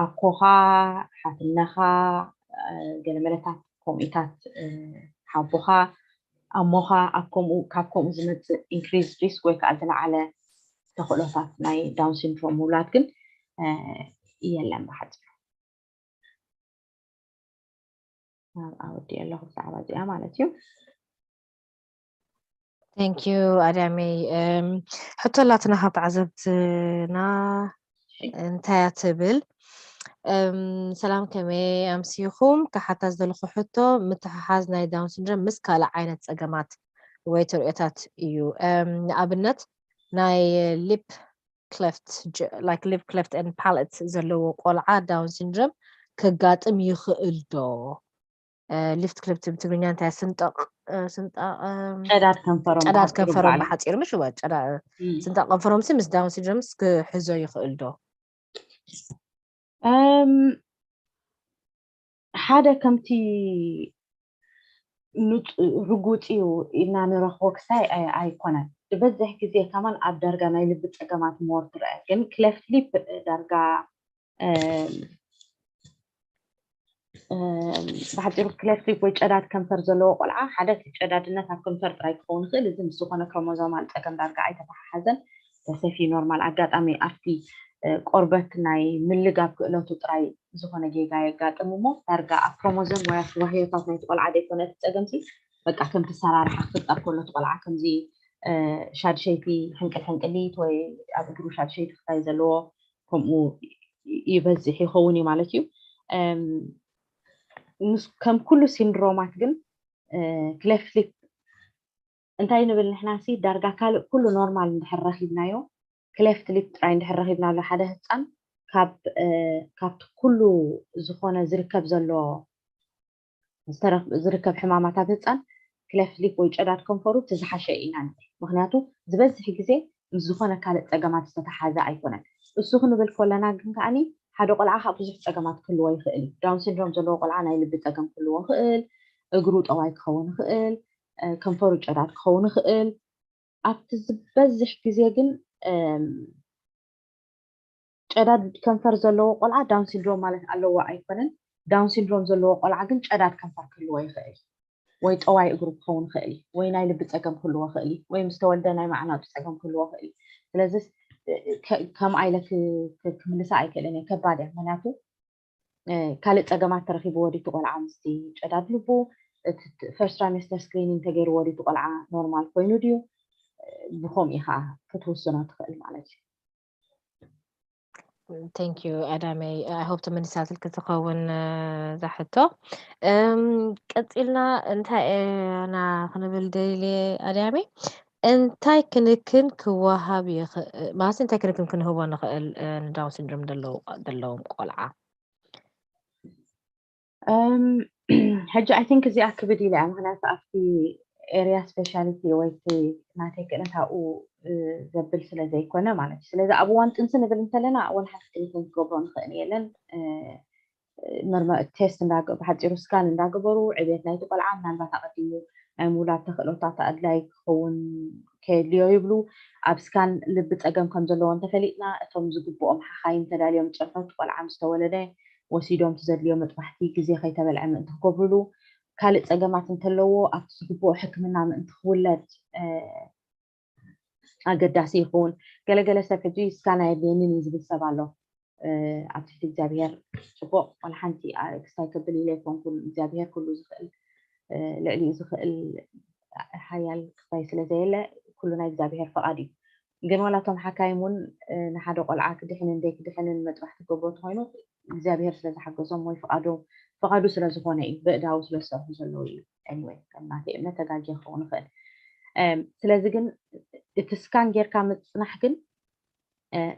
ኣኮኻ፣ ሓትነኻ፣ ገለመለታት ከምኡታት ሓቦኻ፣ ኣሞኻ ኣብ ከምኡ ካብ ከምኡ ዝመፅእ ኢንክሪዝ ሪስክ ወይ ከዓ ዝለዓለ ተኽእሎታት ናይ ዳውን ሲንድሮም ምውላድ ግን የለን ብሓፂሩ። ኣብኣ ወዲኤ ኣለኹ ብዛዕባ እዚኣ ማለት እዩ። Thank you ኣዳመይ። ሕቶ ኣላትና ካብ ተዓዘብትና እንታይ እያ ትብል? ሰላም፣ ከመይ ኣምሲኹም? ክሓታ ዝደለኹ ሕቶ ምትሕሓዝ ናይ ዳውን ሲንድሮም ምስ ካልእ ዓይነት ጸገማት ወይ ተርእዮታት እዩ። ንኣብነት ናይ ሊፕ ክለፍት like lip cleft and palate ዘለዎ ቆልዓ ዳውን ሲንድሮም ከጋጥም ይኽእል ዶ? ሊፕ ክለፍት ብትግርኛ እንታይ ስንጠቕ ስንጠቕ ጨዳድ ከንፈሮም ጨዳድ ብሓፂሩ ከንፈሮም ይበሃል። ብሓፂሩ ምሽ ወ ጨዳ- እም። ስንጠቕ ከንፈሮም ሲ ምስ ዳውን ሲንድሮም ክሕዞ ይኽእል ዶ? እም፣ ሓደ ከምቲ ንጹ- ርጉጽ እዩ ኢልና ንረኽቦ ክሳይ ኣይ- ኣይኮነን። ዝበዝሕ ግዜ ከማን ኣብ ዳርጋ ናይ ልቢ ጸገማት ሞር ትረአ። ግን ክለፍት ሊፕ ዳርጋ እም፣ እም፣ ብሓፂሩ ክለፍት ሊፕ ወይ ጨዳድ ከንፈር ዘለዎ ቆልዓ ሓደ እቲ ጨዳድነት ኣብ ከንፈር ጥራይ ክኸውን ይኽእል። እዚ ምስ ዝኾነ ክሮሞዞማል ጸገም ዳርጋ ኣይተተሓሓዘን። ተሰፊ ኖርማል ኣጋጣሚ ኣብቲ እ፣ ቆርበት ናይ ምልጋብ ክእለቱ ጥራይ ዝኾነ ጌጋ የጋጥም እሞ ዳርጋ ኣብ ክሮሞዞም ወይ ኣብቲ ዋህዮታት ናይቲ ቆልዓ ዘይኮነ እቲ ጸገምሲ በቃ ከምቲ ሰራርሓ ክፍጠር ከሎ እቲ ቆልዓ ከምዚ እ፣ ሻድሸይቲ ሕንቅል ሕንቅሊት ወይ ኣብ እግሩ ሻድሸይቲ ክታይ ዘለዎ ከምኡ ይበዝሕ ይኸውን እዩ ማለት እዩ። እም፣ ምስ ከም ኩሉ ሲንድሮማት ግን ክለፍት ሊፕ እንታይ ንብል ንሕና ሲ ዳርጋ ካልእ ኩሉ ኖርማል እንድሕር ረኺብናዮ ክለፍት ሊፕ ጥራይ እንድሕር ረኺብናሉ ሓደ ህፃን ካብ እ፣ ካብቲ ኩሉ ዝኾነ ዝርከብ ዘሎ ዝተረኽ- ዝርከብ ሕማማት ኣብ ህፃን ክለፍት ሊፕ ወይ ጨዳድ ከንፈሩ እቲ ዝሓሸ ኢና ንብል። ምክንያቱ ዝበዝሕ ግዜ ምስ ዝኾነ ካልእ ፀገማት ዝተተሓዘ ኣይኮነን። እሱ ክንብል ከለና ግን ከዓኒ ሓደ ቆልዓ ካብ ብዙሕ ፀገማት ክህልዎ ይኽእል እዩ። ዳውን ሲንድሮም ዘለዎ ቆልዓ ናይ ልቢ ፀገም ክህልዎ ይኽእል፣ እግሩ ጠዋይ ክኸውን ይኽእል፣ እ፣ ከንፈሩ ጨዳድ ክኸውን ይኽእል። ኣብቲ ዝበዝሕ ግዜ ግን እም፣ ጨዳድ ከንፈር ዘለዎ ቆልዓ ዳውን ሲንድሮም ማለት ኣለዎ ኣይኮነን። ዳውን ሲንድሮም ዘለዎ ቆልዓ ግን ጨዳድ ከንፈር ክህልዎ ይኽእል ወይ ጠዋይ እግሩ ክኸውን ይኽእል ወይ ናይ ልቢ ፀገም ክህልዎ ይኽእል ወይ ምስ ተወልደ ናይ መዓናጡ ፀገም ክህልዎ ይኽእል። ስለዚ እ፣ ከ- ከምኣ ኢለ ክ- ክ- ክምልሳ ኣይክእልን እየ፣ ከባድ እያ። ምክንያቱ እ፣ ካልእ ፀገማት ተረኺብዎ ድዩ እቲ ቆልዓ ምስቲ ጨዳድ ልቡ እቲ ፈርስት ትራይሜስተር ስክሪኒንግ ተገይርዎ ድዩ እቲ ቆልዓ ኖርማል ኮይኑ ድዩ? እ፣ ብኸምኡ ኢኻ ክትውስኖ ትኽእል ማለት እዩ። Thank you ኣዳመይ። I hope ተመሊሳትልኪ ትኸውን እ፣ እዛ ሕቶ። እም፣ ቀፂልና እንታይ ኢና ክንብል ደልየ ኣዳመይ? እንታይ ክንክን ክወሃብ ይኽእል ማለት እንታይ ክንክን ክንህቦ ንኽእል እ፣ ንዳውን ሲንድሮም ዘለዉ- ዘለዎም ቆልዓ? እም፣ ሕጂ I think እዚኣ ክብድ ኢለ እያ፣ ምክንያቱ ኣብቲ ኤርያ ስፔሻሊቲ ወይ እቲ ናተይ ክእለት ኣብኡ እ፣ ዘብል ስለ ዘይኮነ ማለት እዩ። ስለዚ ኣብ እዋን ጥንሲ ንብል እንተለና ወላ ሓደ ክንክን ክገብሮ ንኽእል የለን። እ፣ መርመ ቴስት እንዳገ- ብሓፂሩ ስካን እንዳገበሩ ዕብየት ናይቲ ቆልዓ ምናልባት ኣቐዲሙ ናይ ምውላድ ተኽእሎታት ኣድላይ ክኸውን ከየድልዮ ይብሉ። ኣብ ስካን ልቢ ፀገም ከም ዘለዎ እንተፈሊጥና እቶም ዝግብኦም ሓኻይም ተዳልዮም ጨንፈርቲ ቆልዓ ምስ ተወለደ ወሲዶም እቲ ዘድልዮ መጥባሕቲ ግዜ ከይተበልዐ ምእንቲ ክገብሩሉ ካልእ ፀገማት እንተለዎ ኣብቲ ዝግብኦ ሕክምና ምእንቲ ክውለድ እ፣ ኣገዳሲ ይኸውን። ገለገለ ሰብ ሕጂ ስካን ኣየድልየንን እዩ ዝብል ሰብ ኣሎ። እ፣ ኣብ ትሕቲ እግዚኣብሔር ፅቡቕ ዋላ ሓንቲ ኣ- ክስታይ ከብል ኢለ ኣይኮንኩን። እግዚኣብሔር ኩሉ ዝኽእል እ፣ ልዕሊኡ ዝኽእል ሓያል ክስታይ ስለ ዘየለ ኩሉ ናይ እግዚኣብሔር ፈቓድ እዩ። ግን ዋላ እቶም ሓካይም እውን እ፣ ንሓደ ቆልዓ ክድሕንን ዘይክድሕንን መጥባሕቲ ክገብሮ እንተኮይኑ እግዚኣብሔር ስለ ዝሓገዞም ወይ ፍቓዶም ፍቓዱ ስለ ዝኾነ እዩ፣ ብእዳው ስለ ዝሰርሑ ዘለዉ እዩ። Anyway፣ ከም ናተይ እምነት ተጋጊ ክኸውን ይኽእል። ስለዚ ግን እቲ ስካን ጌርካ ምጽናሕ ግን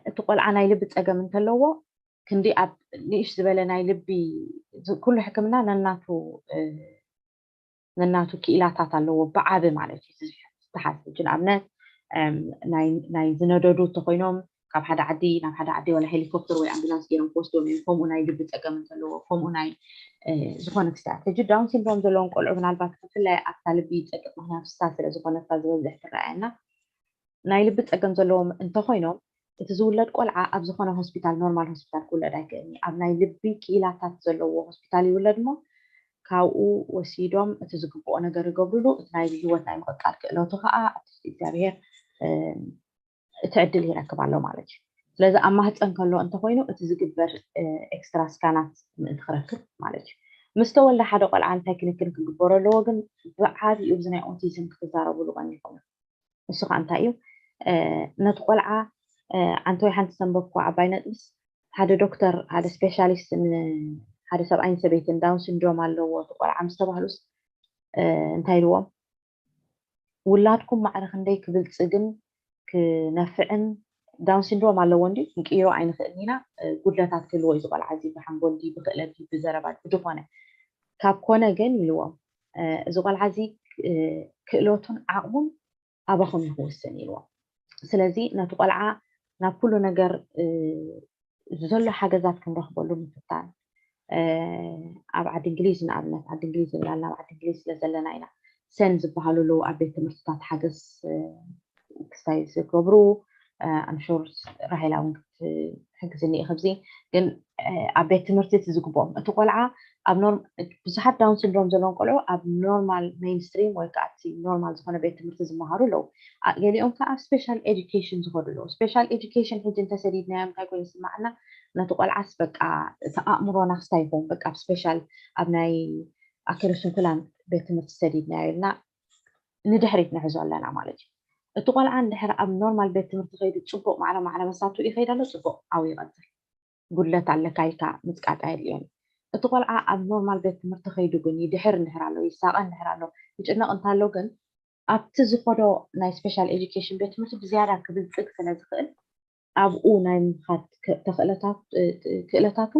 እቲ ቆልዓ ናይ ልቢ ጸገም እንተለዎ ክንዲ ኣብ ንእሽ ዝበለ ናይ ልቢ ኩሉ ሕክምና ነናቱ ነናቱ ክኢላታት ኣለዎ፣ ብዓቢ ማለት እዩ። ዝተሓዝ ሕጂ ንኣብነት ናይ ዝነደዱ እንተኮይኖም ካብ ሓደ ዓዲ ናብ ሓደ ዓዲ ዋላ ሄሊኮፕተር ወይ ኣምቡላንስ ገይሮም ክወስድዎም እዮም። ከምኡ ናይ ልቢ ፀገም እንተለዎ፣ ከምኡ ናይ ዝኾነ ክስተያት። ሕጂ ዳውን ሲንድሮም ዘለዎም ቆልዑ ምናልባት ብፍላይ ኣብታ ልቢ ይፀቅጥ፣ ምክንያቱ ስታ ስለ ዝኾነ እታ ዝበዝሕ ትረኣየና። ናይ ልቢ ፀገም ዘለዎም እንተኮይኖም እቲ ዝውለድ ቆልዓ ኣብ ዝኾነ ሆስፒታል፣ ኖርማል ሆስፒታል ክውለድ ኣይክእልን እዩ። ኣብ ናይ ልቢ ክኢላታት ዘለዎ ሆስፒታል ይውለድ እሞ ካብኡ ወሲዶም እቲ ዝግብኦ ነገር ይገብሩሉ። እቲ ናይ ህይወት ናይ ምቕጻል ክእለቱ ከዓ ኣብ ትሕቲ እግዚኣብሔር እቲ ዕድል ይረክብ ኣሎ ማለት እዩ። ስለዚ ኣብ ማህፀን ከሎ እንተኮይኑ እቲ ዝግበር ኤክስትራ ስካናት ምእንቲ ክረክብ ማለት እዩ። ምስ ተወልደ ሓደ ቆልዓ እንታይ ክንክን ክግበሮ ኣለዎ ግን ብዓብኡ እዚ ናይ ኦቲዝም ክትዛረብሉ ቀኒኹም። ንሱ ከዓ እንታይ እዩ ነቲ ቆልዓ ኣንተ ወይ ሓንቲ ሰንበብኩ ዓባይ ነጥብስ ሓደ ዶክተር ሓደ ስፔሻሊስት ሓደ ሰብኣይን ሰበይትን ዳውን ሲንድሮም ኣለዎ እቲ ቆልዓ ምስ ተባህሉስ እንታይ ኢልዎም ውላድኩም ማዕረ ክንደይ ክብልፅግን ክነፍዕን ዳውን ሲንድሮም ኣለዎ እንዲ ክንቅይሮ ኣይንኽእል ኢና ጉድለታት ክህልዎ እዩ ዝቆልዓ እዚ ብሓንጎል ድዩ ብክእለት ድዩ ብዘረባ ብዝኾነ ካብ ኮነ ግን ኢልዎም እዚ ቆልዓ እዚ ክእለቱን ዓቕሙን ኣባኹም እዩ ክውስን ኢልዎም ስለዚ ነቲ ቆልዓ ናብ ኩሉ ነገር ዘሎ ሓገዛት ክንረኽበሉ ምፍታን ኣብ ዓዲ እንግሊዝ ንኣብነት ዓዲ እንግሊዝ ንላልና ኣብ ዓዲ እንግሊዝ ስለ ዘለና ኢና ሰን ዝበሃሉ ኣለዉ ኣብ ቤት ትምህርትታት ሓገዝ ክስታይ ዝገብሩ ኣምሹር ራሄላ እውን ክትሕግዝኒ እዩ ከብዚ ግን ኣብ ቤት ትምህርቲ እቲ ዝግብኦም እቲ ቆልዓ ኣብ ብዙሓት ዳውን ሲንድሮም ዘለዎም ቆልዑ ኣብ ኖርማል ሜንስትሪም ወይ ከዓ ኣብቲ ኖርማል ዝኾነ ቤት ትምህርቲ ዝመሃሩ ኣለዉ ገሊኦም ከዓ ኣብ ስፔሻል ኤዱኬሽን ዝኸዱ ኣለዉ ስፔሻል ኤዱኬሽን ሕጂ እንተሰዲድናዮም እንታይ ኮይኑ ይስማዓና ነቲ ቆልዓስ በቃ እቲ ኣእምሮና ክስታይ ይኸውን በቃ ኣብ ስፔሻል ኣብ ናይ ኣከለ ስንኩላን ቤት ትምህርቲ ሰዲድናዮ ኢልና ንድሕሪት ንሕዞ ኣለና ማለት እዩ እቲ ቆልዓ እንድሕር ኣብ ኖርማል ቤት ትምህርቲ ከይዱ ፅቡቅ ማዕረ ማዕረ መሳቱ ይኸይድ ኣሎ ፅቡቅ ኣብኡ ይቐፅል ጉድለት ኣለካ ኢልካ ምፅቃጥ ኣየድልዮን እቲ ቆልዓ ኣብ ኖርማል ቤት ትምህርቲ ከይዱ ግን ይድሕር እንድሕር ኣሎ ይሳቐ እንድሕር ኣሎ ይጭነቕ እንታሎ ግን ኣብቲ ዝኸዶ ናይ ስፔሻል ኤዱኬሽን ቤት ትምህርቲ ብዝያዳ ክብልፅግ ስለ ዝኽእል ኣብኡ ናይ ምኻድ ክእለታቱ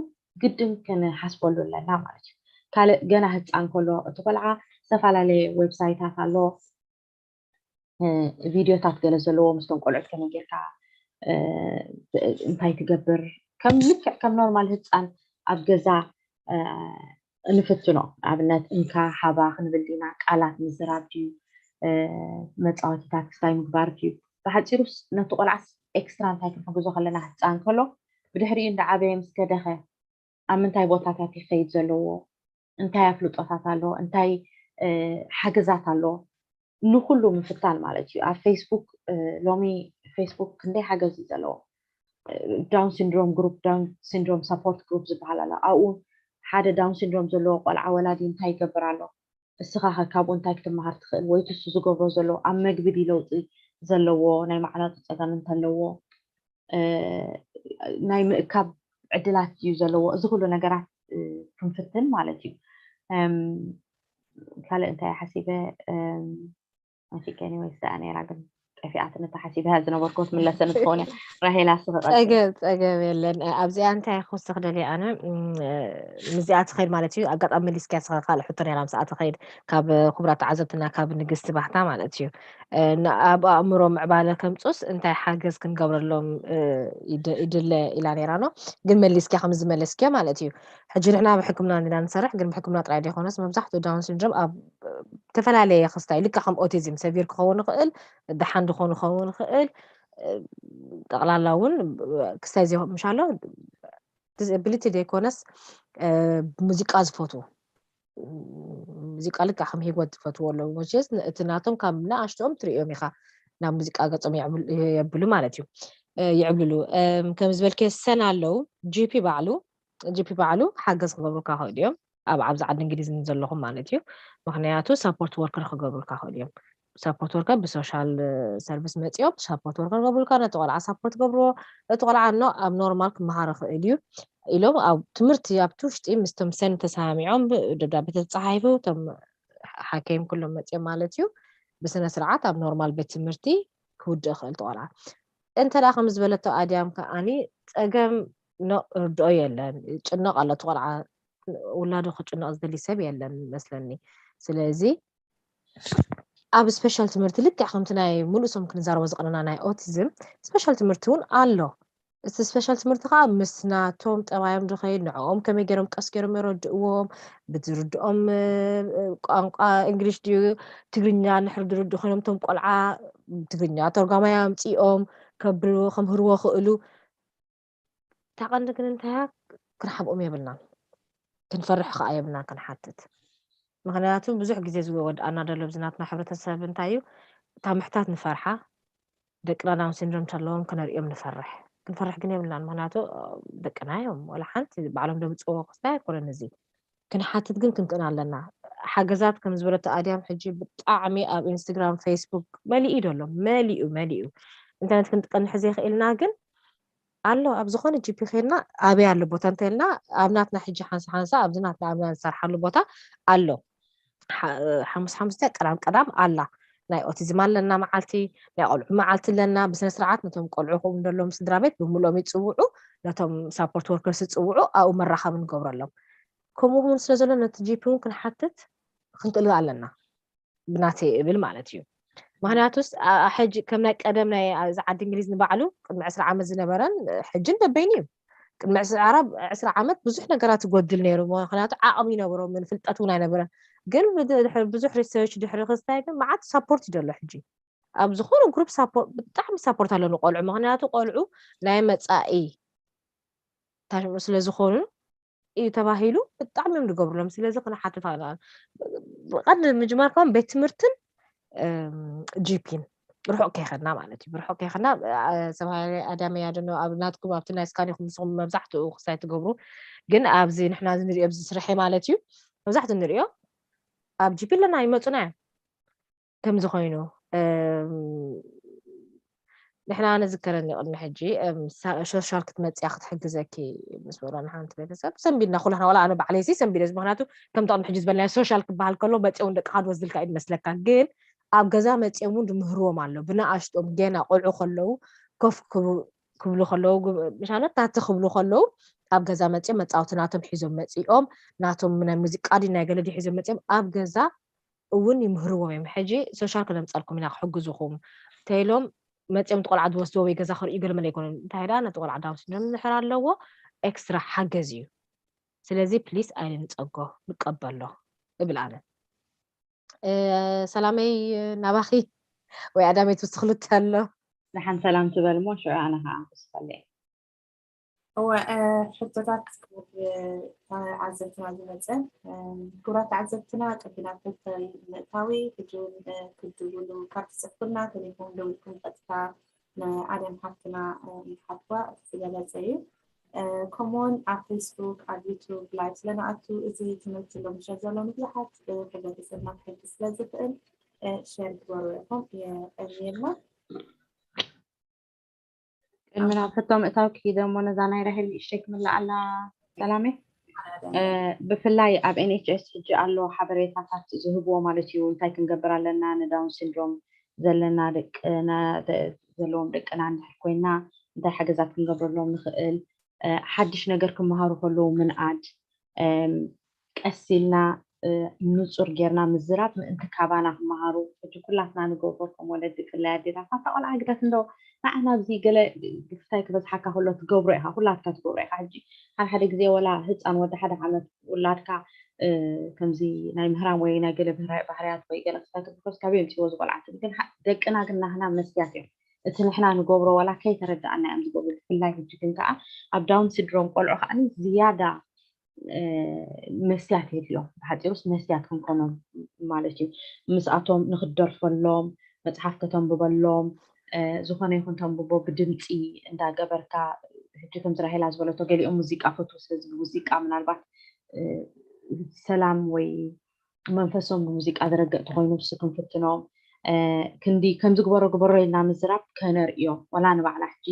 ግድን ክንሓስበሉ ኣለና ማለት እዩ ካልእ ገና ህፃን ከሎ እቲ ቆልዓ ዝተፈላለየ ዌብሳይታት ኣሎ ቪድዮታት ገለ ዘለዎ ምስቶም ቆልዑት ከመይ ጌርካ እንታይ ትገብር ከም ልክዕ ከም ኖርማል ህፃን ኣብ ገዛ ንፍትኖ ንኣብነት እንካ ሃባ ክንብል ዲና ቃላት ምዝራብ ድዩ መፃወቲታት ክስታይ ምግባር ድዩ ብሓፂሩስ ነቲ ቆልዓስ ኤክስትራ እንታይ ክንሕግዞ ከለና ህፃን ከሎ ብድሕሪኡ እንዳዓበየ ምስ ከደኸ ኣብ ምንታይ ቦታታት ይኸይድ ዘለዎ እንታይ ኣፍልጦታት ኣሎ እንታይ ሓገዛት ኣሎ ንኩሉ ምፍታን ማለት እዩ ኣብ ፌስቡክ ሎሚ ፌስቡክ ክንደይ ሓገዝ እዩ ዘለዎ ዳውን ሲንድሮም ግሩፕ ዳውን ሲንድሮም ሳፖርት ግሩፕ ዝበሃል ኣሎ ኣብኡ ሓደ ዳውን ሲንድሮም ዘለዎ ቆልዓ ወላዲ እንታይ ይገብር ኣሎ እስኻ ከ ካብኡ እንታይ ክትመሃር ትኽእል ወይ ትሱ ዝገብሮ ዘሎ ኣብ መግቢ ድዩ ለውጢ ዘለዎ ናይ ማዕናጡ ፀገም እንተለዎ ናይ ምእካብ ዕድላት እዩ ዘለዎ እዚ ኩሉ ነገራት ክንፍትን ማለት እዩ ካልእ እንታይ ሓሲበ ኣፊቀኒ ወይ ስኣ ነራ ግን ጠፊኣትኒ ተሓሲበ ዝነበርኩ ትምለሰኒ ትኸውን እያ ራሄላ ስኽቐ ጸገብ ጸገብ የለን ኣብዚኣ እንታይ ክውስኽ ደልየ ኣነ ምስዚኣ ትኸይድ ማለት እዩ ኣጋጣሚ መሊስኪያ ስኻ ካልእ ሕቶ ነራ ምስኣ ትኸይድ ካብ ክቡራት ተዓዘብትና ካብ ንግስቲ ባህታ ማለት እዩ ኣብ ኣእምሮ ምዕባለ ከምፁስ እንታይ ሓገዝ ክንገብረሎም ይድለ ኢላ ነራ ኖ ግን መሊስኪያ ከም ዝመለስኪያ ማለት እዩ ሕጂ ንሕና ብሕክምና ኢና ንሰርሕ ግን ብሕክምና ጥራይ ዘይኮነስ መብዛሕትኡ ዳውን ሲንድሮም ኣብ ዝተፈላለየ ክስታይ ልክዕ ከም ኦቲዝም ሰቪር ክኸውን ይኽእል ደሓን ዝኾኑ ክኸውን ይኽእል ጠቕላላ እውን ክስታይ ምሻሎ ዲስብሊቲ ዘይኮነስ ሙዚቃ ዝፈትዉ ሙዚቃ ልክዕ ከም ሂወት ዝፈትዎ ኣለዉ መቸስ እቲ ናቶም ካብ ንኣሽትኦም ትርእዮም ኢኻ ናብ ሙዚቃ ገጾም የብሉ ማለት እዩ ይዕብልሉ ከም ዝበልከ ሰን ኣለዉ ጂፒ ባዕሉ ጂፒ ባዕሉ ሓገዝ ክገብሩካ ክእሉ እዮም ኣብ ኣብዚ ዓዲ እንግሊዝ ዘለኹም ማለት እዩ ምክንያቱ ሳፖርት ወርከር ክገብሩልካ ክእሉ እዮም ሳፖርት ወርከር ብሶሻል ሰርቪስ መፂኦም ሳፖርት ወርከር ገብሩልካ ነቲ ቆልዓ ሳፖርት ገብርዎ እቲ ቆልዓ ኖ ኣብ ኖርማል ክመሃር ክእል እዩ ኢሎም ኣብ ትምህርቲ ኣብቲ ውሽጢ ምስቶም ሰን ተሰማሚዖም ደብዳቤ ተፃሓይፉ እቶም ሓከይም ኩሎም መፅኦም ማለት እዩ ብስነ ስርዓት ኣብ ኖርማል ቤት ትምህርቲ ክውድእ ክእል ትቆልዓ። እንተ ደኣ ከም ዝበለቶ ኣድያም ከዓኒ ፀገም ርድኦ የለን። ጭነቕ ኣሎ ትቆልዓ ውላዱ ክጭነቕ ዝደሊ ሰብ የለን መስለኒ። ስለዚ ኣብ ስፔሻል ትምህርቲ ልክዕ ከምቲ ናይ ሙሉእ ሰም ክንዛረቦ ዝቀነና ናይ ኦቲዝም ስፔሻል ትምህርቲ እውን ኣሎ። እቲ ስፔሻል ትምህርቲ ከዓ ምስ ናቶም ጠባዮም ዝኸይድ ንዕኦም ከመይ ገይሮም ቀስ ገይሮም የረድእዎም ብዝርድኦም ቋንቋ እንግሊሽ ድዩ ትግርኛ ንሕር ዝርድእ ኮይኖም እቶም ቆልዓ ትግርኛ ተርጓማይ ኣምፂኦም ከብሉ ከምህርዎ ክእሉ እታ ቀንዲ ግን እንታያ ክንሓብኦም የብልናን ክንፈርሕ ከዓ የብልናን ክንሓትት። ምክንያቱ ብዙሕ ግዜ ዝወድኣና ዘሎ ብዝናትና ሕብረተሰብ እንታይ እዩ እታ ምሕታት ንፈርሓ ደቅና ዳውን ሲንድሮም ተለዎም ክነርእዮም ንፈርሕ ክንፈርሕ ግን የብልናን ምክንያቱ ደቅና እዮም ወላ ሓንቲ ባዕሎም ደምፅዎ ክስታይ ኣይኮነን እዚ ክንሓትት ግን ክንክእል ኣለና። ሓገዛት ከም ዝበለቶ ኣድያም ሕጂ ብጣዕሚ ኣብ ኢንስታግራም ፌስቡክ መሊኡ ደሎ መሊኡ መሊኡ ኢንተርነት ክንጥቀንሕ ዘይክእልና ግን ኣሎ ኣብ ዝኾነ ጂፒ ከድና ኣበይ ኣሎ ቦታ እንተልና ኣብ ናትና ሕጂ ሓንሳ ሓንሳ ኣብዚ ናትና ኣብና ዝሰርሓሉ ቦታ ኣሎ ሓሙስ ሓሙስ ቀዳም ቀዳም ኣላ ናይ ኦቲዝም ኣለና መዓልቲ ናይ ቆልዑ መዓልቲ ኣለና ብስነ ስርዓት ነቶም ቆልዑ ከምኡ ዘለዎም ስድራ ቤት ብምልኦም ይፅውዑ ነቶም ሳፖርት ወርከርስ ይፅውዑ ኣብኡ መራኸቢ ንገብረሎም ከምኡ እውን ስለ ዘሎ ነቲ ጂፒ እውን ክንሓትት ክንክእል ኣለና ብናተይ እብል ማለት እዩ ምክንያቱስ ሕጂ ከም ናይ ቀደም ናይ እዚ ዓዲ እንግሊዝ ንባዕሉ ቅድሚ ዕስራ ዓመት ዝነበረን ሕጅን በበይኑ እዩ ቅድሚ ዕስራ ዓመት ብዙሕ ነገራት ይጎድል ነይሩ ምክንያቱ ዓቕሚ ይነበሮምን ፍልጠት እውን ኣይነበረን ግን ብዙሕ ሪሰርች ድሕሪ ክስታይ ግን መዓት ሳፖርት ይደሎ ሕጂ ኣብ ዝኾነ ግሩፕ ሳፖርት ብጣዕሚ ሳፖርት ኣሎ ንቆልዑ ምክንያቱ ቆልዑ ናይ መፃኢ ታሽሙ ስለ ዝኾኑ እዩ ተባሂሉ ብጣዕሚ እዮም ዝገብሩሎም ስለዚ ክንሓትት ኣለና ብቐንዲ ምጅማር ከም ቤት ትምህርትን ጂፒን ርሑቅ ከይኸድና ማለት እዩ ብርሑቅ ከይኸድና ሰብሃይ ኣዳመያ ደኖ ኣብ ናትኩም ኣብቲ ናይ ስካኒኹም ንስኹም መብዛሕትኡ ክሳይ ትገብሩ ግን ኣብዚ ንሕና ንሪኦ ኣብዚ ስርሐ ማለት እዩ መብዛሕትኡ ንሪኦ ኣብ ጂፒ ኣለና ይመፁና እዮም ከምዚ ኮይኑ ንሕና ነዝከረኒ ቅድሚ ሕጂ ሶሻል ክትመፅያ ክትሕግዘኪ ምስ በሎ ንሓንቲ ቤተሰብ ሰንቢድና ኩላና ዋላ ኣነ ባዕለይሲ ሰንቢደ ምክንያቱ ከምቲ ቅድሚ ሕጂ ዝበልና ሶሻል ክበሃል ከሎ መፅኦም ደቅካ ዝወስድልካ እዩ ዝመስለካ ግን ኣብ ገዛ መፅኦም እውን ዝምህርዎም ኣሎ ብንኣሽጦም ገና ቆልዑ ከለዉ ኮፍ ክብሉ ከለዉ ምሻለት ታተ ክብሉ ከለዉ ኣብ ገዛ መፅኦም መፃወቲ ናቶም ሒዞም መፂኦም ናቶም ናይ ሙዚቃ ድዩ ናይ ገለ ድዩ ሒዞም መፅኦም ኣብ ገዛ እውን ይምህርዎም እዮም ሕጂ ሶሻል ክነምፀልኩም ኢና ክሕግዝኹም ተይሎም መፅኦም እቲ ቆልዓ ዝወስድዎ ወይ ገዛ ክርእዩ ገለ መለ ኣይኮነን እንታይ ዳ ነቲ ቆልዓ ዳውን ሲንድሮም ዝሕር ኣለዎ ኤክስትራ ሓገዝ እዩ ስለዚ ፕሊስ ኣይንንፀጎ ንቀበሎ እብል ኣነ ሰላመይ ናባኺ ወይ ኣዳመይ ትውስኽሉ ኣሎ ንሓን ሰላም ትበል እሞ ሽዑ ኣነ ከዓ ክስኸለ እወ ሕቶታት ክቡር ተዓዘብትና ዝመፀ ክቡራት ተዓዘብትና ቅድሚ ናብ ሕቶ ምእታዊ ሕጂ እውን ክትድውሉ ካብ ትፅሕፉልና ቴሌፎን ደዊልኩም ቀጥታ ንኣለም ሓፍትና ይሓትዋ እቲ ዝበለፀ እዩ ከምኡውን ኣብ ፌስቡክ ኣብ ዩቱብ ላይቭ ስለንኣቱ እዚ ትምህርቲ ሎምሸ ዘሎ ንብዙሓት ሕብረተሰብና ክሕግዝ ስለዝኽእል ሸር ግበሩ ኢኹም የቀርየልና ቅድሚ ናብ ሕቶ ምእታው ክሂደ እሞ ነዛ ናይ ራሄል ንእሽተይ ክምልኣላ ሰላመይ ብፍላይ ኣብ ኤንኤችኤስ ሕጂ ኣሎ ሓበሬታታት ዝህብዎ ማለት እዩ እንታይ ክንገብር ኣለና ንዳውን ሲንድሮም ዘለና ደቅና ዘለዎም ደቅና እንድሕር ኮይና እንታይ ሓገዛት ክንገብረሎም ንኽእል ሓድሽ ነገር ክመሃሩ ከለዉ ምንኣድ ቀስ ኢልና ንፁር ጌርና ምዝራብ ምእንቲ ካባና ክመሃሩ ሕጂ ኩላትና ንገብሮ ከም ወለዲ ቅላይ ኣዴታት ኣታ ቆልዓ ግደፍ እንዶ ንዓና ኣብዚ ገለ ግፍታይ ክበዝሓካ ከሎ ትገብሮ ኢኻ ኩላትካ ትገብሮ ኢኻ ሕጂ ሓደ ሓደ ግዜ ወላ ህፃን ወዲ ሓደ ዓመት ውላድካ ከምዚ ናይ ምህራም ወይ ናይ ገለ ብህራዊ ባህርያት ወይ ገለ ክስታይ ክትብኮስ ካበይ የምፅዎ ዝቆልዓ ትብል ግን ደቅና ግን ናህና መስትያት እዮም እቲ ንሕና ንገብሮ ዋላ ከይተረዳእና እዮም ዝገብሩ ብፍላይ ሕጂ ግን ከዓ ኣብ ዳውን ሲንድሮም ቆልዑ ከዓ ዝያዳ መስትያት የድልዮም ብሓፂሩስ መስትያት ክንኮኖም ማለት እዩ ምስኣቶም ንክትደርፈሎም መፅሓፍ ከተንብበሎም ዝኾነ ይኹን ተንብቦ ብድምፂ እንዳገበርካ ሕጂ ከምዚ ራሄላ ዝበለቶ ገሊኦም ሙዚቃ ፈትዉ ስለዚ ብሙዚቃ ምናልባት ሰላም ወይ መንፈሶም ብሙዚቃ ዝረግእ ተኮይኑ ንሱ ክንፍትኖም ክንዲ ከምዚ ግበሮ ግበሮ ኢልና ምዝራብ ከነርእዮም ዋላ ንባዕላ ሕጂ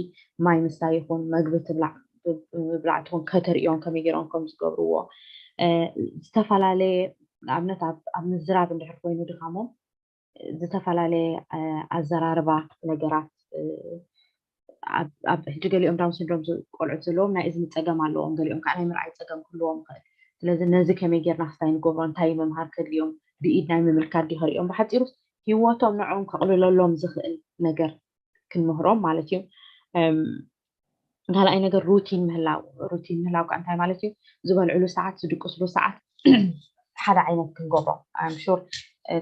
ማይ ምስታይ ይኹን መግቢ ትብላዕ ብምብላዕ ትኾን ከተርእዮም ከመይ ገይሮም ከም ዝገብርዎ ዝተፈላለየ ንኣብነት ኣብ ምዝራብ እንድሕር ኮይኑ ድኻሞም ዝተፈላለየ ኣዘራርባ ነገራት ኣብ ሕጂ ገሊኦም ዳውን ሲንድሮም ቆልዑት ዘለዎም ናይ እዝኒ ፀገም ኣለዎም፣ ገሊኦም ከዓ ናይ ምርኣይ ፀገም ክህልዎም ይኽእል። ስለዚ ነዚ ከመይ ጌርና ክስታይ ንገብሮ፣ እንታይ ምምሃር ከድልዮም፣ ብኢድ ናይ ምምልካት ድዩ ከርእዮም፣ ብሓፂሩ ህይወቶም ንዕኦም ከቕልለሎም ዝኽእል ነገር ክንምህሮም ማለት እዩ። ካልኣይ ነገር ሩቲን ምህላው። ሩቲን ምህላው ከዓ እንታይ ማለት እዩ? ዝበልዕሉ ሰዓት፣ ዝድቅስሉ ሰዓት ሓደ ዓይነት ክንገብሮ። ኣም ሹር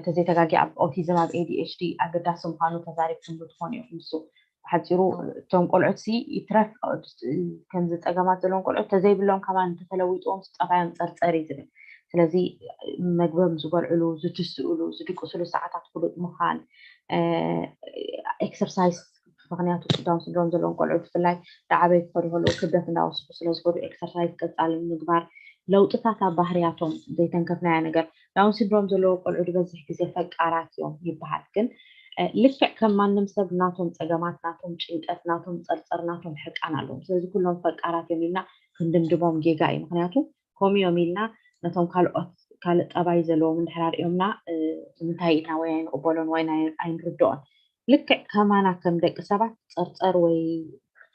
ተዘይተጋጊ ኣብ ኦቲዝም ኣብ ኤዲኤችዲ ኣገዳሲ ምዃኑ ተዛሪብኩምሉ ትኾኑ ኢኹም። ንሱ ብሓፂሩ እቶም ቆልዑት ሲ ይትረፍ ከምዚ ፀገማት ዘለዎም ቆልዑት ተዘይብሎም ከማን እንተተለዊጥዎም ጠባዮም ፀርፀር እዩ ዝብል። ስለዚ መግቦም ዝበልዕሉ፣ ዝትስእሉ፣ ዝድቅስሉ ሰዓታት ፍሉጥ ምዃን፣ ኤክሰርሳይዝ ምክንያቱ ዳውን ሲንድሮም ዘለዎም ቆልዑ ብፍላይ ዳዓበይ ክኸዱ ከለዉ ክብደት እንዳወሰኹ ስለ ዝኸዱ ኤክሰርሳይዝ ቀፃሊ ምግባር፣ ለውጥታት ኣብ ባህርያቶም ዘይተንከፍናያ ነገር። ዳውን ሲንድሮም ዘለዎ ቆልዑ ዝበዝሕ ግዜ ፈቃራት እዮም ይበሃል። ግን ልክዕ ከም ማንም ሰብ ናቶም ፀገማት፣ ናቶም ጭንቀት፣ ናቶም ፀርፀር፣ ናቶም ሕርቃን ኣለዎም። ስለዚ ኩሎም ፈቃራት እዮም ኢልና ክንድምድሞም ጌጋ እዩ። ምክንያቱ ከምኡ እዮም ኢልና ነቶም ካልኦት ካልእ ጠባይ ዘለዎም እንድሕር ኣርእዮምና ንምንታይ ኢና ወይ ኣይንቕበሎን ወይ ኣይንርድኦን? ልክዕ ከማና ከም ደቂ ሰባት ፀርፀር ወይ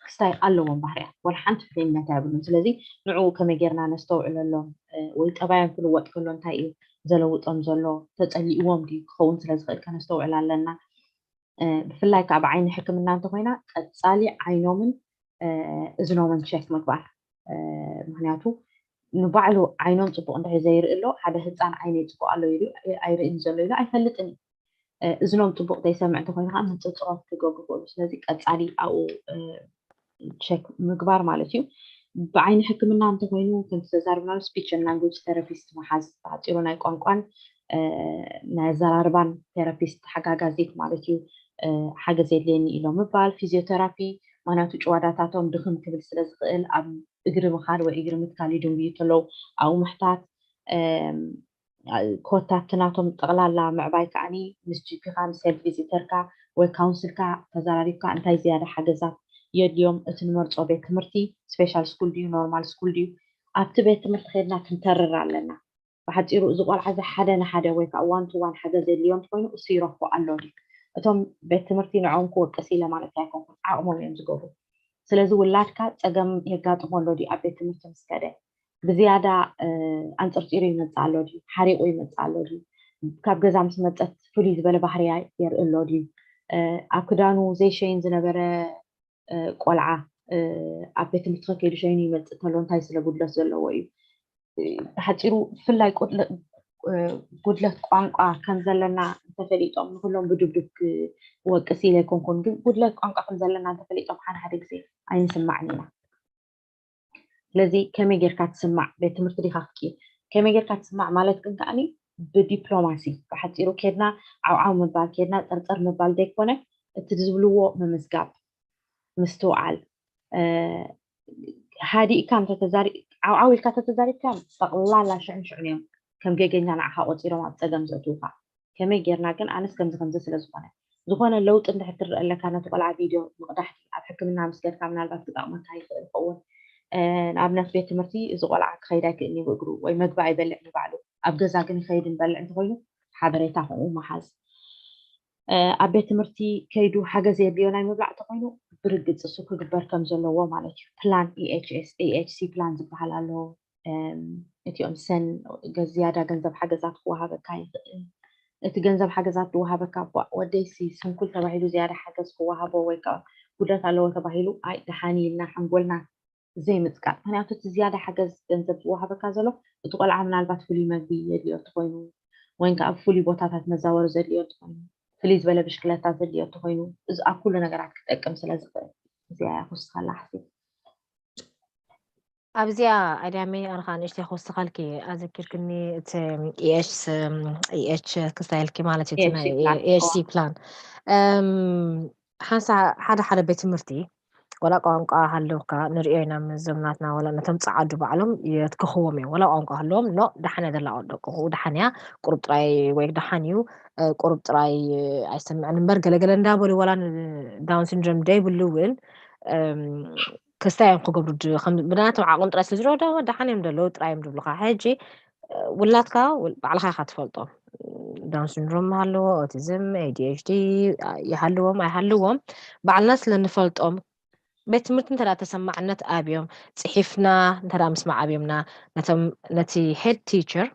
ክስታይ ኣለዎም ባህርያት፣ ዋላ ሓንቲ ፍልይነት ኣይብሉን። ስለዚ ንዕኡ ከመይ ጌርና ነስተውዕለሎም ወይ ጠባዮም ክልወጥ ከሎ እንታይ እዩ ዘለውጦም ዘሎ፣ ተፀሊእዎም ድዩ ክኸውን ስለ ዝኽእል ከነስተውዕል ኣለና። ብፍላይ ከዓ ብዓይኒ ሕክምና እንተኮይና ቀፃሊ ዓይኖምን እዝኖምን ቸክ ምግባር። ምክንያቱ ንባዕሉ ዓይኖም ፅቡቅ እንድሕር ዘይርኢ ኣሎ፣ ሓደ ህፃን ዓይነይ ፅቡቅ ኣሎ ኢሉ ኣይርእን ዘሎ ኢሉ ኣይፈልጥን እዩ። እዝኖም ፅቡቅ ዘይሰምዕ እንተኮይኑ ከዓ ምንፅርፅሮት ክገብሩ ይኽእሉ። ስለዚ ቀፃሊ ኣብኡ ቸክ ምግባር ማለት እዩ። ብዓይኒ ሕክምና እንተኮይኑ ከምቲ ተዛርብናሉ ስፒች ላንጉጅ ቴራፒስት መሓዝ፣ ብሓፂሩ ናይ ቋንቋን ናይ ኣዘራርባን ቴራፒስት ሓጋጋዚት ማለት እዩ። ሓገዝ የድልየኒ ኢሎም ምባል፣ ፊዚዮቴራፒ፣ ምክንያቱ ጭዋዳታቶም ድኽም ክብል ስለ ዝኽእል ኣብ እግሪ ምኻድ ወይ እግሪ ምትካል ይድንጉዩ ተለዉ ኣብኡ ምሕታት፣ ኮታትናቶም ጠቕላላ ምዕባይ ከዓኒ ምስ ጂፒኻ ምስ ሄልት ቪዚተርካ ወይ ካውንስልካ ተዘራሪብካ እንታይ ዝያዳ ሓገዛት የድልዮም እቲ ንመርፆ ቤት ትምህርቲ ስፔሻል ስኩል ድዩ ኖርማል ስኩል ድዩ ኣብቲ ቤት ትምህርቲ ከድና ክንተርር ኣለና። ብሓፂሩ እዚ ቆልዓ እዚ ሓደ ንሓደ ወይ ከዓ ዋን ቱ ዋን ሓገዝ የድልዮ እንተኮይኑ እሱ ይረክቦ ኣሎ ድዩ? እቶም ቤት ትምህርቲ ንዕኦም ክወቅስ ኢለ ማለት ኣይኮንኩን፣ ዓቕሞም እዮም ዝገብሩ። ስለዚ ውላድካ ፀገም የጋጥሞ ኣሎ ድዩ ኣብ ቤት ትምህርቲ ምስ ከደ? ብዝያዳ ኣንፅርፂሩ ይመፅእ ኣሎ ድዩ? ሓሪቑ ይመፅእ ኣሎ ድዩ? ካብ ገዛ ምስ መፀት ፍሉይ ዝበለ ባህርያ የርኢ ኣሎ ድዩ? ኣብ ክዳኑ ዘይሸይን ዝነበረ ቆልዓ ኣብ ቤት ትምህርቲ ከይዱ ሸይኑ ይመፅእ እንተሎ እንታይ ስለ ጉድለት ዘለዎ እዩ? ብሓፂሩ ብፍላይ ጉድለት ቋንቋ ከም ዘለና እንተፈሊጦም ንኩሎም ብድብድብ ክወቅስ ኢለ ኣይኮንኩን፣ ግን ጉድለት ቋንቋ ከም ዘለና እንተፈሊጦም ሓደ ሓደ ግዜ ኣይንስማዕን ኢና። ስለዚ ከመይ ጌርካ ትስማዕ? ቤት ትምህርቲ ዲኻ ክቂ ከመይ ጌርካ ትስማዕ ማለት ግን ከዓኒ ብዲፕሎማሲ ብሓፂሩ ኬድና ዓውዓው ምባል ኬድና ፀርፀር ምባል ዘይኮነ እቲ ዝብልዎ ምምዝጋብ ምስትውዓል ሃዲእካ ዓውዓው ኢልካ ተተዛሪብካ ጠቕላላ ሽዕን ሽዕን እዮም ከም ገገኛ ንዓኻ ቆፂሮም ኣብ ፀገም ዘእትውካ። ከመይ ጌርና ግን ኣነስ ከምዚ ከምዚ ስለ ዝኾነ ዝኾነ ለውጢ እንድሕር ትርኢ ኣለካ ነቲ ቆልዓ ቪድዮ ምቕዳሕ ኣብ ሕክምና ምስ ከድካ ምናልባት ክጠቕመካ ይኽእል ይኸውን። ንኣብነት ቤት ትምህርቲ እዚ ቆልዓ ክኸይድ ኣይክእልን እዩ ብእግሩ ወይ መግቢ ኣይበልዕ ንባዕሉ ኣብ ገዛ ግን ይኸይድ ንበልዕ እንተኮይኑ ሓበሬታ ከምኡ መሓዝ። ኣብ ቤት ትምህርቲ ከይዱ ሓገዝ የድልዮ ናይ ምብላዕ እንተኮይኑ ብርግፅ እሱ ክግበር ከም ዘለዎ ማለት እዩ። ፕላን ኢኤችኤስ ኢኤችሲ ፕላን ዝበሃል ኣሎ። እቲኦም ሰን ዝያዳ ገንዘብ ሓገዛት ክወሃበካ ይኽእል። እቲ ገንዘብ ሓገዛት ዝወሃበካ እባ ወደይሲ ስንኩል ተባሂሉ ዝያዳ ሓገዝ ክወሃቦ ወይ ከዓ ጉድለት ኣለዎ ተባሂሉ ኣይ ደሓን ኢልና ሓንጎልና ዘይምፅቃጥ። ምክንያቱ እቲ ዝያዳ ሓገዝ ገንዘብ ዝወሃበካ ዘሎ እቲ ቆልዓ ምናልባት ፍሉይ መግቢ የድልዮ እንተኮይኑ ወይ ከዓ ፍሉይ ቦታታት መዛወሪ ዘድልዮ እንተኮይኑ ፍልይ ዝበለ ብሽክለታ ዘድልዮ እንተኮይኑ እዚ ኣብ ኩሉ ነገራት ክጠቅም ስለ ዝኽእል እዚኣ እያ ክውስኸላ ሓሲብ። ኣብዚኣ ኣድያመይ ኣነ ከዓ ንእሽተይ ክውስኸልኪ ኣዘኪርክኒ እቲ ኢኤች ኢኤች ክስታይልኪ ማለት እዩ EHC plan. ኢኤችሲ ፕላን ሓንሳ ሓደ ሓደ ቤት ትምህርቲ ወላ ቋንቋ ሃለውካ ንሪኦ ኢና ምስ ዘምናትና ወላ ነቶም ፀዓዱ ባዕሎም የትክኽዎም እዮም ወላ ቋንቋ ሃለዎም ኖ ደሓን እያ ዘላ ደቅኹ ደሓን እያ ቁሩብ ጥራይ ወይ ደሓን እዩ ቁሩብ ጥራይ ኣይሰምዕን እምበር ገለገለ እንዳበሉ ወላ ዳውን ሲንድሮም ደይብሉ እውን ክስታይ እዮም ክገብሩ ድ- ከም ብናቶም ዓቕሎም ጥራይ ስለ ዝረዳ ደሓን እዮም ዘለዉ ጥራይ እዮም ዝብሉኻ። ሕጂ እ፣ ውላድካ ውል- ባዕልኻ ኢኻ ትፈልጦ። ዳውን ሲንድሮም ኣለዎ፣ ኦቲዝም፣ ኤዲኤችዲ ይሃልዎም ኣይሃልዎም ባዕልና ስለ ንፈልጦም ቤት ትምህርቲ እንተ ተሰማዕነት ኣብዮም ጽሒፍና እንተ ምስማዕ ኣብዮምና ነቶም ነቲ ሄድ ቲቸር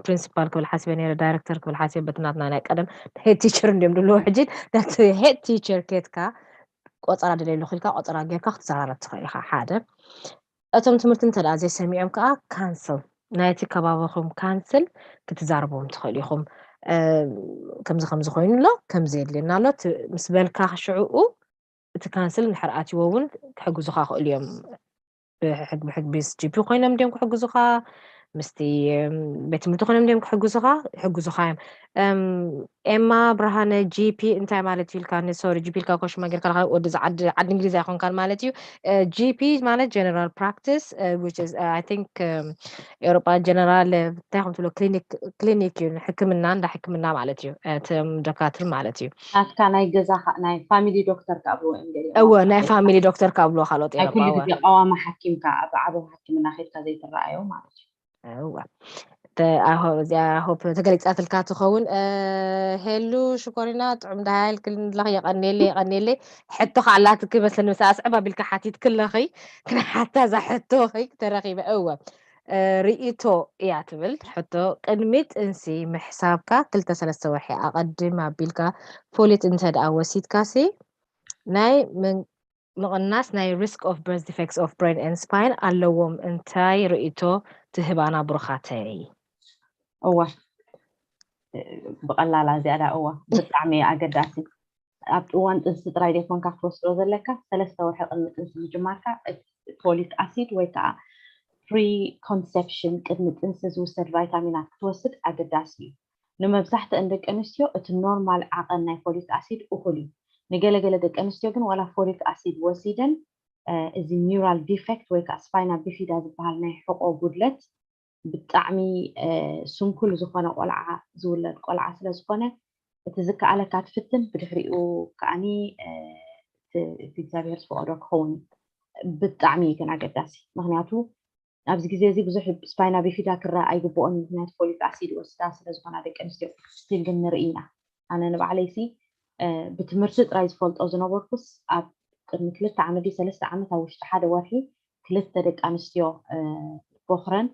ፕሪንሲፓል ክብል ሓሲበ ነረ ዳይረክተር ክብል ሓሲበ በቲ ናትና ናይ ቀደም ሄድ ቲቸር እንዲዮም ድልዎ ሕጂ ነቲ ሄድ ቲቸር ኬትካ ቆፀራ ደለየሉ ክልካ ቆፀራ ጌርካ ክትዘራረብ ትኽእል ኢኻ ሓደ እቶም ትምህርቲ እንተ ዘይሰሚዖም ከዓ ካንስል ናይቲ ከባቢኹም ካንስል ክትዛርብዎም ትኽእል ኢኹም ከምዚ ከምዚ ኮይኑ ኣሎ ከምዚ የድልየና ኣሎ ምስ በልካ ሽዕኡ እቲ ካንስል እንድሕር ኣትይዎ እውን ክሕግዙኻ ክእሉ እዮም ብሕግ ብሕግ ምስ ጂፒ ኮይኖም እንዲዮም ክሕግዙኻ ምስቲ ቤት ትምህርቲ ኮይኖም እንዲዮም ክሕግዙኻ ይሕግዙኻ እዮም ኤማ ብርሃነ ጂፒ እንታይ ማለት እዩ ኢልካ ሶሪ ጂፒ ኢልካ ኮሽማ ጌርካ ወዲ ዓዲ እንግሊዝ ኣይኮንካን ማለት እዩ ጂፒ ማለት ጀነራል ፕራክቲስ ይ ቲንክ ኤውሮጳ ጀነራል እንታይ ከም ትብሎ ክሊኒክ እዩ ሕክምና እንዳ ሕክምና ማለት እዩ እቶም ደካትር ማለት እዩ ናትካ ናይ ገዛ ናይ ፋሚሊ ዶክተር ካብልዎ እዮም ገሊኦም እወ ናይ ፋሚሊ ዶክተር ካብልዎ ካልኦት ናይ ኩሉ ኤውሮጳ ግዜ ቀዋሚ ሓኪምካ ኣብ ዓበ ሕክምና ከድካ ዘይትረኣዮ ማለት እዩ እወ እዚኣ ሆፕ ተገሊፃትልካ ትኸውን ሄሉ ሽኮሪና ጥዑም ዳሃይል ክልንለኽ የቐኔለ የቐኔለ ሕቶ ከኣላትክ መስለኒ ምስ ኣስዕብ ኣቢልካ ሓቲትክለኺ ክነሓታ እዛ ሕቶ ተረኺበ እወ ርእይቶ እያ ትብል ሕቶ ቅድሚ ጥንሲ ምሕሳብካ ክልተ ሰለስተ ወርሒ ኣቐድም ኣቢልካ ፎሊት እንተ ደኣ ወሲድካሲ ናይ ምቕናስ ናይ risk of birth defects of brain and spine ኣለዎም እንታይ ርእይቶ ትህባና ብሩኻተይ እዋ ብቐላላ እዚኣ ዳ እዋ ብጣዕሚ ኣገዳሲ ኣብ እዋን ጥንሲ ጥራይ ዘይኮንካ ክትወስዶ ዘለካ ሰለስተ ወርሒ ቅድሚ ጥንሲ ምጅማርካ ፎሊክ ኣሲድ ወይ ከዓ ፕሪኮንሰፕሽን ቅድሚ ጥንሲ ዝውሰድ ቫይታሚናት ክትወስድ ኣገዳሲ እዩ ንመብዛሕትአን ደቂ ኣንስትዮ እቲ ኖርማል ዓቐን ናይ ፎሊክ ኣሲድ እኹል እዩ ንገለገለ ደቂ ኣንስትዮ ግን ዋላ ፎሊክ ኣሲድ ወሲደን እዚ ኒውራል ዲፌክት ወይ ከዓ ስፓይና ቢፊዳ ዝበሃል ናይ ሕቆ ጉድለት ብጣዕሚ ስንኩል ዝኾነ ቆልዓ ዝውለድ ቆልዓ ስለ ዝኾነ እቲ ዝከኣለካ ትፍትን ብድሕሪኡ ከዓኒ እግዚኣብሔር ዝፈቀዶ ክኸውን ብጣዕሚ ግን ኣገዳሲ ምክንያቱ ኣብዚ ግዜ እዚ ብዙሕ ስፓይና ቢፊዳ ክረኣ ኣይግብኦን ምክንያቱ ፎሊክ ኣሲድ ወስዳ ስለ ዝኾና ደቂ ኣንስትዮ ስቲል ግን ንርኢ ኢና ኣነ ንባዕለይሲ ብትምህርቲ ጥራይ ዝፈልጦ ዝነበርኩስ ኣብ ቅድሚ ክልተ ዓመት ሰለስተ ዓመት ኣብ ውሽጢ ሓደ ወርሒ ክልተ ደቂ ኣንስትዮ ቦኽረን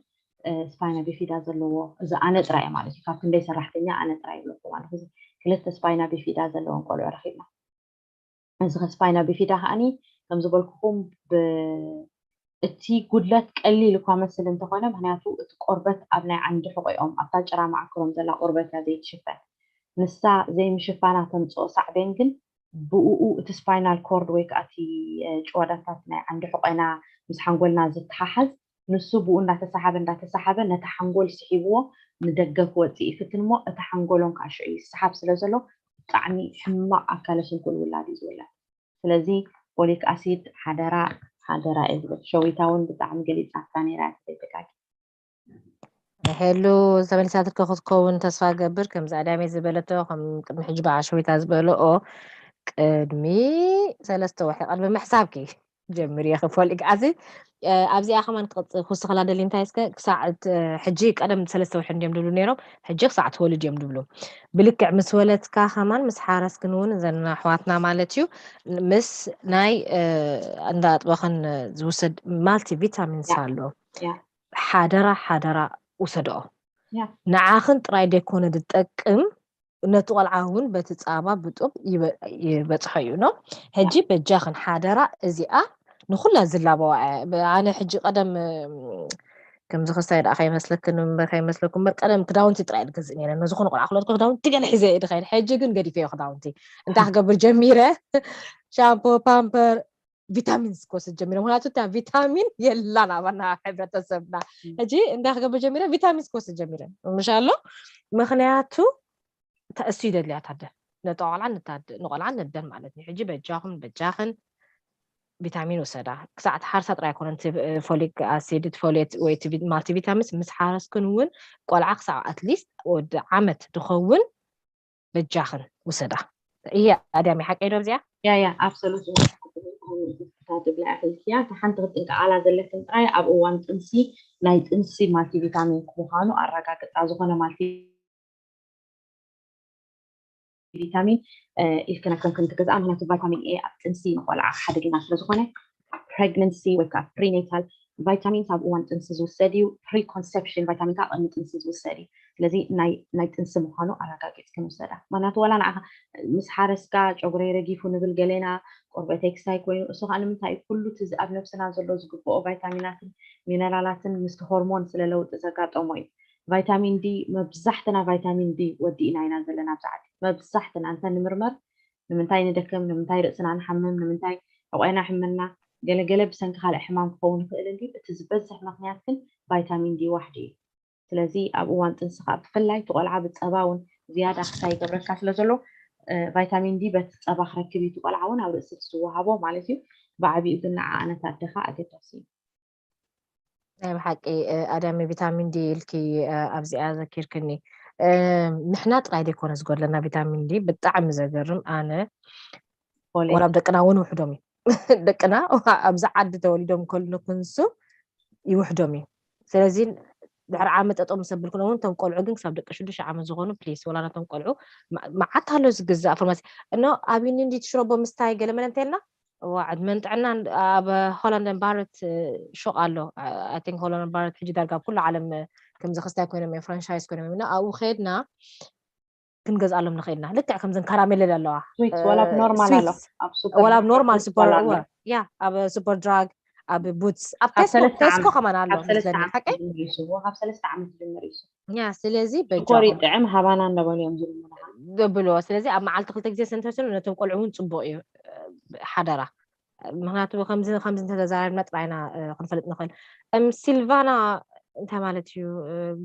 ስፓይና ቢፊዳ ዘለዎ እዚ ኣነ ጥራይ ማለት እዩ ካብ ክንደይ ሰራሕተኛ ኣነ ጥራይ ይብለኩ ማለት እዚ ክልተ ስፓይና ቢፊዳ ዘለዎም ቆልዑ ረኪብና እዚ ስፓይና ቢፊዳ ከዓኒ ከም ዝበልኩኹም እቲ ጉድለት ቀሊል እኳ መስል እንተኾነ ምክንያቱ እቲ ቆርበት ኣብ ናይ ዓንዲ ሕቆኦም ኣብታ ጭራ መዓክሮም ዘላ ቆርበት እያ ዘይትሽፈን ንሳ ዘይምሽፋና ተምፅኦ ሳዕቤን ግን ብኡ እቲ ስፓይናል ኮርድ ወይ ከዓ እቲ ጭዋዳታት ናይ ዓንዲ ሕቆና ምስ ሓንጎልና ዝተሓሓዝ ንሱ ብኡ እንዳተሳሓበ እንዳተሳሓበ ነቲ ሓንጎል ስሒብዎ ንደገ ክወፅእ ይፍትን እሞ እቲ ሓንጎሎም ከዓ ሽዑ ይስሓብ ስለ ዘሎ ብጣዕሚ ሕማቕ ኣካለ ስንኩል ውላድ እዩ ዝውለድ ስለዚ ፎሊክ ኣሲድ ሓደራ ሓደራ እየ ዝብል ሸዊታ እውን ብጣዕሚ ገሊፃትካ ነይራ እያ ተዘይተጋጊ ሄሉ ተመሊሳትልካ ክትከውን ተስፋ ገብር ከምዚ ኣዳመይ ዝበለቶ ከም ቅድሚ ሕጂ በዓ ሸዊታ ዝበለኦ ቅድሚ ሰለስተ ወርሒ ቅድሚ ምሕሳብኪ ጀምር እየ ክፈልግ ኣዚ ኣብዚኣ ከማን ክወስኸላ ደሊ እንታይ እስከ ክሳዕ ሕጂ ቀደም ሰለስተ ወርሒ እንዲዮም ድብሉ ነይሮም ሕጂ ክሳዕ ትወልድ እዮም ድብሉ ብልክዕ ምስ ወለድካ ከማን ምስ ሓረስክን እውን እዘን ኣሕዋትና ማለት እዩ ምስ ናይ እንዳጥበኽን ዝውሰድ ማልቲ ቪታሚንስ ኣሎ ሓደራ ሓደራ ውሰድኦ ንዓኽን ጥራይ ደይኮነ ዝጠቅም ነቲ ቆልዓ እውን በቲ ፃባ ብጡብ ይበፅሖ እዩ ኖ ሕጂ በጃኽን ሓደራ እዚኣ ንኩላ ዝላበዋ ኣነ ሕጂ ቀደም ከምዚ ክስታይ ደኣ ከይመስለክን እምበር ከይመስለኩም እምበር ቀደም ክዳውንቲ ጥራይ ዝገዝእ ነረ ነዝኾነ ቆልዓ ክለትኮ ክዳውንቲ ገለ ሒዘ እየ ድኸይድ ሕጂ ግን ገዲፈዮ ክዳውንቲ እንታይ ክገብር ጀሚረ ሻምፖ ፓምፐር ቪታሚንስ ክወስድ ጀሚረ ምክንያቱ እታ ቪታሚን የላን ኣባና ሕብረተሰብና ሕጂ እንታይ ክገብር ጀሚረ ቪታሚንስ ክወስድ ጀሚረ ምሻ ኣሎ ምክንያቱ እሱ ይደልያ ታደ ነጠ ቆልዓ ንታደ ንቆልዓ ነደን ማለት እዩ ሕጂ በጃኹም በጃኽን ቪታሚን ውሰዳ ክሳዕ እቲ ሓርሳ ጥራይ ኣይኮነን ፎሊክ ኣሲድ ፎሌት ወይ ማልቲቪታሚንስ ምስ ሓረስክን እውን ቆልዓ ክሳዕ ኣትሊስት ወዲ ዓመት ዝኸውን በጃኽን ውሰዳ ይሄ ኣድያሚ ሓቀይ ዶ ኣብዚኣ ያ ያ absolutely ትብላ ኢኽልክያ። እታ ሓንቲ ክትጥንቀቓላ ዘለክን ጥራይ ኣብ እዋን ጥንሲ ናይ ጥንሲ ማልቲቪታሚን ምዃኑ ኣረጋግጻ። ዝኾነ ማልቲ ቪታሚን ኢልክና ከም ከም ትገዝኣ። ምክንያቱ ቫይታሚን ኤ ኣብ ጥንሲ ንቆልዓ ሓደገኛ ስለ ዝኾነ፣ ፕሬግነንሲ ወይ ከዓ ፕሪኔታል ቫይታሚን ኣብ እዋን ጥንሲ ዝውሰድ እዩ። ፕሪኮንሰፕሽን ቫይታሚን ከዓ ቅድሚ ጥንሲ ዝውሰድ እዩ። ስለዚ ናይ ጥንሲ ምዃኑ ኣረጋጊፅ ክንውሰዳ። ምክንያቱ ዋላ ንዓኻ ምስ ሓረስካ ጨጉረይ ረጊፉ ንብል ገሌና፣ ቆርበተይ ክሳይ ኮይኑ፣ እሱ ከዓ ንምንታይ እዩ? ኩሉ እቲ ኣብ ነብስና ዘሎ ዝግብኦ ቫይታሚናትን ሚነራላትን ምስቲ ሆርሞን ስለ ለውጢ ዘጋጠሞ እዩ። ቫይታሚን ዲ፣ መብዛሕትና ቫይታሚን ዲ ወዲእና ኢና ዘለና ኣብዚ ዓዲ። መብዛሕትና እንተ ንምርመር፣ ንምንታይ ንደክም፣ ንምንታይ ርእስና ንሓምም፣ ንምንታይ ሕቆይና ሕመና፣ ገለገለ ብሰንኪ ካልእ ሕማም ክኸውን ይኽእል እንዲ፣ እቲ ዝበዝሕ ምክንያት ግን ቫይታሚን ዲ ዋሕዲ እዩ። ስለዚ ኣብ እዋን ጥንስኻ ብፍላይ እቲ ቆልዓ ብፀባ እውን ዝያዳ ክሳይ ይገብረካ ስለ ዘሎ፣ ቫይታሚን ዲ በቲ ፀባ ክረክብ እዩ እቲ ቆልዓ እውን ኣብ ርእሲ ዝወሃቦ ማለት እዩ። ብዓብኡ ግን ንዓኣነት ኣደኻ ኣገዳሲ እዩ። ናይ ብሓቂ ኣዳሚ ቪታሚን ዲ ኢልኪ ኣብዚኣ ዘኪርክኒ። ንሕና ጥራይ ዘይኮነ ዝጎድለና ቪታሚን ዲ፣ ብጣዕሚ ዘገርም። ኣነ ወላ ኣብ ደቅና እውን ውሕዶም እዩ። ደቅና ኣብዚ ዓዲ ተወሊዶም ከሉ ክንሱ ይውሕዶም እዩ። ስለዚ ድሕሪ ዓመት ጠጠው ምስ ኣብልክኖ እውን እቶም ቆልዑ ግን ክሳብ ደቂ ሽዱሽተ ዓመት ዝኾኑ ፕሊስ፣ ወላ ነቶም ቆልዑ መዓት ኣሎ ዝግዛእ ፋርማሲ። እኖ ኣብ ዩኒን ዲቲ ሽሮቦ ምስታይ ገለመለ እንተልና እዋ ዕድመን ጥዕናን። ኣብ ሆላንድ ባረት ሹቕ ኣሎ። ኣይ ቲንክ ሆላንድ ባረት ሕጂ ዳርጋ ኣብ ኩሉ ዓለም ከምዚ ክስታይ ኮይኖም እዮም፣ ፍራንሻይዝ ኮይኖም እዮም። ኣብኡ ከድና ክንገዝኣሎም ንኽእልና። ልክዕ ከምዘን ካራሜለ ኣለዋ። ስዊትስ ወላ ኣብ ኖርማል ኣሎ። ስዊትስ ወላ ኣብ ኖርማል ሱፐር፣ እዋ፣ ያ፣ ኣብ ሱፐር ድራግ፣ ኣብ ቡትስ፣ ኣብ ኣብ ቴስኮ፣ ሰለስተ ቴስኮ ዓመት፣ ከማን ኣሎ ኣብ ሰለስተ መስለኒ። ዓመት ሓቀይ? ይጅምር እዩ ስዎ፣ ካብ ሰለስተ ዓመት ይጅምር እዩ ስዎ። ያ፣ ስለዚ ሽኮር በጃኹም ይጥዕም ሃባና እንዳበሉ እዮም ዝልምኑና። ዘብልዎ። ስለዚ ኣብ መዓልቲ ክልተ ግዜ ሰንተስኑ ነቶም ቆልዑ እውን ጽቡቕ እዩ። ሓደራ። ምክንያቱ ከምዚ ከምዚ እንተተዛረብና ጥራይና ክንፈልጥ ንኽእል። እም፣ ሲልቫና እንታይ ማለት እዩ?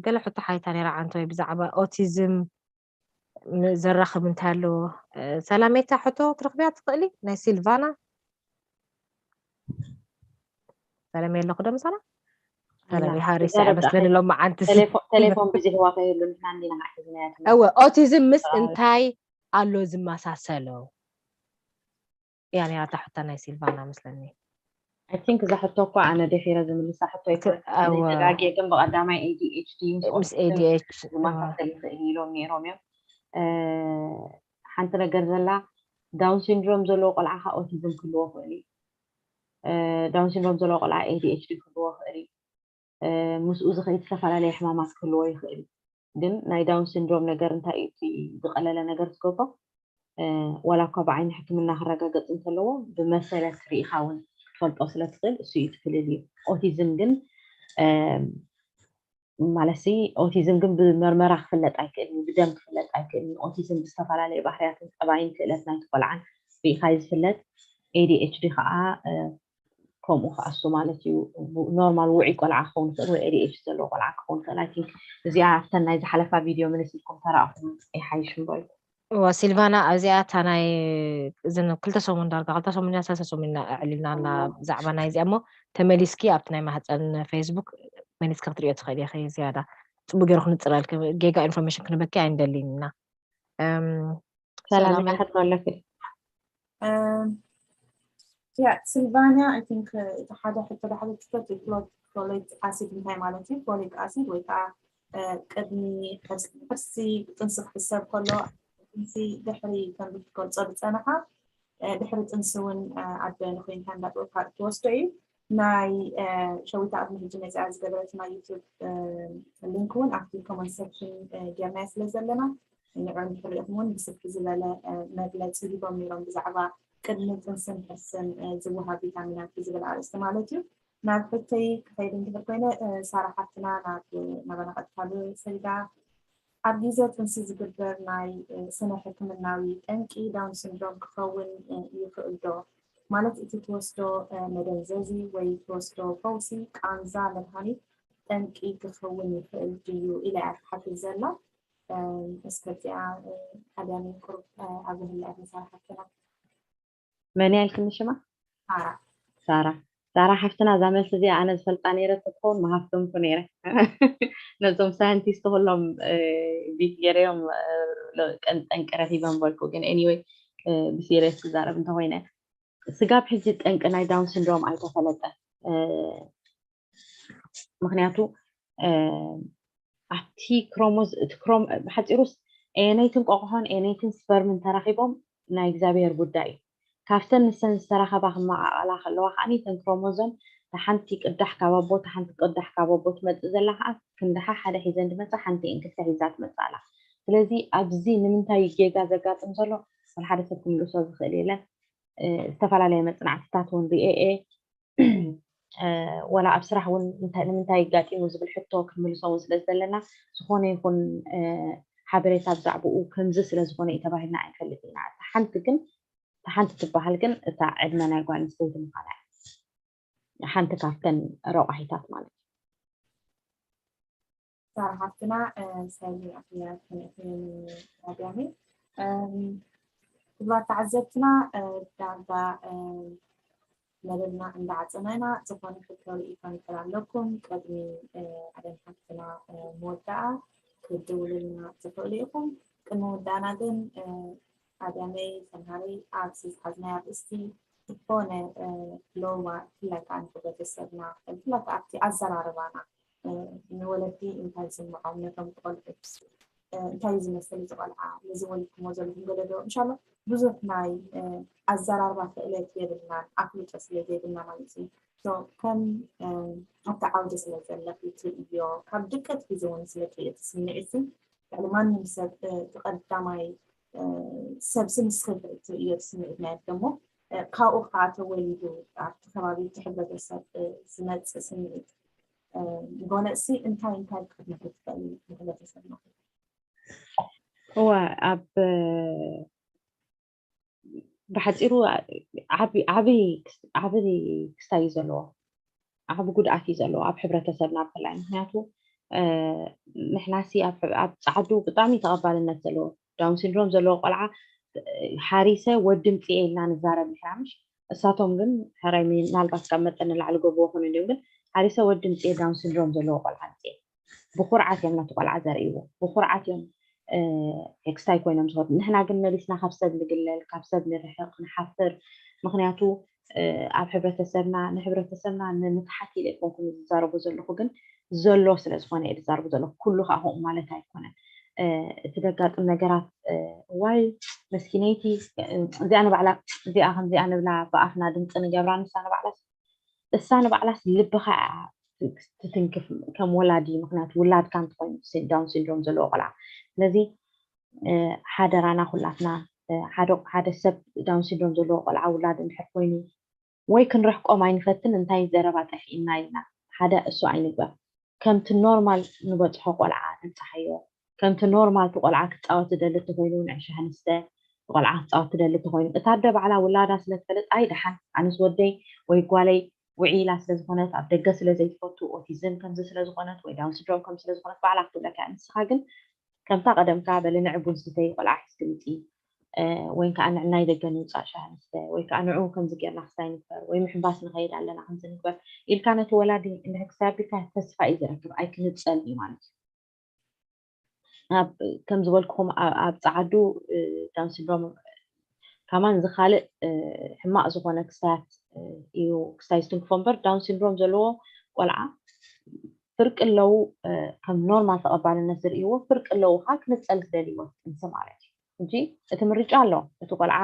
ገለ ሕቶ ሓይታ ነይራ ዓንተወይ ብዛዕባ ኦቲዝም ዘራኽብ እንታይ ኣለዎ? ሰላሜታ ሕቶ ክትረኽብያ ትኽእሊ ናይ ሲልቫና። ሰላም የለኹ ዶ ምሳና? ሰላም ኣላ። ይሃሪስ እዛ ደብዳቤ መስለኒ ሎም መዓንቲ ሲ- ቴሌፎ-፣ ቴሌፎን ብዝሕዋ ከይህሉ ንሕና እንዲና ማዕሒዝናያ ትምህርቲ። እወ፣ ኦቲዝም ምስ ኣላ። እንታይ ኣሎ ዝመሳሰሎ? እያ ነይራ እታ ሕቶ ናይ ሲልቫና መስለኒ። I think እዛ ሕቶ እኮ ኣነ ደፊረ ዝምልሳ ሕቶ ኣይኮነትን። እወ። ተጋግየ ግን ብቐዳማይ ኤ ዲ ኤች ዲ ምስ ምስ ኦቲዝም ኤ ዲ ኤች፣ እወ። ዝመሳሰል ይኽእል እዩ ኢሎም ነይሮም እዮም። እ፣ ሓንቲ ነገር ዘላ ዳውን ሲንድሮም ዘለዎ ቆልዓ ከዓ ኦቲዝም ክህልዎ ይኽእል እዩ። እ፣ ዳውን ሲንድሮም ዘለዎ ቆልዓ ኤ ዲ ኤች ዲ ክህልዎ ይኽእል እዩ። እ፣ ምስኡ ዝኸይድ ዝተፈላለየ ሕማማት ክህልዎ ይኽእል እዩ። ግን ናይ ዳውን ሲንድሮም ነገር እንታይ እዩ እቲ ዝቐለለ ነገር ዝገብሮ? እ፣ ዋላ እኳ ብዓይኒ ሕክምና ክረጋገጽ እንተለዎ፣ ብመሰለት ርኢኻ እውን ክትፈልጦ ስለ ትኽእል፣ እሱ እዩ እቲ ፍልልዩ። ኦቲዝም ግን፣ እ፣ ማለትሲ ኦቲዝም ግን ብመርመራ ክፍለጥ ኣይክእልን እዩ፣ ብደም ክፍለጥ ኣይክእልን እዩ። ኦቲዝም ብዝተፈላለየ ባህርያትን ጠባይን ክእለት ናይቲ ቆልዓን ርኢኻ እዩ ዝፍለጥ። ኤ ዲ ኤች ዲ ከዓ፣ እ፣ ከምኡ ክኣሱ ማለት እዩ። ኖርማል ውዑይ ቆልዓ ክኸውን ይኽእል ወይ ኤ ዲ ኤች ዲ ዘለዎ ቆልዓ ክኸውን ይኽእል። I think እዚኣ ኣብተን ናይ ዝሓለፋ ቪድዮ መለስ ኢልኩም ተራእኹም ይሓይሽ እምበልኩ። እዋ ሲልቫና፣ ኣብዚኣ እታ ናይ እዘን ክልተ ሰሙን ዳርጋ፣ ክልተ ሰሙን ኢና ሰለስተ ሰሙን ኢና ኣዕሊልና ኣላ ብዛዕባ ናይ እዚኣ እሞ፣ ተመሊስኪ ኣብቲ ናይ ማህፀን ፌስቡክ መሊስኪ ክትሪኦ ትኽእሊ ኢኺ ዝያዳ። ጽቡቅ ገይሩ ክንጽረልኪ፣ ጌጋ ኢንፎርሜሽን ክንበኪ ኣይንደልን ኢና። እም፣ ሰላም ሰላም። ሕቶ ኣለኪ? ያ ሲልቫኒያ፣ I think እቲ ሓደ ሕቶ ዳሕሪ ትፈት ፎሊክ ኣሲድ እንታይ ማለት እዩ? ፎሊክ ኣሲድ ወይ ከዓ እ፣ ቅድሚ ሕርስ-፣ ሕርሲ ጥንሲ ክሕሰብ ከሎ ጥንሲ ድሕሪ ከም ክትገልጾ ዝጸንሓ፣ እ፣ ድሕሪ ጥንሲ እውን፣ እ፣ ኣደ ንኮይንካ እንዳጥበብካ ትወስዶ እዩ። ናይ፣ እ፣ ሸዊት ኣቕድሚ ሕጂ መጺኣ ዝገበረት ናይ ዩቱብ፣ እ፣ ሊንክ እውን ኣብቲ ኮመንት ሴክሽን፣ እ፣ ጌርናዮ ስለ ዘለና ንዕኡ እንድሕር ርኢኹም እውን ብስፍሕ ዝበለ፣ እ፣ መግለጺ ሂቦም ነይሮም ብዛዕባ ቅድሚ ጥንስን ሕርስን፣ እ፣ ዝወሃብ ቪታሚናት ብዝብል ኣርእስቲ ማለት እዩ። ናብ ሕቶይ ክኸይድ እንድሕር ኮይነ፣ እ፣ ሳራ ሓፍትና ናብ፣ ናባና ቀጥታ ብሰይዳ፣ ኣብ ግዜ ጥንሲ ዝግበር ናይ፣ እ፣ ስነ ሕክምናዊ ጠንቂ ዳውን ሲንድሮም ክኸውን፣ እ፣ ይኽእል ዶ? ማለት እቲ ትወስዶ፣ እ፣ መደንዘዚ ወይ ትወስዶ ፈውሲ ቃንዛ መድሃኒት ጠንቂ ክኸውን ይኽእል ድዩ ኢላ እያ ትሓትት ዘላ። እ፣ እስከ እዚኣ፣ እ፣ ኣድያሚ ቁሩብ፣ እ፣ ኣብርህላ እያ ሳራ ሓፍትና። መን እያ ኢልክኒ ሽማ? ሳራ። ሳራ። ሳራ ሓፍትና፣ እዛ መልሲ እዚኣ ኣነ ዝፈልጣ ነይረ፣ ተትኸውን ምሃብኩምኩ ነይረ። ነዞም ሳይንቲስት ኩሎም፣ እ፣ ቢት ገይረዮም፣ እ፣ ሎ-፣ ቀን-፣ ጠንቂ ረኺበ ምበልኩ። ግን ኤኒወይ፣ እ፣ ብሲሪየስ ክዛረብ እንተኾይነ፣ ስጋብ ሕጂ ጠንቂ ናይ ዳውን ሲንድሮም ኣይተፈለጠ። ምክንያቱ ኣብቲ ክሮሞዝ እቲ ክሮም ብሓፂሩስ ኤነይትን ቆቆሖን ኤነይትን ስፐርምን ተራኺቦም ናይ እግዚኣብሔር ጉዳይ እዩ። ካብተን ንሰን ዝተራኸባ ክመቃቀላ ከለዋ ከዓ ተን ክሮሞዞም ሓንቲ ቅዳሕ ካብ ኣቦ ሓንቲ ቅዳሕ ካብ ኣቦ ትመፅእ ዘላ ከዓ ክንድሓ ሓደ ሒዘን ዝመፃ ሓንቲ እን ክልተ ሒዛ ትመፅእ ኣላ። ስለዚ ኣብዚ ንምንታይ ጌጋ ዘጋጥም ዘሎ ወላ ሓደ ሰብ ክምልሶ ዝኽእል የለን። ዝተፈላለየ መፅናዕትታት እውን ርኤ እየ። ወላ ኣብ ስራሕ እውን ንምንታይ ኣጋጢሙ ዝብል ሕቶ ክንምልሶ እውን ስለ ዘለና ዝኾነ ይኹን ሓበሬታ ብዛዕባኡ ከምዚ ስለ ዝኾነ እዩ ተባሂልና ኣይንፈልጥ ኢና። እታ ሓንቲ ግን እታ ሓንቲ ትበሃል ግን እታ ዕድመ ናይ ጓል ኣንስተይቲ ምዃና እያ። ሓንቲ ካብተን ረቋሒታት ማለት እዩ። ሳራ ሓፍትና ሰሊ ኣኽያት ክንእትኒ ራድያኒ ክቡራት ተዓዘብትና ዳርጋ መደብና እንዳዓፀና ኢና። ዝኾነ ሕቶ ርኢቶ ንክእል ኣለኩም ቅድሚ ኣደም ሓፍትና መወዳኣ ክድውልልና ትኽእሉ ኢኹም። ቅድሚ ምውዳእና ግን ኣድያመይ ተምሃረይ ኣብዚ ዝሓዝናዮ ኣርእስቲ ዝኾነ ሎማ ብፍላይ ከዓ ንሕብረተሰብና ብፍላይ ከዓ ኣብቲ ኣዘራርባና ንወለዲ እንታይ ዝስምዖም ነቶም ቆልዑት እንታይ ዝመስል እዚ ቆልዓ ነዚ ወሊድኩሞ ዘለኹም ገለ ዶ እንሻሎ ብዙሕ ናይ ኣዘራርባ ክእለት የብልናን ኣፍልጦ ስለ ዘይብልና ማለት እዩ። ከም ኣብቲ ዓውዲ ስለ ዘለኺ ትርእዮ ካብ ድቀት ግዜ እውን ስለ ትርእዮ እቲ ስምዒት ልዕሊ ማንም ሰብ እቲ ቀዳማይ ሰብ ንስኺ ትርእዮ ስምዒት ናይ ደሞ ካብኡ ከዓ ተወሊዱ ኣብቲ ከባቢ እቲ ሕብረተሰብ ዝመፅእ ስምዒት ጎነፂ እንታይ እንታይ ክትመክሪ ትኽእሊ ንሕብረተሰብና? እወ ኣብ ብሓፂሩ ዓብይ ክስታይ እዩ ዘለዎ። ዓቢ ጉድኣት እዩ ዘለዎ ኣብ ሕብረተሰብና ብፍላይ ምክንያቱ ንሕናሲ ኣብ ፃዓዱ ብጣዕሚ ተቐባልነት ዘለዎ ዳውን ሲንድሮም ዘለዎ ቆልዓ ሓሪሰ ወዲ ምፅኤ ኢልና ንዛረብ ንሕና ምሽ እሳቶም ግን ሕራይ ምናልባት ካብ መጠን ንላዕሊ ገብዎ ኮነ እንዲም ግን ሓሪሰ ወዲ ምፅኤ ዳውን ሲንድሮም ዘለዎ ቆልዓ ምፅኤ ብኩርዓት እዮም ነቲ ቆልዓ ዘርእይዎ ብኩርዓት እዮም ኤክስታይ ኮይኖም ዝኸዱ ንሕና ግን መሊስና ካብ ሰብ ንግለል ካብ ሰብ ንርሕቕ ንሓፍር ምክንያቱ ኣብ ሕብረተሰብና ንሕብረተሰብና ንምትሓት ኢለ ኣይኮንኩን ዝዛረቦ ዘለኹ ግን ዘሎ ስለ ዝኾነ እየ ዝዛረቦ ዘለኹ ኩሉ ከዓ ከምኡ ማለት ኣይኮነን እቲ ዘጋጥም ነገራት ዋይ መስኪነይቲ እዚኣ ንባዕላ እዚኣ ከምዚኣ ንብላ ብኣፍና ድምፂ ንገብራ ንሳ ንባዕላ እሳ ንባዕላስ ልብኻ ትትንክፍ ከም ወላዲ ምክንያቱ ውላድካ እንተኮይኑ ዳውን ሲንድሮም ዘለዎ ቆልዓ ስለዚ ሓደራና ኩላትና ሓደ ሰብ ዳውን ሲንድሮም ዘለዎ ቆልዓ ውላድ እንድሕር ኮይኑ ወይ ክንረሕቆም ኣይንፈትን እንታይ ዘረባ ጠፊእና ኢልና ሓደ እሱ ኣይንግበር ከምቲ ኖርማል ንበፅሖ ቆልዓ ንብፅሓዮ ከምቲ ኖርማል እቲ ቆልዓ ክፃወት ዝደሊ እንተኮይኑ ንዕሽሃ ንስተ ቆልዓ ክፃወት ትደሊ እንተኮይኑ እታ ኣደ ባዕላ ውላዳ ስለትፈልጥ ኣይ ደሓን ኣነስ ወደይ ወይ ጓለይ ውዒላ ስለዝኮነት ኣብ ደገ ስለዘይትፈቱ ኦቲዝም ከምዚ ስለዝኮነት ወይ ዳውን ሲንድሮም ከምዚ ስለዝኮነት ባዕላ ክትብለካ እያ ንስካ ግን ከምታ ቀደምካ በሊ ንዕ ቡን ስተይ ቆልዓ ሒዝኪ ምፂ ወይ ከዓ ንዕናይ ደገ ንውፃእ ሻሂ ንስተ ወይ ከዓ ንዑ ከምዚ ጌርና ክስታይ ንግበር ወይ ምሕንባስ ንኸይድ ኣለና ከምዚ ንግበር ኢልካ ነቲ ወላዲ እንድሕር ክስታይ ኣቢልካ ተስፋ እዩ ዝረክብ ኣይክንፀል እዩ ማለት እዩ። ከም ዝበልኩኹም ኣብ ፀዓዱ ዳውን ሲንድሮም ከማን ዝካልእ ሕማቕ ዝኾነ ክስታያት እዩ ክስታይ ዝትንክፎ እምበር ዳውን ሲንድሮም ዘለዎ ቆልዓ ፍርቂ ኣለዉ ከም ኖርማል ተቐባልነት ዝርእይዎ ፍርቂ ኣለዉ ከዓ ክንፀል ዝደልይዎ ጥንሲ ማለት እዩ እንጂ እቲ ምርጫ ኣሎ እቲ ቆልዓ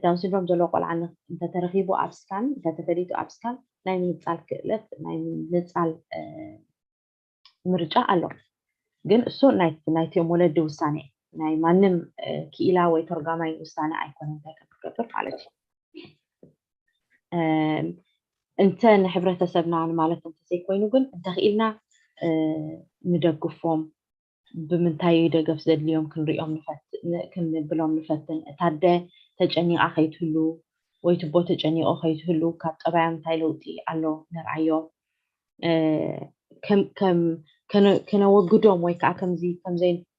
ዳውን ሲንድሮም ዘለዎ ቆልዓ እንተተረኺቡ ኣብ ስካን እንተተፈሊጡ ኣብ ስካን ናይ ምንፃል ክእለት ናይ ምንፃል ምርጫ ኣሎ ግን እሱ ናይቲኦም ወለዲ ውሳነ ናይ ማንም ክኢላ ወይ ተርጓማይ ውሳነ ኣይኮነ እንታይ ከም ክትገብር ማለት እዩ እንተ ንሕብረተሰብና ንማለት እንተዘይኮይኑ ግን እንተኽኢልና ንደግፎም ብምንታይ ደገፍ ዘድልዮም ክንሪኦም ክንብሎም ንፈትን እታ ኣደ ተጨኒቃ ከይትህሉ ወይ ትቦ ተጨኒቆ ከይትህሉ ካብ ጠባዮም እንታይ ለውጢ ኣሎ ንርኣዮ ከነወግዶም ወይ ከዓ ከምዚ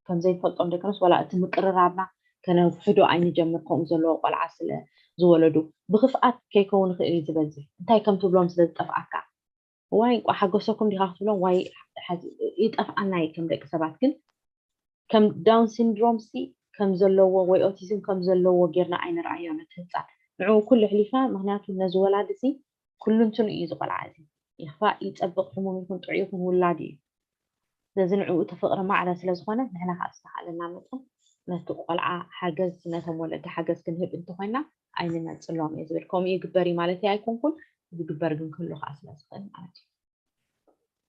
ከምዘይንፈልጦም ደቀነስ ዋላ እቲ ምቅርራብና ከነውሕዶ ኣይንጀምር ከምኡ ዘለዎ ቆልዓ ስለ ዝወለዱ ብክፍኣት ከይከውን ይኽእል እዩ ዝበዝሕ እንታይ ከም ትብሎም ስለ ዝጠፍኣካ እዋይ እንቋ ሓጎሰኩም ዲኻ ክትብሎም ዋይ ይጠፍኣና እዩ ከም ደቂ ሰባት ግን ከም ዳውን ሲንድሮም ሲ ከም ዘለዎ ወይ ኦቲዝም ከም ዘለዎ ጌርና ኣይንርኣዮ ነቲ ህፃን ንዕኡ ኩሉ ኣሕሊፋ። ምክንያቱ ነዚ ወላዲ እዚ ኩሉ እንትኑ እዩ ዝቆልዓ። እዚ ይኽፋእ ይፀብቕ፣ ሕሙም ይኹን ጥዑይ ይኹን ውላድ እዩ። ስለዚ ንዕኡ እቲ ፍቕሪ ማዕረ ስለ ዝኾነ፣ ንሕና ከዓ ዝተኻእለና መጠን ነቲ ቆልዓ ሓገዝ፣ ነቶም ወለዲ ሓገዝ ክንህብ እንተኾይና ኣይንነፅሎም እየ ዝብል። ከምኡ ይግበር እዩ ማለት ኣይኮንኩን፣ ዝግበር ግን ክህሉ ከዓ ስለ ዝኽእል ማለት እዩ።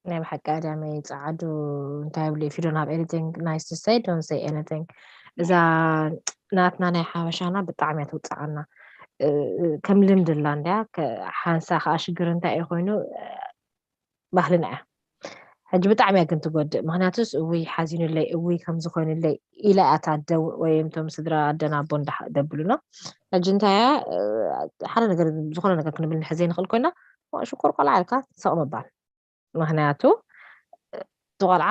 ናይ ብሓቂ ኣዳመይ ፃዓዱ እንታይ ይብሉ፣ if you don't have anything nice to say, don't say anything። እዛ ናትና ናይ ሓበሻና ብጣዕሚ እያ ትውፅዓና። እ፣ ከም ልምዲ ኣላ እንድያ። ከ-፣ ሓንሳ ከዓ ሽግር እንታይ እዩ ኮይኑ፣ እ፣ ባህልና እያ። ሕጂ ብጣዕሚ እያ ግን ትጎድእ። ምክንያቱስ እውይ ሓዚኑለይ፣ እውይ ከምዚ ኮይኑለይ ኢላ እያ እታ ኣደ ወይ እቶም ስድራ ኣደን ኣቦን ደብሉና። ሕጂ እንታይ እያ፣ እ፣ ሓደ ነገር፣ ዝኾነ ነገር ክንብል ንሕዘይ ንኽእል ኮይና፣ ሽኮር ቆልዓ ኢልካ ሰቕ ምባል። ምክንያቱ እቲ ቆልዓ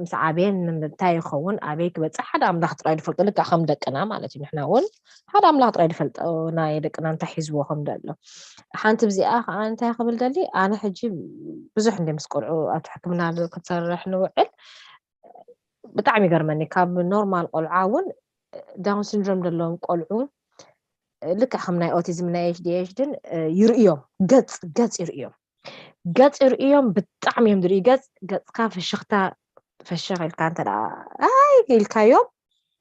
ምስ ዓበየ እንታይ ይኸውን፣ ኣበይ ክበፅሕ ሓደ ኣምላኽ ጥራይ ዝፈልጦ። ልክዕ ከም ደቅና ማለት እዩ። ንሕና እውን ሓደ ኣምላኽ ጥራይ ዝፈልጦ ናይ ደቅና እንታይ ሒዝዎ ከም ዘሎ። ሓንቲ ብዚኣ ከዓ እንታይ ክብል ደሊ፣ ኣነ ሕጂ ብዙሕ እንደ ምስ ቆልዑ ኣብቲ ሕክምና ክትሰርሕ ንውዕል። ብጣዕሚ ይገርመኒ፣ ካብ ኖርማል ቆልዓ እውን ዳውን ሲንድሮም ዘለዎም ቆልዑ ልክዕ ከም ናይ ኦቲዝም ናይ ኤች ዲ ኤች ድን ይርእዮም፣ ገፅ ገፅ ይርእዮም። ገፅ ይርእዮም፣ ብጣዕሚ እዮም ዝርእዩ። ገፅ ገፅካ ፍሽኽታ፣ ፍሽኽ ኢልካ እንተ ደኣ ኣይ ኢልካዮም፣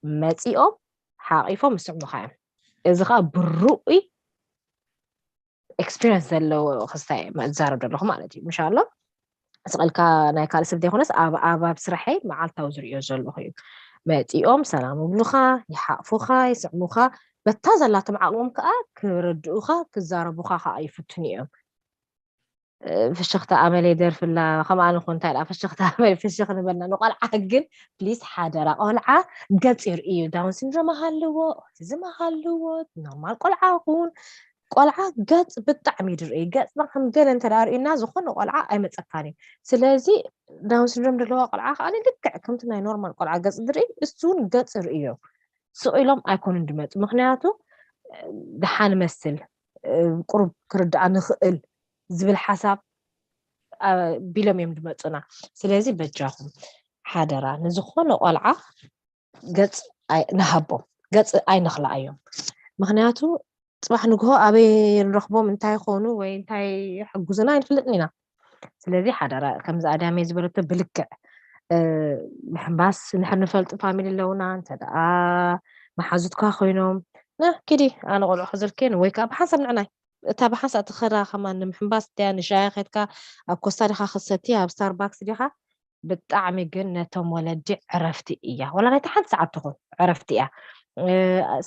መፂኦም ሓቂፎም ይስዕሙኻ እዮም። እዚ ከዓ ብርኡይ ኤክስፒሪንስ ዘለዎ ክስታይ እዛረብ ዘለኹ ማለት እዩ። ምሻሎ ስቕ ኢልካ ናይ ካልእ ሰብ ዘይኮነስ ኣብ ኣብ ኣብ ስራሐይ መዓልታዊ ዝርእዮ ዘለኹ እዩ። መፂኦም ሰላም ይብሉኻ፣ ይሓቕፉኻ፣ ይስዕሙኻ። በታ ዘላቶም ዓቕሞም ከዓ ክርድኡኻ፣ ክዛረቡኻ ከዓ ይፍትኑ እዮም። ፍሽኽታ ኣመለይ ደርፍላ፣ ከምኣ ንኹን እንታይ ደኣ ፍሽኽታ ኣመለይ ፍሽኽ ንበልና። ንቆልዓ ግን ፕሊስ ሓደራ፣ ቆልዓ ገፅ ይርእዩ። ዳውን ሲንድሮም ሃልዎ፣ ኦቲዝም ሃልዎ፣ ኖርማል ቆልዓ ኩን፣ ቆልዓ ገፅ ብጣዕሚ ድርኢ። ገፅና ከም ገለ እንተ ደኣ ርኢና ዝኾነ ቆልዓ ኣይመፀካን እዩ። ስለዚ ዳውን ሲንድሮም ዘለዋ ቆልዓ ከዓ ልክዕ ከምቲ ናይ ኖርማል ቆልዓ ገፅ ድርኢ፣ እሱ እውን ገፅ ርእዮ። ስቕ ኢሎም ኣይኮኑን ድመፁ። ምክንያቱ ደሓን መስል፣ ቁሩብ ክርድኣ ንኽእል ዝብል ሓሳብ ቢሎም እዮም ድመፁና። ስለዚ በጃኹም ሓደራ ንዝኾነ ቆልዓ ገፅ ኣይ-፣ ንሃቦም፣ ገፅ ኣይንኽልኣዮም። ምክንያቱ ፅባሕ ንግሆ ኣበይ ንረኽቦም፣ እንታይ ይኾኑ ወይ እንታይ ይሕግዙና ኣይንፍልጥን ኢና። ስለዚ ሓደራ ከምዚ ኣዳመይ ዝበለቶ ብልክዕ፣ እ፣ ምሕንባስ ንሕር ንፈልጡ ፋሚሊ ኣለውና፣ እንተ ደኣ መሓዙትካ ኮይኖም፣ ና ኪዲ ኣነ ቆልዑ ክዝልክየን ወይ ከዓ ብሓንሳብ ንዕናይ፣ እታ ብሓንሳብ ትኸዳ ከማን ንምሕንባስ ድያ ንሻሂ ከድካ ኣብ ኮስታ ዲኻ ክሰቲ ኣብ ስታርባክስ ዲኻ፣ ብጣዕሚ ግን ነቶም ወለዲ ዕረፍቲ እያ። ወላ ናይቲ ሓንቲ ሰዓት ትኹን ዕረፍቲ እያ። እ፣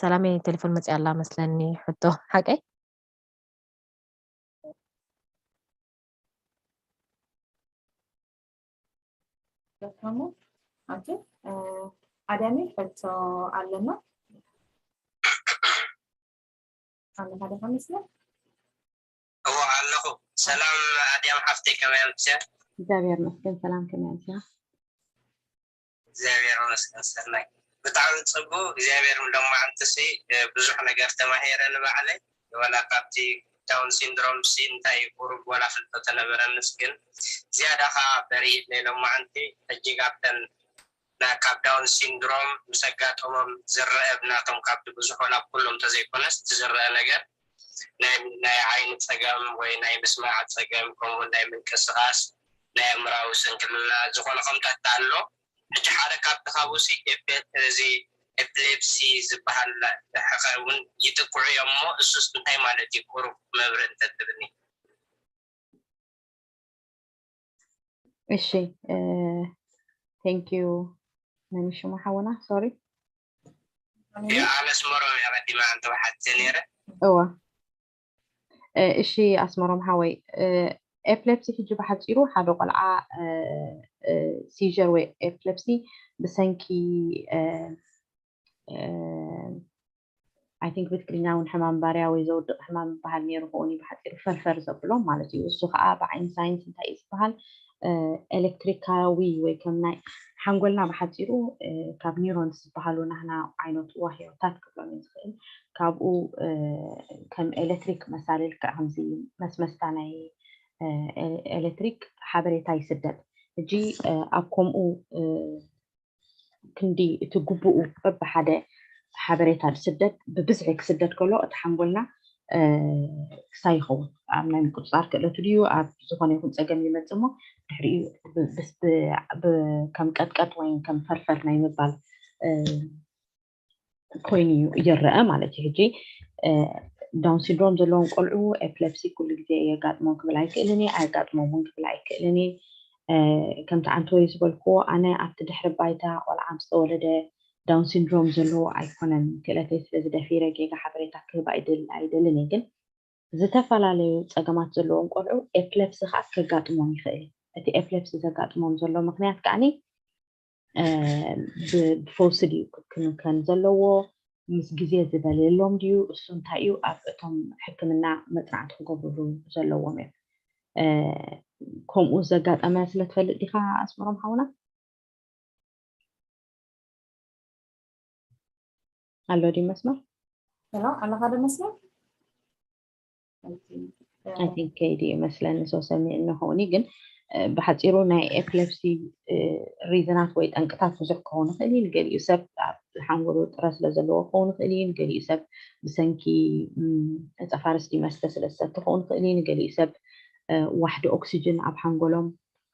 ሰላመይ ቴሌፎን መፅያ ኣላ መስለኒ ሕቶ ሓቀይ? ደካሞ ኣቲ፣ እ፣ ኣዳሚ ሕቶ ኣለና። ኣለኻ ዲኻ መስለ? እዎ ኣለኹ። ሰላም ኣድያም ሓፍተይ፣ ከመይ ኣምስያ? እግዚኣብሔር ይመስገን። ሰላም፣ ከመይ ኣምስያ? እግዚኣብሔር ይመስገን ሰናይ። ብጣዕሚ ጽቡቅ። እግዚኣብሔር ሎማዓንትሲ፣ እ፣ ብዙሕ ነገር ተማሂረ ንባዕለይ። ወላ ካብቲ ዳውን ሲንድሮም ሲ እንታይ ቁሩብ ወላ ፍልጠት ተነበረንስ፣ ግን ዝያዳ ኸዓ በሪሂለይ ሎማዓንቲ። ሕጂ ካብተን ና-፣ ካብ ዳውን ሲንድሮም ምስ ኣጋጠሞም ዝረአ ብናቶም ካብቲ ብዙሕ ወላ ኩሎም ተዘይኮነስ እቲ ዝረአ ነገር ናይ፣ ናይ ዓይኒ ጸገም ወይ ናይ ምስማዕ ጸገም፣ ከምኡውን ናይ ምንቅስቓስ፣ ናይ ኣእምራዊ ስንክልና ዝኾነ ከምታት ኣሎ። ሕጂ ሓደ ካብቲ ካብኡሲ ኤፔ-፣ እዚ ኤፕሌፕሲ ዝበሃል ሕኸ እውን ይጥቅዑ እዮም እሞ እሱስ እንታይ ማለት እዩ? ቁሩብ መብርሂ እንተትብኒ። እሺ፣ እ፣ ቴንክ ዩ። መን እዩ ሽሙ ሓውና? ሶሪ። ኣነስ መሮም እያ ቀዲማ እንተባሓትተ ነይረ። እወ። እ፣ እሺ፣ ኣስመሮም ሓወይ፣ እ፣ ኤፕሌፕሲ ሕጂ ብሓጺሩ ሓደ ቆልዓ፣ እ፣ እ፣ ሲዥር ወይ ኤፕሌፕሲ ብሰንኪ፣ እ፣ እ፣ ኣይ ቲንክ ብትግርኛ እውን ሕማም ባርያ ወይ ዘውድቕ ሕማም ይበሃል ነይሩ ክኸውን እዩ ብሓጺሩ፣ ፈርፈር ዘብሎም ማለት እዩ። እሱ ከዓ ብዓይኒ ሳይንስ እንታይ እዩ ዝበሃል? እ፣ ኤሌክትሪካዊ ወይ ከም ናይ ሓንጎልና ብሓጺሩ፣ እ፣ ካብ ኒውሮንስ ዝበሃሉ ናህና ዓይነት ዋህዮታት ክብሎም እዩ ዝኽእል። ካብኡ፣ እ፣ ከም ኤሌክትሪክ መሳሊ ልክዕ ከምዚ መስመስታ ናይ፣ እ፣ ኤ-፣ ኤሌክትሪክ ሓበሬታ ይስደድ። ሕጂ፣ እ፣ ኣብ ከምኡ፣ እ፣ ክንዲ እቲ ግቡኡ በብሓደ ሓበሬታ ዝስደድ ብብዝሒ ክስደድ ከሎ እቲ ሓንጎልና ክሳይ ይኸውን ኣብ ናይ ምቁፅፃር ክእለቱ ድዩ ኣብ ዝኾነ ይኹን ፀገም ይመፅ እሞ ድሕሪኡ ከም ቀጥቀጥ ወይ ከም ፈርፈር ናይ ምባል ኮይኑ ይረአ ማለት እዩ። ሕጂ ዳውን ሲንድሮም ዘለዎም ቆልዑ ኤፕለፕሲ ኩሉ ግዜ የጋጥሞም ክብል ኣይክእልን እየ፣ ኣየጋጥሞም እውን ክብል ኣይክእልን እየ። ከምቲ ዓንተወይ ዝበልክዎ ኣነ ኣብቲ ድሕሪ ባይታ ቆልዓ ምስ ተወለደ ዳውን ሲንድሮም ዘለዎ ኣይኮነን። ክእለተይ ስለ ዝደፊረ ጌጋ ሓበሬታ ክህብ ኣይደልን እየ፣ ግን ዝተፈላለዩ ፀገማት ዘለዎም ቆልዑ ኤፕለፕሲ ከዓ ከጋጥሞም ይኽእል እዩ። እቲ ኤፕለፕሲ ዘጋጥሞም ዘሎ ምክንያት ከዓኒ ብፈውሲ ድዩ ክክንከን ዘለዎ፣ ምስ ግዜ ዝበልየሎም ድዩ፣ እሱ እንታይ እዩ ኣብ እቶም ሕክምና መፅናዕቲ ክገብርሉ ዘለዎም እዮም። ከምኡ ዘጋጠመ ስለትፈልጥ ዲኻ ኣስመሮም ሓውና? ኣሎ ድዩ መስመር? ሄሎ ኣለኻ ዶ መስመር? I think ከይዲ ይመስለኒ ሰው ሰሚዕ እንኸውን ግን ብሓፂሩ ናይ ኤፕለፕሲ ሪዝናት ወይ ጠንቅታት ብዙሕ ክኸውን ይኽእል እዩ። ንገሊኡ ሰብ ኣብ ሓንጎሉ ጥረ ስለ ዘለዎ ክኸውን ይኽእል እዩ። ንገሊኡ ሰብ ብሰንኪ ዕፀፋርስ መስተ ስለ ዝሰቲ ክኸውን ይኽእል እዩ። ንገሊኡ ሰብ ዋሕዲ ኦክሲጅን ኣብ ሓንጎሎም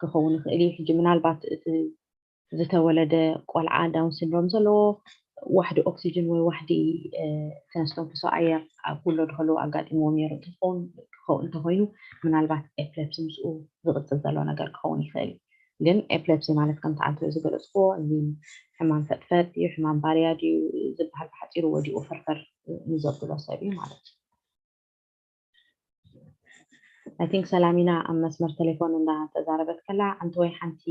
ክኸውን ይኽእል እዩ። ሕጂ ምናልባት እቲ ዝተወለደ ቆልዓ ዳውን ሲንድሮም ዘለዎ ዋሕዲ ኦክሲጅን ወይ ዋሕዲ ተነስተንፍሶ ኣየር ኣብ ውለዶ ከለዉ ኣጋጢምዎ ነይሩ እንተዝኸውን ክኸውን እንተኮይኑ ምናልባት ኤፕለፕሲ ምስኡ ዝቕፅል ዘሎ ነገር ክኸውን ይኽእል እዩ። ግን ኤፕለፕሲ ማለት ከምቲ ዓንተወይ ዝገለፅክዎ እዚ ሕማም ፈጥፈጥ ድዩ ሕማም ባርያ ድዩ ዝበሃል ብሓፂሩ ወዲኡ ፈርፈር ንዘብሎ ሰብ እዩ ማለት እዩ። I think ሰላሚና ኣብ መስመር ቴሌፎን እንዳተዛረበት ከላ ዓንተወይ ሓንቲ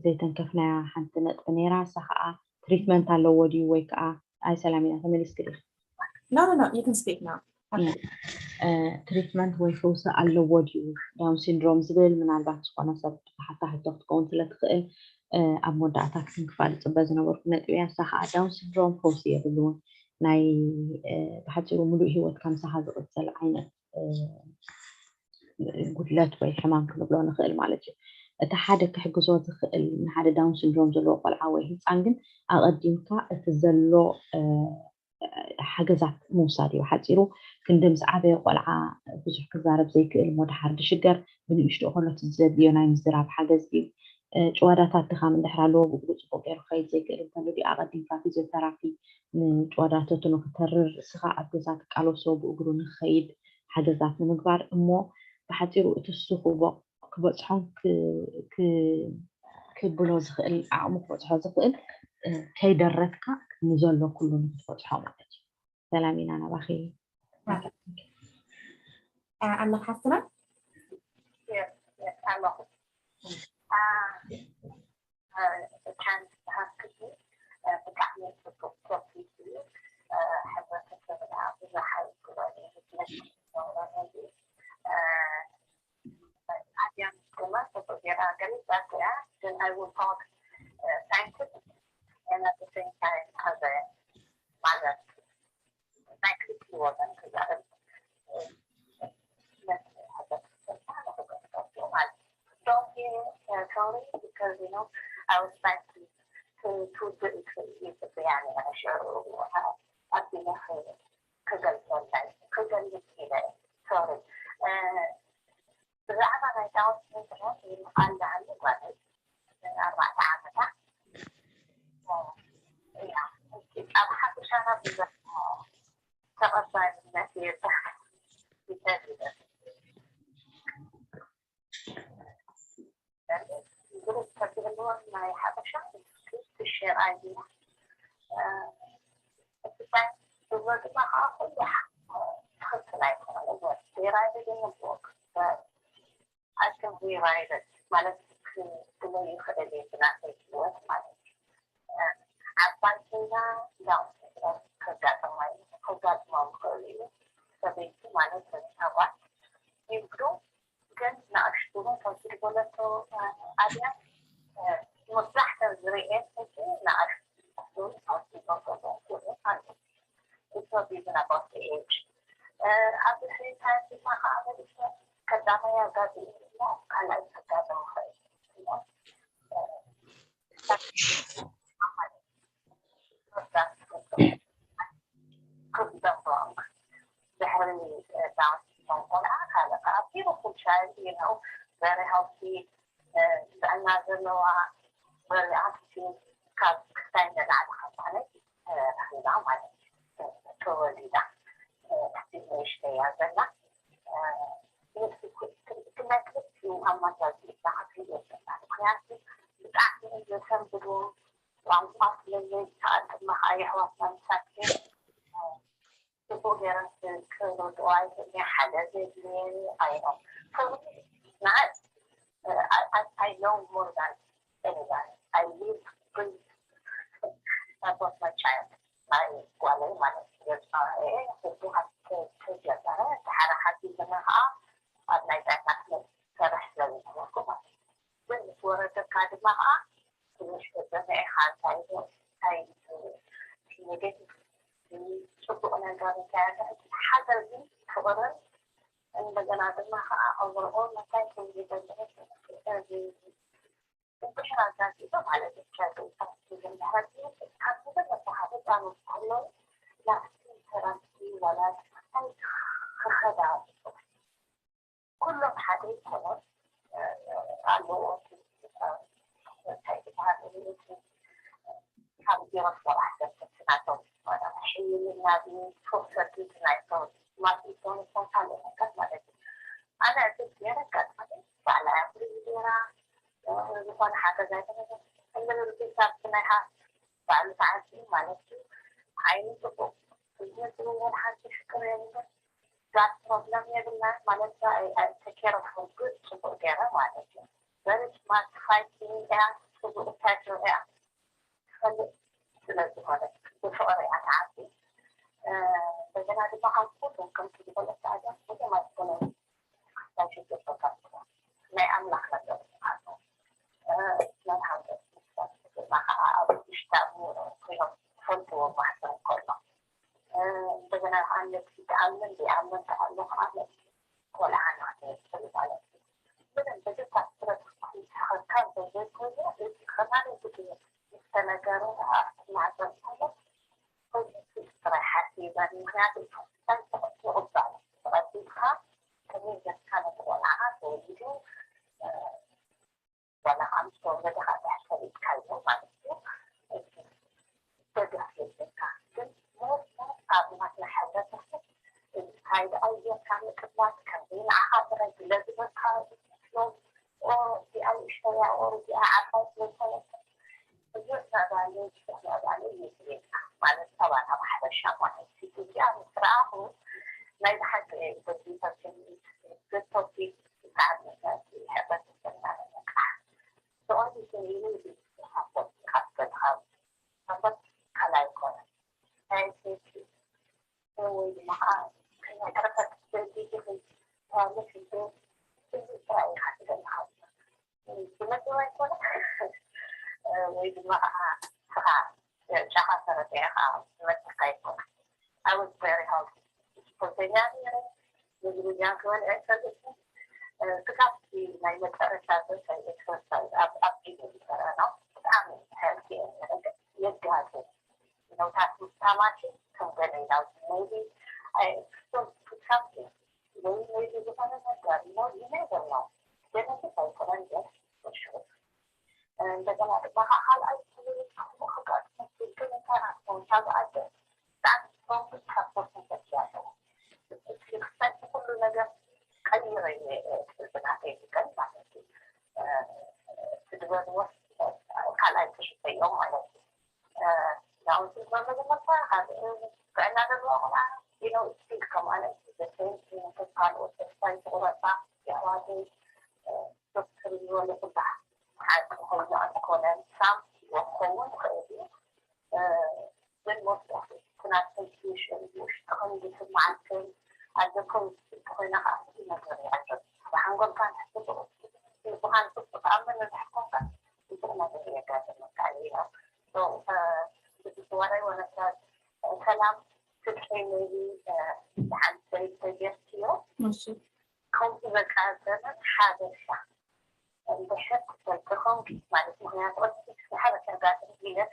ዘይተንከፍናያ ሓንቲ ነጥቢ ነይራ። እሳ ከዓ ትሪትመንት ኣለዎ ድዩ ወይ ከዓ ኣይ ሰላሚና ተመሊስኪ ዲኺ? No, no, no, you can speak now. ትሪትመንት ወይ ፈውሲ ኣለዎ ድዩ ዳውን ሲንድሮም ዝብል ምናልባት ዝኾነ ሰብ ዝሓታ ሕቶ ክትከውን ስለ ትኽእል ኣብ መወዳእታ ክትንክፋ ዝፅበ ዝነበርኩ ነጥቢ እያ። እሳ ከዓ ዳውን ሲንድሮም ፈውሲ የብሉን። ናይ ብሓፂሩ ሙሉእ ሂወትካ ምሳኻ ዝቕፅል ዓይነት ጉድለት ወይ ሕማም ክንብሎ ንኽእል ማለት እዩ። እቲ ሓደ ክሕግዞ ዝኽእል ንሓደ ዳውን ሲንድሮም ዘለዎ ቆልዓ ወይ ህፃን ግን ኣቐዲምካ እቲ ዘሎ ሓገዛት ምውሳድ እዩ። ሓፂሩ ክንዲ ምስ ዓበየ ቆልዓ ብዙሕ ክዛረብ ዘይክእል እሞ ድሓር ድሽገር ብንእሽትኡ ከሎ እቲ ዘድልዮ ናይ ምዝራብ ሓገዝ እዩ። ጭዋዳታት ድኻም እንድሕር ኣለዎ ብእግሩ ፅቡቅ ገይሩ ክኸይድ ዘይክእል እንተሎ ድዩ ኣቐዲምካ ፊዚዮተራፒ ንጭዋዳታቱ ንክተርር እስኻ ኣብ ገዛ ትቃለሶ ብእግሩ ንክኸይድ ሓገዛት ንምግባር እሞ ብሓፂሩ እቲ እሱ ክበፅሖን ክብሎ ዝኽእል ዓቕሙ ክበፅሖ ዝኽእል ከይደረትካ ንዘሎ ኩሉ ንክትበፅሖ ማለት እዩ። ሰላም ኢና ናባኺ። ኣለኻ ሓፍትና? ኣለኹ። ቻንስ ዝሃብክኒ ብጣዕሚ ፅቡቅ ቶፒክ እዩ። ሕብረተሰብና ብዙሕ ኣይክበን እዩ ዝመስል ኣድያም ድማ ጽቡቅ ጌራ ገሊጻቶ እያ፣ ግን I will talk scientific and at the same time as a ማለት ናይ ክልቲኡ ወገን ክዛረብ ማለት don't be sorry because you know I was trying to to to do it يعني أنا شو أبي نخيل ክገልጸልካ ክገልጽ ኢለ ሶሪ ብዛዕባ ናይ ዳውን ሲንድሮም ይምቃል ዝሃሉ ጓለይ ኣርባዕተ ዓመታ እያ ኣብ ሓፈሻና ብዙሕ ተቐባልነት የብልሃ ይሰድደ ግሩፕ ተብህልዎም ናይ ሓበሻ ሼር ኣይዲና እቲ ሳይንስ ዝብሎ ድማ ከዓ ኩሉ ትኽክል ኣይኮነን እወ ሪራይድ ግን ንብወቅ ኣክን ሪራይድ ማለት ክብሎ ይኽእል እዩ ብናተይ ህይወት ማለት እዩ ዓባይ ኮይና ዳውን ከጋጥማ ከጋጥሞም ይኽእሉ እዩ ሰበይቲ ማለት ሰብኣይ ይብሉ ግን ንኣሽቱ እውን ከምቲ ዝበለቶ ኣብያ መብዛሕተን ዝርእየን ሕጂ ንኣሽቱ ክፍሉ ሳውቲ ኖርቶን ኩሉ ማለት እዩ። It's not even about the age. ኣብ ድሕሪ ታይም ድማ ከዓ መሊሰ ቀዳማይ ኣጋጢሙ እሞ ካልኣይ ከጋጥም ይኽእል እሞ መብዛሕትኡ ክብሎም very healthy ጥዕና ዘለዋ very active ካብ ክስታይ ንላዕሊ ካብ ዝኾነ ረኺባ ማለት እዩ ተወሊዳ። ሕጂ ንእሽተይ እያ ዘላ። ትምህርቲ ክልቲኡ ኣመዛዚእካ ክትሪኦ ይግባእ። ምኽንያቱ ብጣዕሚ ዘሰንብዱ ቋንቋ ስለዘይከኣል ድማ ከዓ የሕዋትና ምሳሌ ጽቡቅ ገይረን ክረድኦ ኣይክእልን እየ። ሓደ ዘድልየ ኣይኖም ንዓይ I know more than anyone. I live, breathe, support my child. ናይ ጓለይ ማለት ገዛኤ ህቡሃት ተጀመረ። ድሓረ ሓጊዝና ከዓ ኣብ ናይ ጥዕና ክሰርሕ ስለዝነበርኩ ማለት እዩ። ግን ምስ ወረደካ ድማ ከዓ ትንሽ ተፀኒዕካ እንታይ እንታይ negative ጽቡቕ ነገር እንታይ ሓደ ግን ፍቕርን እንደገና ድማ ከዓ overall መታይ ከም ዝገልጽ እንድሕር ኣጋጢሙ ማለት እዩ። ካብ ዝበለጸ ህፃን ከለዉ ናብቲ ተራምቲ ዋላ ክኸዳ ኩሎም ሓደ ይኮኑ ኣለዎ። እንታይ ዝበሃል ካብ ቢሮ ስራሕ ዘርክትናቶም ሕይልና ፎርሰት ናይቶም ማሲቶም ይኮን ካልእ ነገር ማለት እዩ። ኣነ እዚ ገይረ ኣጋጣሚ ባዕላ እያ ኩሉ ገይራ ዝኾነ ሓገዝ ኣይተረፈ እንብል ቢሳብ ናይ ሓ ባዕሉ ተዓዚቡ ማለት እዩ። ዓይኒ ጽቡቕ ዝመጽእ ሓንቲ ሽክር የብለን። ጋር ፕሮብለም የብልናን ማለት ተኬረፉ ግን ጽቡቅ ገይረ ማለት እዩ። በሪ ስማርት ፋይቲንግ እያ ጽቡቅ ታይትል እያ ትፈልጥ ስለ ዝኾነ ብፍቅሪ እያ ተዓቢ። እንደገና ድማ ካብ ኩሎም ከምቲ ዝበለት ኣያ ብዙም ኣይኮነን ናይ ሽግር ቦታ ናይ ኣምላኽ ነገር ኣሎ። ናይ ሃገር ድማ ከዓ ኣብ ውሽጣ ኮይኖም ዝፈልጥዎ ማሕበር ከሎ እንደገና ከዓ ነቲ ትኣምን ዘይኣምን ተኣሎ ከዓ ነቲ ቆልዓ ንክትመስል ማለት እዩ። ምንም ብዘይካ ስረት ክስሓካ እንተዘይኮይኑ እዚ ከማን ግድን ዝተነገረ ኣብቲ ማዕፀን ከሎ ፖዚቲቭ ጥራይ ሓሲበን ምክንያቱ ምቕባል ተቐቢልካ ከመይ ጌርካ ነቲ ቆልዓ ተወሊዱ ዋላ ከዓ ምስ ተወለደ ከዓ ድሕር ፈሊጥካዮ ማለት እዩ። ደገፍ የብልካ ግን ሞር ሞር ኣብ ናትና ሕብረተሰብ ሳይድ ኣየርካ ምጥማት ከምዚ ንዓኻ ጥራይ ግለ ዝበካ ዝመስሎም ኦር እዚኣ ንእሽተያ ኦር እዚኣ ዓባይ ስለዝኾነት ብዙሕ ምዕባለ ብዙሕ ምዕባለ የድልየና ማለት ካባና ብሓፈሻ ማለት እዩ። እዚኣ ምስ ረኣኹ ናይ ብሓቂ በዚ ቶፒክ ብጣዕሚ ነቲ ሕብረተሰብና ንምንቃሕ ብቐንዱ ሰሚሩ ዝሓፈት ካብ ገድሃብ ሓፈት ካልኣይ ኮነ ናይ ሴቲ ወይ ድማ ከዓ ከመይ ዕረፈት ደጊ ዝብል ማለት እዚ ጥራይ ኢኻ ትደሊ ብመደብ ኣይኮነ ወይ ድማ ከዓ ስኻ ጫኻ ተረዲዕኻ ዝመፅካ ኣይኮነ። I was very healthy። ስፖርተኛ ነይረ፣ ምግቢ ክበልዕ ኣይፈልጥን። ክሳብ ናይ መጨረሻ ዘሳይ ኤክሰርሳይዝ ኣብ ኣብ ጊዜ ዝሰራ ነው ብጣዕሚ ሄልቲ ነይረ። ግን የጋጥም ነውታት ታማሽን ከም ገለ ኢላው maybe I exposed to something ወይ maybe ዝኾነ ነገር ነው ይነገር ነው ገነትት ኣይኮነን ግን ሽሩ እንደገና ድማ ከዓ ካልኣይ ክብል ከጋጥመ ግን እንታይ ናትኩም ካብ ኣደ ብጣዕሚ ስትሮንግ ሳፖርት ነገር ያለው ክሳይ ኩሉ ነገር ቀይረ ጽናተይ ዝቀን ማለት እዩ። ትድበዝወስ ካልኣይ ክሽፈዮም ማለት እዩ። ያው መጀመርታ ካብ ጥዕና ዘለዎ ቆልዓ ኢለው ስቲል ከማለት ዘሰይት ካልኦት ተስፋ ይትቁረፃ የሕዋተይ ዶክተር ዝበለ ኩላ ሓቂ ኮይኑ ኣይኮነን ሳም ክኸውን ይኽእል እዩ። ግን መብዛሕትኡ እቲ ናተይ ቱዊሽን ውሽጥኽን ዝስምዓክን ኣለኩም እንተኾይና ከዓ ኩሉ ነገር ይዕረብ። ብሓንጎልካ እንድሕር ጽቡቕ ልብኻን ጽቡቕ ትኣምን እንድሕር ኮንካ ጽቡቕ ነገር የጋጥመካ እዩ ኢሎም። So what I want to say ሰላም ፍትሒ maybe ሓንቲ ሰበይቲ ተጀርትዮ ከምኡ በቃ ዘመን ሓበሻ እንድሕር ትፈልጥኹም ማለት ምክንያቱ እቲ ዝሓበ ተጋጥም ኢለት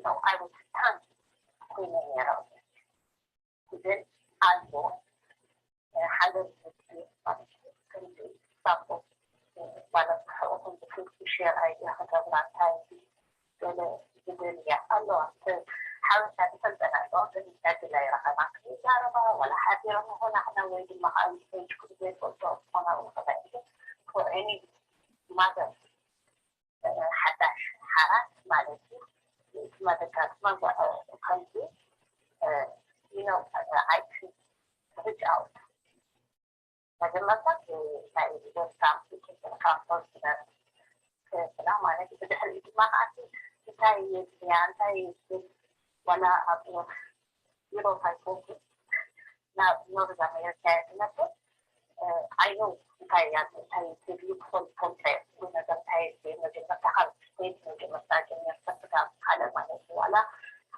ነው I was stunned ኮይነ ነይረ ግን ኣሎ ሓደ ዝብል ማለት እዩ ከምዚ ሸር ኣይድያ ክገብራ እንታይ ገለ ዝደልያ ኣለዋ። ሰብ ሓበሻ ዝፈልጠና ኣለዋ፣ ግን ዕድል ኣይረኸባን። ክንዛረባ ዋላ ሓቢሮም ይኾና ክና ወይ ድማ ካብ ፔጅኩም ዘይፈልጦ ክኾና እውን ይኽእላ እየን። For any matter፣ ሓዳሽ ሓራት ማለት እዩ። እቲ መደጋግማ ከምዚ you know I can reach out መጀመርታ ናይ ዌልካም ካምፖስ ስና ማለት እዩ። ብድሕሪኡ ድማ ከዓቲ እንታይ የድልያ እንታይ የድል ዋላ ኣብ ዩሮፕ ኣይኮንኩ ናብ ኖርዝ ኣሜሪካ እየ ዝነብር። ኣይኖ እንታይ እያ እንታይ ትድሊ ትኾን ትፈልጠ ነገር እንታይ መጀመርታ ካብ ስቴት መጀመርታ ጀመርተ ስጋብ ካልእ ማለት እዩ። ዋላ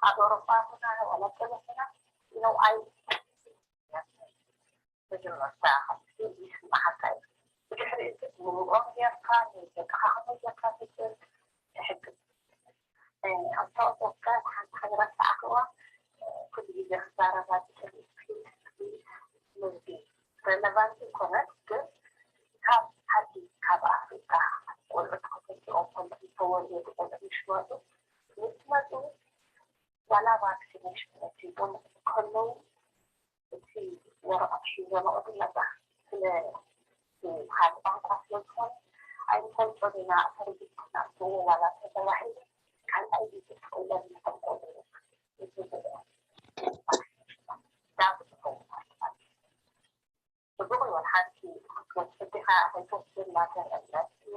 ኣብ ኤውሮፓ ኹና ዋላ ገለ ኹና you know I መጀመርታ ይስምዓካ እዩ። ብድሕሪ እቲ ምሉኦም ጌርካ ንደቅኻ ከመይ ጌርካ ትብል ትሕግዝ። ኣብታ ወደካ ሓንቲ ክረስዓክዋ ኩሉ ግዜ ክዛረባ ዝክእል ምዝዲ ረለቫንት ይኮነት ግን ካብ ዓዲ ካብ ኣፍሪካ ቆልዑት ከተምፅኦም ከለዉ ተወለዱ ቆልዑ ምስ መፁ ምስ መፁ ዋላ ቫክሲኔሽን መፂኦም ከለዉ እቲ ወረቐት ሒዘ መቕዱ መጣ ስለ ሓደ ቋንቋ ስለ ዝኾነ ኣይንፈልጦን ኢና ተርጉምና ንስዎ ዋላ ተተባሂሉ ካልኣይ ግዜ ክቕበል ንፈልጦ ዳብ ዝኸውን ጽቡቕ ይበል ሓንቲ ክትወስድ ዲኻ ከይትወስድ ማተር እምነት እዩ።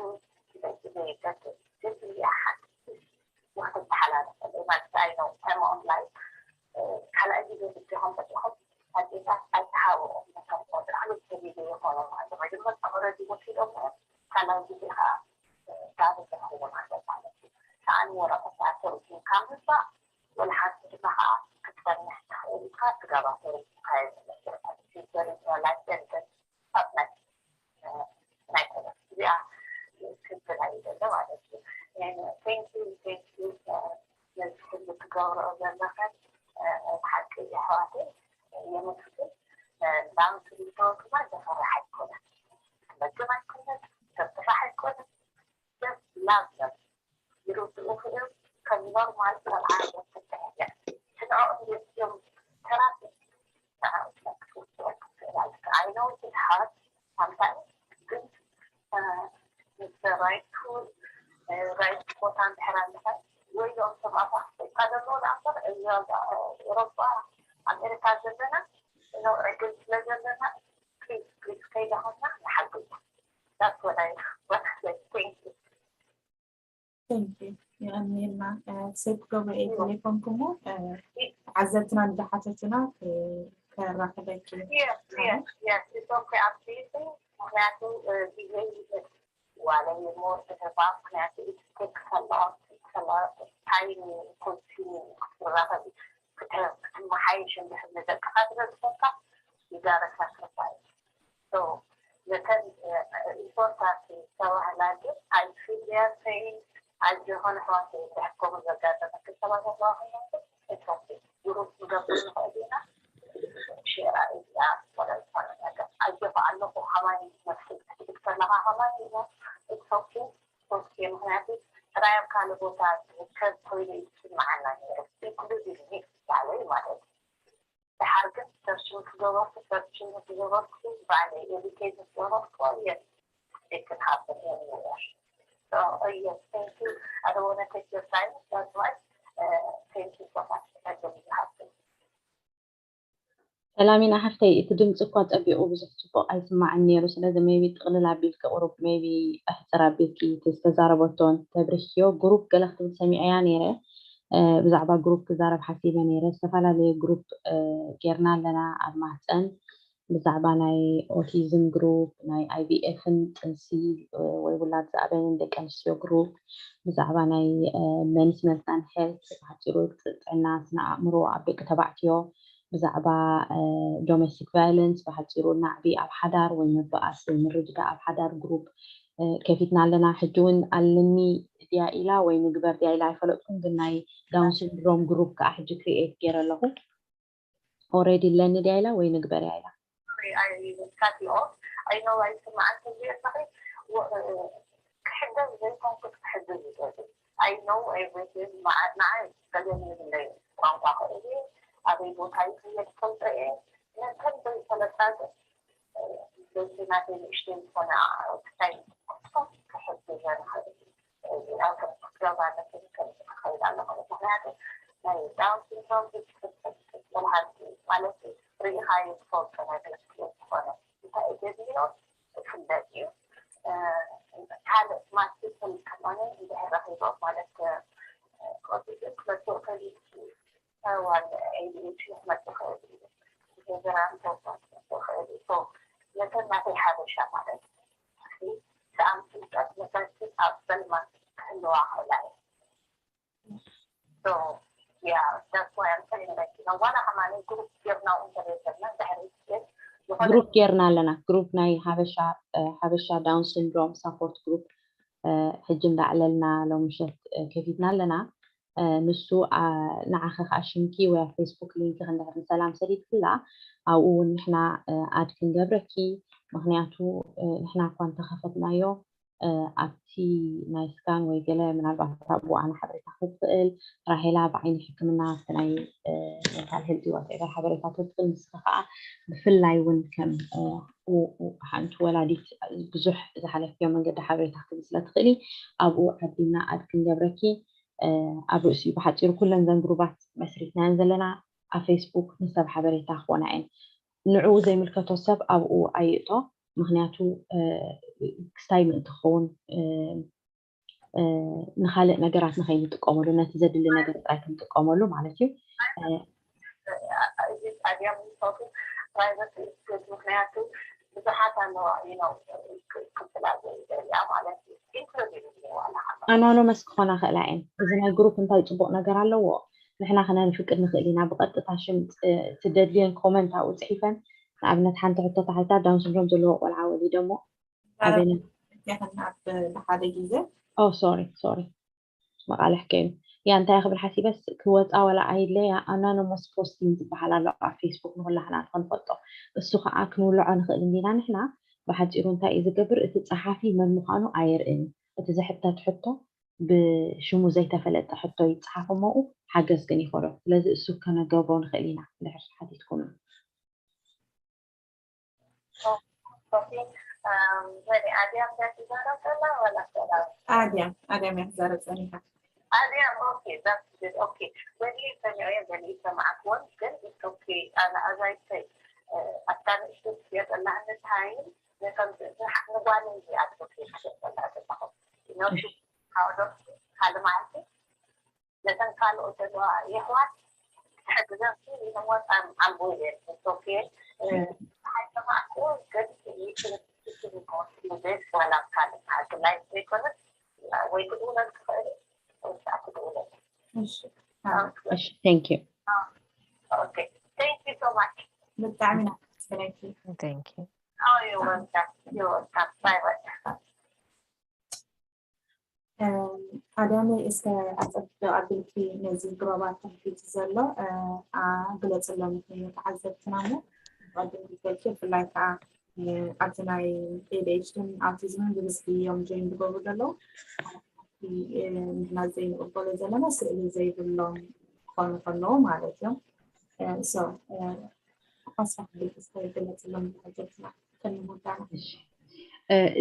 ስለዚ ዘይገድል ግን እዚኣ ሓንቲ ወቅት ተሓላለፈ ማለት ኣይ ነው ተማኦም ላይ ካልኣይ ግዜ ብድሆም በጥሖም ኣዴታት ኣይተሃወኦም ነቶም ቆልዑ ክልተ ግዜ ይኾኖም ኣሎ። መጀመርታ ኦረዲ ወሲዶም ካልኣይ ግዜ ከዓ ዳብ ዝኸውን ኣሎ ማለት እዩ። ከዓኒ ወረቐት ኣተርጉምካ ምባእ ወላ ሓንቲ ድማ ከዓ ክትጸንሕ ትኽእል ኢኻ። ስጋባ ተረዲእካዮ ዝመስል ኣርቲፊሻል ኢንተለጀንስ ኣብ ናይ ናይ ኮለጅ እዚኣ ክብል ኣዩ ዘሎ ማለት እዩ። ቴንኪዩ ቴንኪዩ ነዚ ኩሉ ትገብርኦ ዘለኸን ብሓቂ ኣሕዋተይ የመስግን። ዳንስ ቪድዮ ድማ ዘፈርሕ ኣይኮነን፣ ክትመግብ ኣይኮነን፣ ዘፍርሕ ኣይኮነን። Just love them። ይርድኡኺ እዮም። ከም ኖርማል ቆልዓ እዮም ክትሕግያ። ንዕኦም እዮም ተራፊ ንዕኦም ክትሕግያ ትኽእል ኣይትኽእል ኣይትኽእል። I know it's hard sometimes ግን ምስ ራይት ራይት ቦታ እንድሕር ኣለኻ ወይ ኦም ሰብኣታ ይቃደሎ ንኣምበር እዛ ኤሮጳ ኣሜሪካ ዘለና ነው ዕድል ስለ ዘለና ፕሊዝ ፕሊዝ ከይዳኸና ንሓግዝ። That's what I what I say. Thank you. Thank you. የቐንየልና። ሴት ገብርኤል ቴሌፎንኩም ተዓዘብትና ዝሓተትና ከራኽበኪ። Yes, yes, yes. It's okay. I'm busy. ምክንያቱ ግዜ ይፈጅ ዋለ የመወሰደባ ምክንያቱ ኢትስቴክ ከለዋ ከለዋ ታይም ኮንሱም ክትራኸብ ክትመሓየሽ እንድሕር ንደቅኻ ስለ ዝኾንካ you gotta sacrifice። So ነተን ኢምፖርታንት ዝተባህላ ግን I feel their pain። ኣጆኹን ኣሕዋተይ እንድሕር ከምኡ ዘጋጠመክን ሰባት ኣለዋ ኮይኖም ግን it's okay። ግሩፕ ክንገብር ንኽእል ኢና። ሼር እዚኣ ወላ ዝኾነ ነገር ኣጆኹ ኣለኹ ከማይ መስል ክትብል ከለኻ ከማይ እሞ it's okay። Okay ምክንያቱ ጥራይ ኣብ ካልእ ቦታ ዝርከብ ኮይኑ እዩ ዝስምዓና ነይሩ። ኢንክሉዚቭ ሚ ባዕለይ ማለት እዩ። ደሓር ግን ሰርች ምስ ገበርኩ ሰርች ምስ ገበርኩ ባዕለይ ኤዱኬት ምስ ገበርኩ የስ it can happen anywhere። So yes, thank you. I don't want to take your time. That's why uh, thank you so much. I really have to. ሰላሚና ሓፍተይ፣ እቲ ድምፂ እኳ ፀቢቑ ብዙሕ ፅቡቕ ኣይስማዕን ነይሩ። ስለዚ maybe ጥቕልል ኣቢልኪ ቁሩብ maybe ኣሕፅር ኣቢልኪ እቲ ዝተዛረበቶ እንተብርህዮ። ግሩፕ ገለ ክትብል ሰሚዐያ ነይረ። ብዛዕባ ግሩፕ ክዛረብ ሓሲበ ነይረ። ዝተፈላለየ ግሩፕ ጌርና ኣለና ኣብ ማህፀን ብዛዕባ ናይ ኦቲዝም ግሩፕ፣ ናይ ኣይቪኤፍን ጥንሲ ወይ ውላድ ዝኣበንን ደቂ ኣንስትዮ ግሩፕ፣ ብዛዕባ ናይ ሜንስ ሄልት ሄልት ብሓፂሩ ጥዕና ስነ ኣእምሮ ኣብ ደቂ ተባዕትዮ፣ ብዛዕባ ዶሜስቲክ ቫዮለንስ ብሓፂሩ ናዕቢ ኣብ ሓዳር ወይ ምብኣስ ወይ ምርድዳእ ኣብ ሓዳር ግሩፕ ከፊትና ኣለና። ሕጂ እውን ኣለኒ ድያ ኢላ ወይ ንግበር ድያ ኢላ ኣይፈለጥኩን፣ ግን ናይ ዳውን ሲንድሮም ግሩፕ ከዓ ሕጂ ክሪኤት ገይረ ኣለኹ። ኦሬዲ ኣለኒ ድያ ኢላ ወይ ንግበር እያ ኢላ። I cut you off. I know ኣይስማዓን ተዝየ ኣለኺ ክሕገዝ ዘይኮንኩስ ክሕግዝ ይደሊ። I know everything። ንዓይ ገለ ዝብለይ ቋንቋ ክእል እየ፣ ኣበይ ቦታ ይኽየድ ፈልጦ እየ። ነተን ዘይፈለጣ ግን በቲ ናተይ ንእሽተይ ዝኾነ ክታይ ክሕግዘን ክእል እየ። ኣብ ገባነትን ከምዚ ክኸይድ ኣለኹ። ምክንያቱ ናይ ዳውን ሲንድሮም ብዝፍልጠት ተልሃልቲ ማለት ርኢኻዮ ትፈልጦ ነገር ስለ ዝኾነ እንታይ እዩ ዘድልዮ ክፍለጥ እዩ። ካልእ ማስክል ከማነ እንድሕር ረኺቦም ማለት ኦቲዝም ክመፅእ ከሊል ዋል ኤዲኤች ክመፅእ ክእል እዩ። ጀራን ክመፅእ ክእል እዩ። ነተን ናተይ ሓበሻ ማለት እዩ። ሰኣን ፍልጠት መሳኪን ኣብ ፀልማት ክህልዋ ክእላ እየ። ግሩፕ ጌርና ኣለና። ግሩፕ ናይ ሓበሻ ሓበሻ ዳውን ሲንድሮም ሳፖርት ግሩፕ ሕጂ እንዳዕለልና ሎምሸት ከፊትና ኣለና። ንሱ ንዓኸ ከዓ ሽምኪ ወይ ኣብ ፌስቡክ ሊንክ ክንድሕር ንሰላም ሰዲድክላ ኣብኡ እውን ንሕና ኣድ ክንገብረኪ። ምክንያቱ ንሕና እኳ እንተኸፈትናዮ ኣብቲ ናይ ስካን ወይ ገለ ምናልባት ኣብኡ ኣነ ሓበሬታ ክትኽእል ራሄላ ብዓይኒ ሕክምና ኣብቲ ናይ ሜንታል ሄልቲ ዋትኤቨር ሓበሬታ ክትኽእል ንስኻ ከዓ ብፍላይ እውን ከም ሓንቲ ወላዲት ብዙሕ ዝሓለፍዮ መንገዲ ሓበሬታ ክትብ ስለ ትኽእሊ ኣብኡ ዓዲምና ኣድ ክንገብረኪ ኣብ ርእሲኡ ብሓፂሩ ኩለን ዘን ግሩባት መስሪትናየን ዘለና ኣብ ፌስቡክ ንሰብ ሓበሬታ ክኾና እየን። ንዕኡ ዘይምልከቶ ሰብ ኣብኡ ኣይእቶ። ምክንያቱ ክስታይ ምእንቲ ክኸውን ንካልእ ነገራት ንከይንጥቀመሉ ነቲ ዘድሊ ነገር ጥራይ ክንጥቀመሉ ማለት እዩ። እዚ ስታዲየም ሪፖርቱ ፕራይቨት ኢንስቲትዩት ምክንያቱ ብዙሓት ኣለዋ ክፍላ ዘይደልያ ማለት እዩ። ኢንክሉዲንግ ዋላ ሓባ ኣኖኖመስ ክኾና ክእላ እየን። እዚ ናይ ግሩፕ እንታይ ፅቡቅ ነገር ኣለዎ? ንሕና ክነንፍቅድ ንኽእል ኢና። ብቐጥታ ሽም ፅ- ትደልየን ኮመንት ኣብኡ ፅሒፈን ንኣብነት ሓንቲ ሕቶ ተሓቲታ ዳውን ሲንድሮም ዘለዎ ቆልዓ ወሊደ እሞ ኣበይና ያኸና ኣብ ሓደ ግዜ ኦ ሶሪ ሶሪ መቃልሕ ከይኑ ያ እንታይ ክብል ሓሲበስ ክወፃ ወላ ኣይድለያ ኣናኖሞስ ፖስቲንግ ዝበሃል ኣሎ ኣብ ፌስቡክ ንኩላህና ንክንፈልጦ እሱ ከዓ ክንውልዖ ንክእል እንዲና ንሕና ብሓፂሩ እንታይ እዩ ዝገብር እቲ ፀሓፊ መን ምኳኑ ኣየርእን እዩ እቲ ዝሕተት ሕቶ ብሽሙ ዘይተፈለጠ ሕቶ ይፀሓፍ እሞኡ ሓገዝ ግን ይኮሎ ስለዚ እሱ ከነገብሮ ንክእል ኢና እንድሕር ሓቲትኩም ኣድያም ኣድያም እያ ትዛረብ ጸኒሓ ኣድያም ኦኬ that's good okay ገሊኡ ሰሚዐዮ ገሊኡ ሰማዕክዎን ግን it's okay ኣነ as I say ኣብታ ንእሽቶ ትሽየጠላ time ነቶም ንጓል እንጂ ኣድቮኬት ክሸጠላ ዘለኹ no she how do ካልእ መዓልቲ ነተን ካልኦት ዘለዋ የሕዋት ክትሕግዘን ኢለሞ ኣምቦ ኢለን ቶኬ ሓይሰማዕኩ ግን ዋላ ካልእ ሓቂ ላይ ዘይኮነት ወይ ክድውለል ትኽእል ወይ ከዓ ክድውለል Thank you. Okay. Thank you so much. ብጣዕሚ ኢና Thank you. Oh, you're welcome. You're welcome. Bye bye. ኣዳመ እስከ ኣፀብቂ ኣቢልኪ ነዚ ግሮባት ተሕፊዙ ዘሎ ግለፅሎም ንተዓዘብትና እሞ ብቐደም ግዜኪ ብፍላይ ከዓ ኣብዚ ናይ ኤድኤችዲን ኣውቲዝምን ብብዝሒ እዮም ጆይን ዝገብሩ ዘለዉ ንሕና ዘይንቕበሎ ዘለና ስእሊ ዘይብሎም ክኾኑ ከለዉ ማለት እዮም ሓሳብ ግለፅሎም ንተዓዘብትና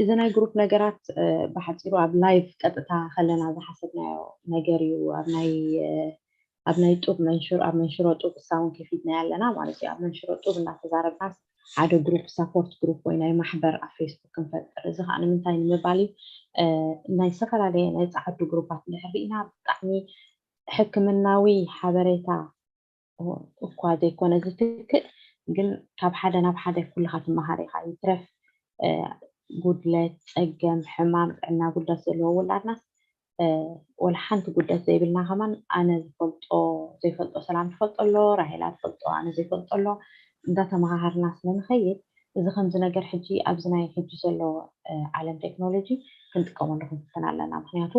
እዚ ናይ ግሩፕ ነገራት ብሓፂሩ ኣብ ላይቭ ቀጥታ ከለና ዝሓሰብናዮ ነገር እዩ ኣብ ናይ ኣብ ናይ ጡብ መንሽሮ ኣብ መንሽሮ ጡብ እሳ እውን ከፊትና ኣለና ማለት እዩ ኣብ መንሽሮ ጡብ እናተዛረብናስ ሓደ ግሩፕ ሳፖርት ግሩፕ ወይ ናይ ማሕበር ኣብ ፌስቡክ ክንፈጥር እዚ ከዓ ንምንታይ ንምባል እዩ ናይ ዝተፈላለየ ናይ ፀዓዱ ግሩፓት እንድሕር ርኢና ብጣዕሚ ሕክምናዊ ሓበሬታ እኳ ዘይኮነ ዝትክእ ግን ካብ ሓደ ናብ ሓደ ኩልኻ ትመሃር ኢኻ ይትረፍ ጉድለት ፀገም ሕማም ጥዕና ጉድለት ዘለዎ ውላድናስ ወላ ሓንቲ ጉድለት ዘይብልና ከማን ኣነ ዝፈልጦ ዘይፈልጦ ሰላም ትፈልጦ ኣሎ ራሄላ ትፈልጦ ኣነ ዘይፈልጦ ኣሎ እንዳተመሃሃርና ስለንኸይድ እዚ ከምዚ ነገር ሕጂ ኣብዚ ናይ ሕጂ ዘሎ ዓለም ቴክኖሎጂ ክንጥቀመሉ ክንፍትን ኣለና ምክንያቱ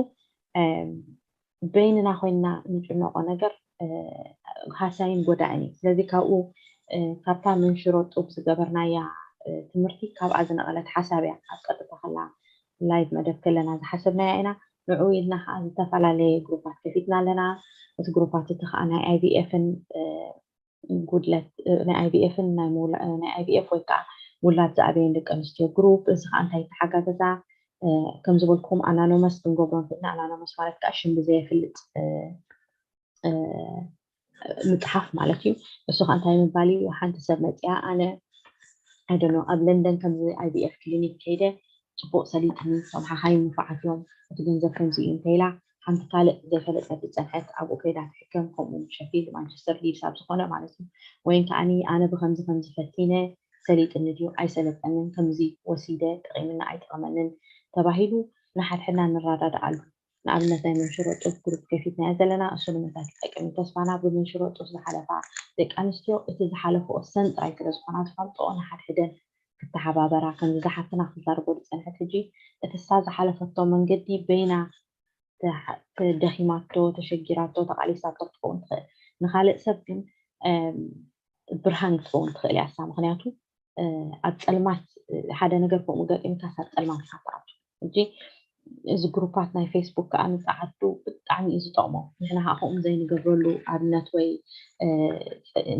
በይንና ኮይንና እንጭነቆ ነገር ሃሳይን ጎዳእን እዩ። ስለዚ ካብኡ ካብታ መንሽሮ ጡብ ዝገበርናያ ትምህርቲ ካብኣ ዝነቐለት ሓሳብ እያ ኣብ ቀጥታ ከላ ላይቭ መደብ ከለና ዝሓሰብናያ ኢና። ንዕኡ ኢልና ከዓ ዝተፈላለየ ግሩፓት ከፊትና ኣለና። እቲ ግሩፓት እቲ ከዓ ናይ ኣይቪኤፍን ጉድለት ናይ ኣይቪኤፍን ናይ ኣይቪኤፍ ወይ ከዓ ውላድ ዝኣበየን ደቂ ኣንስትዮ ግሩፕ። እዚ ከዓ እንታይ ይተሓጋገዛ? ከም ዝበልኩም ኣናኖመስ ክንገብሮ ንክእልና፣ ኣናኖመስ ማለት ከዓ ሽም ብዘየፍልጥ ምፅሓፍ ማለት እዩ። እሱ ከዓ እንታይ ምባል እዩ? ሓንቲ ሰብ መፅያ ኣነ ኣይደኖ ኣብ ለንደን ከምዚ ኣይቪኤፍ ክሊኒክ ከይደ ፅቡቅ ሰሊጥኒ፣ እቶም ሓኻይም ንፉዓት እዮም፣ እቲ ገንዘብ ከምዚ እዩ እንተኢላ ሓንቲ ካልእ ዘይፈለጠት ዝፀንሐት ኣብኡ ከይዳ ትሕከም፣ ከምኡ ሸፊልድ ማንቸስተር ሊድስ ኣብ ዝኾነ ማለት እዩ። ወይን ከዓኒ ኣነ ብከምዚ ከምዚ ፈቲነ ሰሊጥኒ ድዩ ኣይሰለጠንን፣ ከምዚ ወሲደ ጠቒምኒ ኣይጠቕመንን ተባሂሉ ንሓድሕድና ንረዳድኣሉ። ንኣብነት ናይ መንሽሮ ጡብ ግሩፕ ከፊትናዮ ዘለና እሱ ንምንታይ ክጠቅም እዩ? ተስፋና ብመንሽሮ ጡብ ዝሓለፋ ደቂ ኣንስትዮ እቲ ዝሓለፈኦ ሰን ጥራይ ስለ ዝኾና ዝፈልጥኦ ንሓድሕደን ክተሓባበራ ከምዚ ዝሓፍትና ክዛረቦ ዝፀንሐት ሕጂ እቲ እሳ ዝሓለፈቶ መንገዲ በይና ተደኺማቶ ተሸጊራቶ ተቃሊሳቶ ክትኸውን ትኽእል። ንካልእ ሰብ ግን ብርሃን ክትኸውን ትኽእል እያ እሳ። ምክንያቱ ኣብ ፀልማት ሓደ ነገር ከምኡ ገጢምካስ ኣብ ፀልማት ኢካ ትኣቱ። ሕጂ እዚ ግሩፓት ናይ ፌስቡክ ከዓ ንፀዓዱ ብጣዕሚ እዩ ዝጠቕሞ። ንሕና ከዓ ከምኡ ዘይንገብረሉ ኣብነት ወይ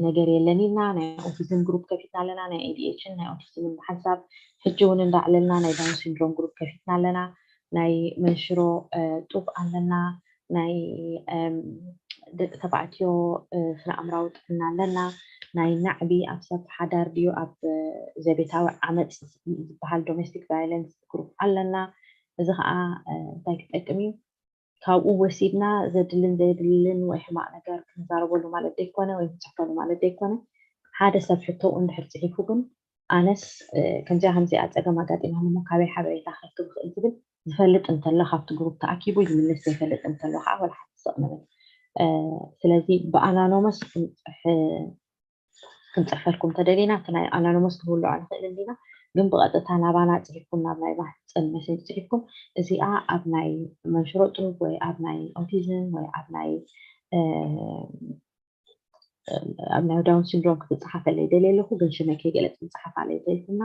ነገር የለን ኢልና ናይ ኦቲዝም ግሩፕ ከፊትና ኣለና። ናይ ኤዲኤችን ናይ ኦቲዝምን ብሓንሳብ ሕጂ እውን እንዳዕለልና ናይ ዳውን ሲንድሮም ግሩፕ ከፊትና ኣለና። ናይ መንሽሮ ጡብ ኣለና። ናይ ደቂ ተባዕትዮ ስነ ኣእምራዊ ጥዕና ኣለና። ናይ ናዕቢ ኣብ ሰብ ሓዳር ድዩ ኣብ ዘቤታዊ ዓመፅ ዝበሃል ዶሜስቲክ ቫይለንስ ግሩፕ ኣለና። እዚ ከዓ እንታይ ክጠቅም እዩ? ካብኡ ወሲድና ዘድልን ዘየድልን ወይ ሕማቕ ነገር ክንዛረበሉ ማለት ዘይኮነ ወይ ክንፅሕፈሉ ማለት ዘይኮነ፣ ሓደ ሰብ ሕቶኡ እንድሕር ፅሒፉ ግን ኣነስ ከምዚኣ ከምዚኣ ፀገም ኣጋጢማኒ እሞ ካበይ ሓበሬታ ክረክብ ይኽእል ዝብል ዝፈልጥ እንተሎ ካብቲ ግሩፕ ተኣኪቡ ይምልስ፣ ዘይፈልጥ እንተሎ ከዓ ወላ ሓንቲ ስቕ ንብል። ስለዚ ብኣናኖመስ ክንፅሕፍ ክንፅሕፈልኩም ተደሊና እቲ ናይ ኣናኖመስ ክንውልዖ ንኽእል እንዲና፣ ግን ብቐጥታ ናባና ፅሒፍኩም ናብ ናይ ማህፀን መሴጅ ፅሒፍኩም እዚኣ ኣብ ናይ መንሽሮ ጡብ ወይ ኣብ ናይ ኦቲዝም ወይ ኣብ ናይ ኣብ ናይ ዳውን ሲንድሮም ክትፅሓፈለይ ደልየ ኣለኹ፣ ግን ሽመይ ከይገለፅ ምፅሓፋለይ ተይልና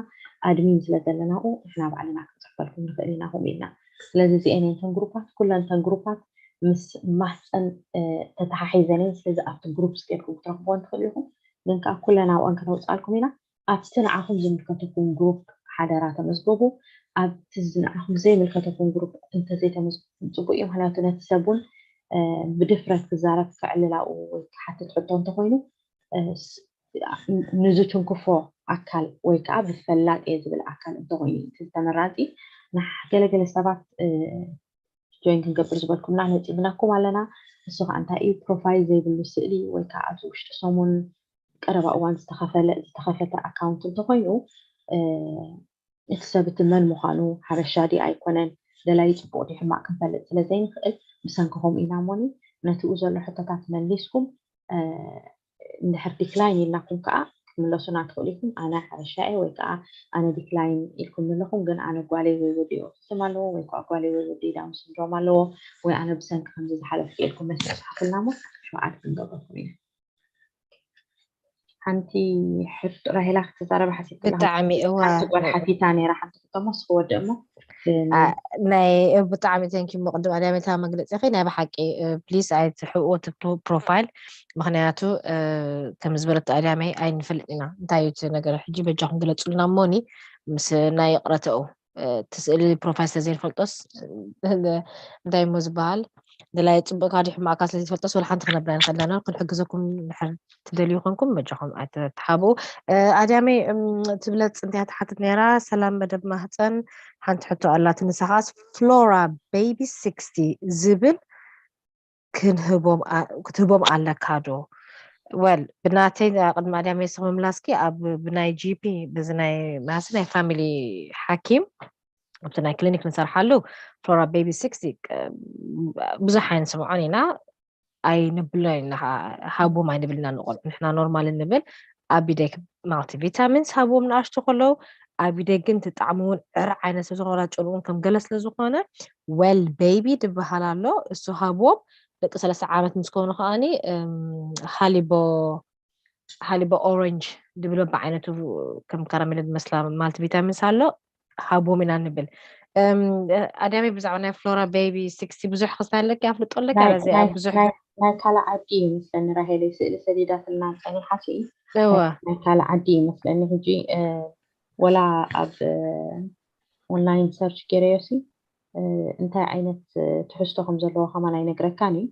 ኣድሚን ስለ ዘለና ንሕና ባዕልና ክንፅሕፈልኩም ንኽእል ኢና። ከምኡ ኢልና ስለዚ እዚአን እየን እተን ግሩፓት፣ ኩለን እተን ግሩፓት ምስ ማህፀን ተተሓሒዘን እየን። ስለዚ ኣብቲ ግሩፕስ ጌርኩም ክትረኽብዎን ትኽእሉ ኢኹም፣ ግን ከዓ ኩለን ኣብአን ከነውፅኣልኩም ኢና። ኣብቲ ንዓኹም ዝምልከተኩም ግሩፕ ሓደራ ተመዝገቡ። ኣብቲ ንዓኹም ዘይምልከተኩም ግሩፕ እንተዘይተመዝገቡ ፅቡቅ እዩ፣ ምክንያቱ ነቲ ሰብ እውን ብድፍረት ክዛረብ ክዕልል ኣብኡ ወይ ክሓትት ሕቶ እንተኮይኑ ንዝትንክፎ ኣካል ወይ ከዓ ብፈላጥ እየ ዝብል ኣካል እንተኮይኑ እቲ ተመራፂ። ገለገለ ሰባት ጆይን ክንገብር ዝበልኩምና ነፂግናኩም ኣለና። እሱ ከዓ እንታይ እዩ? ፕሮፋይል ዘይብሉ ስእሊ ወይ ከዓ ኣብዚ ውሽጢ ሰሙን ቀረባ እዋን ዝተኸፈለ ዝተኸፈተ ኣካውንት እንተኮይኑ እቲ ሰብ እቲ መን ምዃኑ ሓበሻ ድዩ ኣይኮነን ደላይ ፅቡቅ ድዩ ሕማቅ ክንፈልጥ ስለ ዘይንኽእል ብሰንኪ ከምኡ ኢና እሞኒ ነቲኡ ዘሎ ሕቶታት መሊስኩም እንድሕር ዲክላይን ኢልናኩም ከዓ ክትምለሱና ትኽእሉ ኢኹም። ኣነ ሓበሻ እየ ወይ ከዓ ኣነ ዲክላይን ኢልኩም ኣለኹም ግን ኣነ ጓለይ ወይ ወደይ ኦቲዝም ኣለዎ ወይ ከዓ ጓለይ ወይ ወደይ ዳውን ሲንድሮም ኣለዎ ወይ ኣነ ብሰንኪ ከምዚ ዝሓለፍኩ ኢልኩም መስመር ፅሓፉልና እሞ ሸውዓት ክንገብረኩም ኢና። ሓንቲ ሕቶ ራሄላ ክትዛረብ ሓሲብክላ ብጣዕሚ እዋ ሓንቲ ጓል ሓቲታ ነይራ ሓንቲ ሕቶ እሞ እስኪ ወድእ እሞ ናይ ብጣዕሚ thank you ቅድም ኣድያሜታ መግለፂ ኸ ናይ ብሓቂ ፕሊስ ኣይትሕብዎ እቲ ፕሮፋይል ምክንያቱ ከም ዝበለቶ ኣድያመይ ኣይንፈልጥ ኢና እንታይ እዩ እቲ ነገር ሕጂ በጃኹም ግለፁልና እሞኒ ምስ ናይ ይቕረተኡ እቲ ስእሊ ፕሮፋይል ስለዘይንፈልጦስ እንታይ እሞ ዝበሃል ድላይ ፅቡቅ ካዲ ሕማቅካ ስለዘይትፈልጦስ ወላ ሓንቲ ክነብር ኣይንኽእልና ክንሕግዘኩም ድሕር ትደልዩ ኮንኩም በጃኹም ኣይተተሓብኡ ኣድያመይ ትብለፅ እንታይ ትሓትት ነይራ ሰላም መደብ ማህፀን ሓንቲ ሕቶ ኣላት ንስኻስ ፍሎራ ቤቢ ስክስቲ ዝብል ክንህቦም ክትህቦም ኣለካ ዶ well ብናተይ ቅድሚ ኣድያመይ ስኽ ምምላስኪ ኣብ ብናይ ጂፒ በዚ ናይ ማሲ ናይ ፋሚሊ ሓኪም ኣብቲ ናይ ክሊኒክ ንሰርሓሉ ፍሎራ ቤቢ ስክስቲ ብዙሕ ኣይንስምዖን ኢና ኣይንብሎ ኢና ሃቦም ኣይንብልና ንቆልዑ ንሕና ኖርማል እንብል ኣቢደግ ማልቲ ቪታሚንስ ሃብዎም ንኣሽቱ ከለዉ ኣቢደግ ግን ትጣዕሚ እውን ዕረ ዓይነት ስለ ዝኾነ ጭንኡ ከም ገለ ስለ ዝኾነ well baby ድበሃል ኣሎ እሱ ሃብዎም ደቂ ሰለስተ ዓመት ምስ ከውኑ ከዓኒ ሃሊቦ ሃሊቦ ኦረንጅ ድብሎ ብዓይነቱ ከም ካራሜለ ዝመስላ ማልቲ ቪታሚንስ ኣሎ ሃብዎም ኢና ንብል ኣድያሚ ብዛዕባ ናይ ፍሎራ ቤቢ ሲክስቲ ብዙሕ ክስታይ ኣለኪ ኣፍልጦ ኣለኪ ኣረዚኣ ብዙሕ ናይ ካልእ ዓዲ ይመስለኒ ራሄለይ ስእሊ ሰዲዳትልና ጸኒሓ ሲ እወ ናይ ካልእ ዓዲ ይመስለኒ ሕጂ ወላ ኣብ ኦንላይን ሰርች ገይረዮ ሲ እንታይ ዓይነት ትሕዝቶ ከም ዘለዎ ከማን ኣይነግረካን እዩ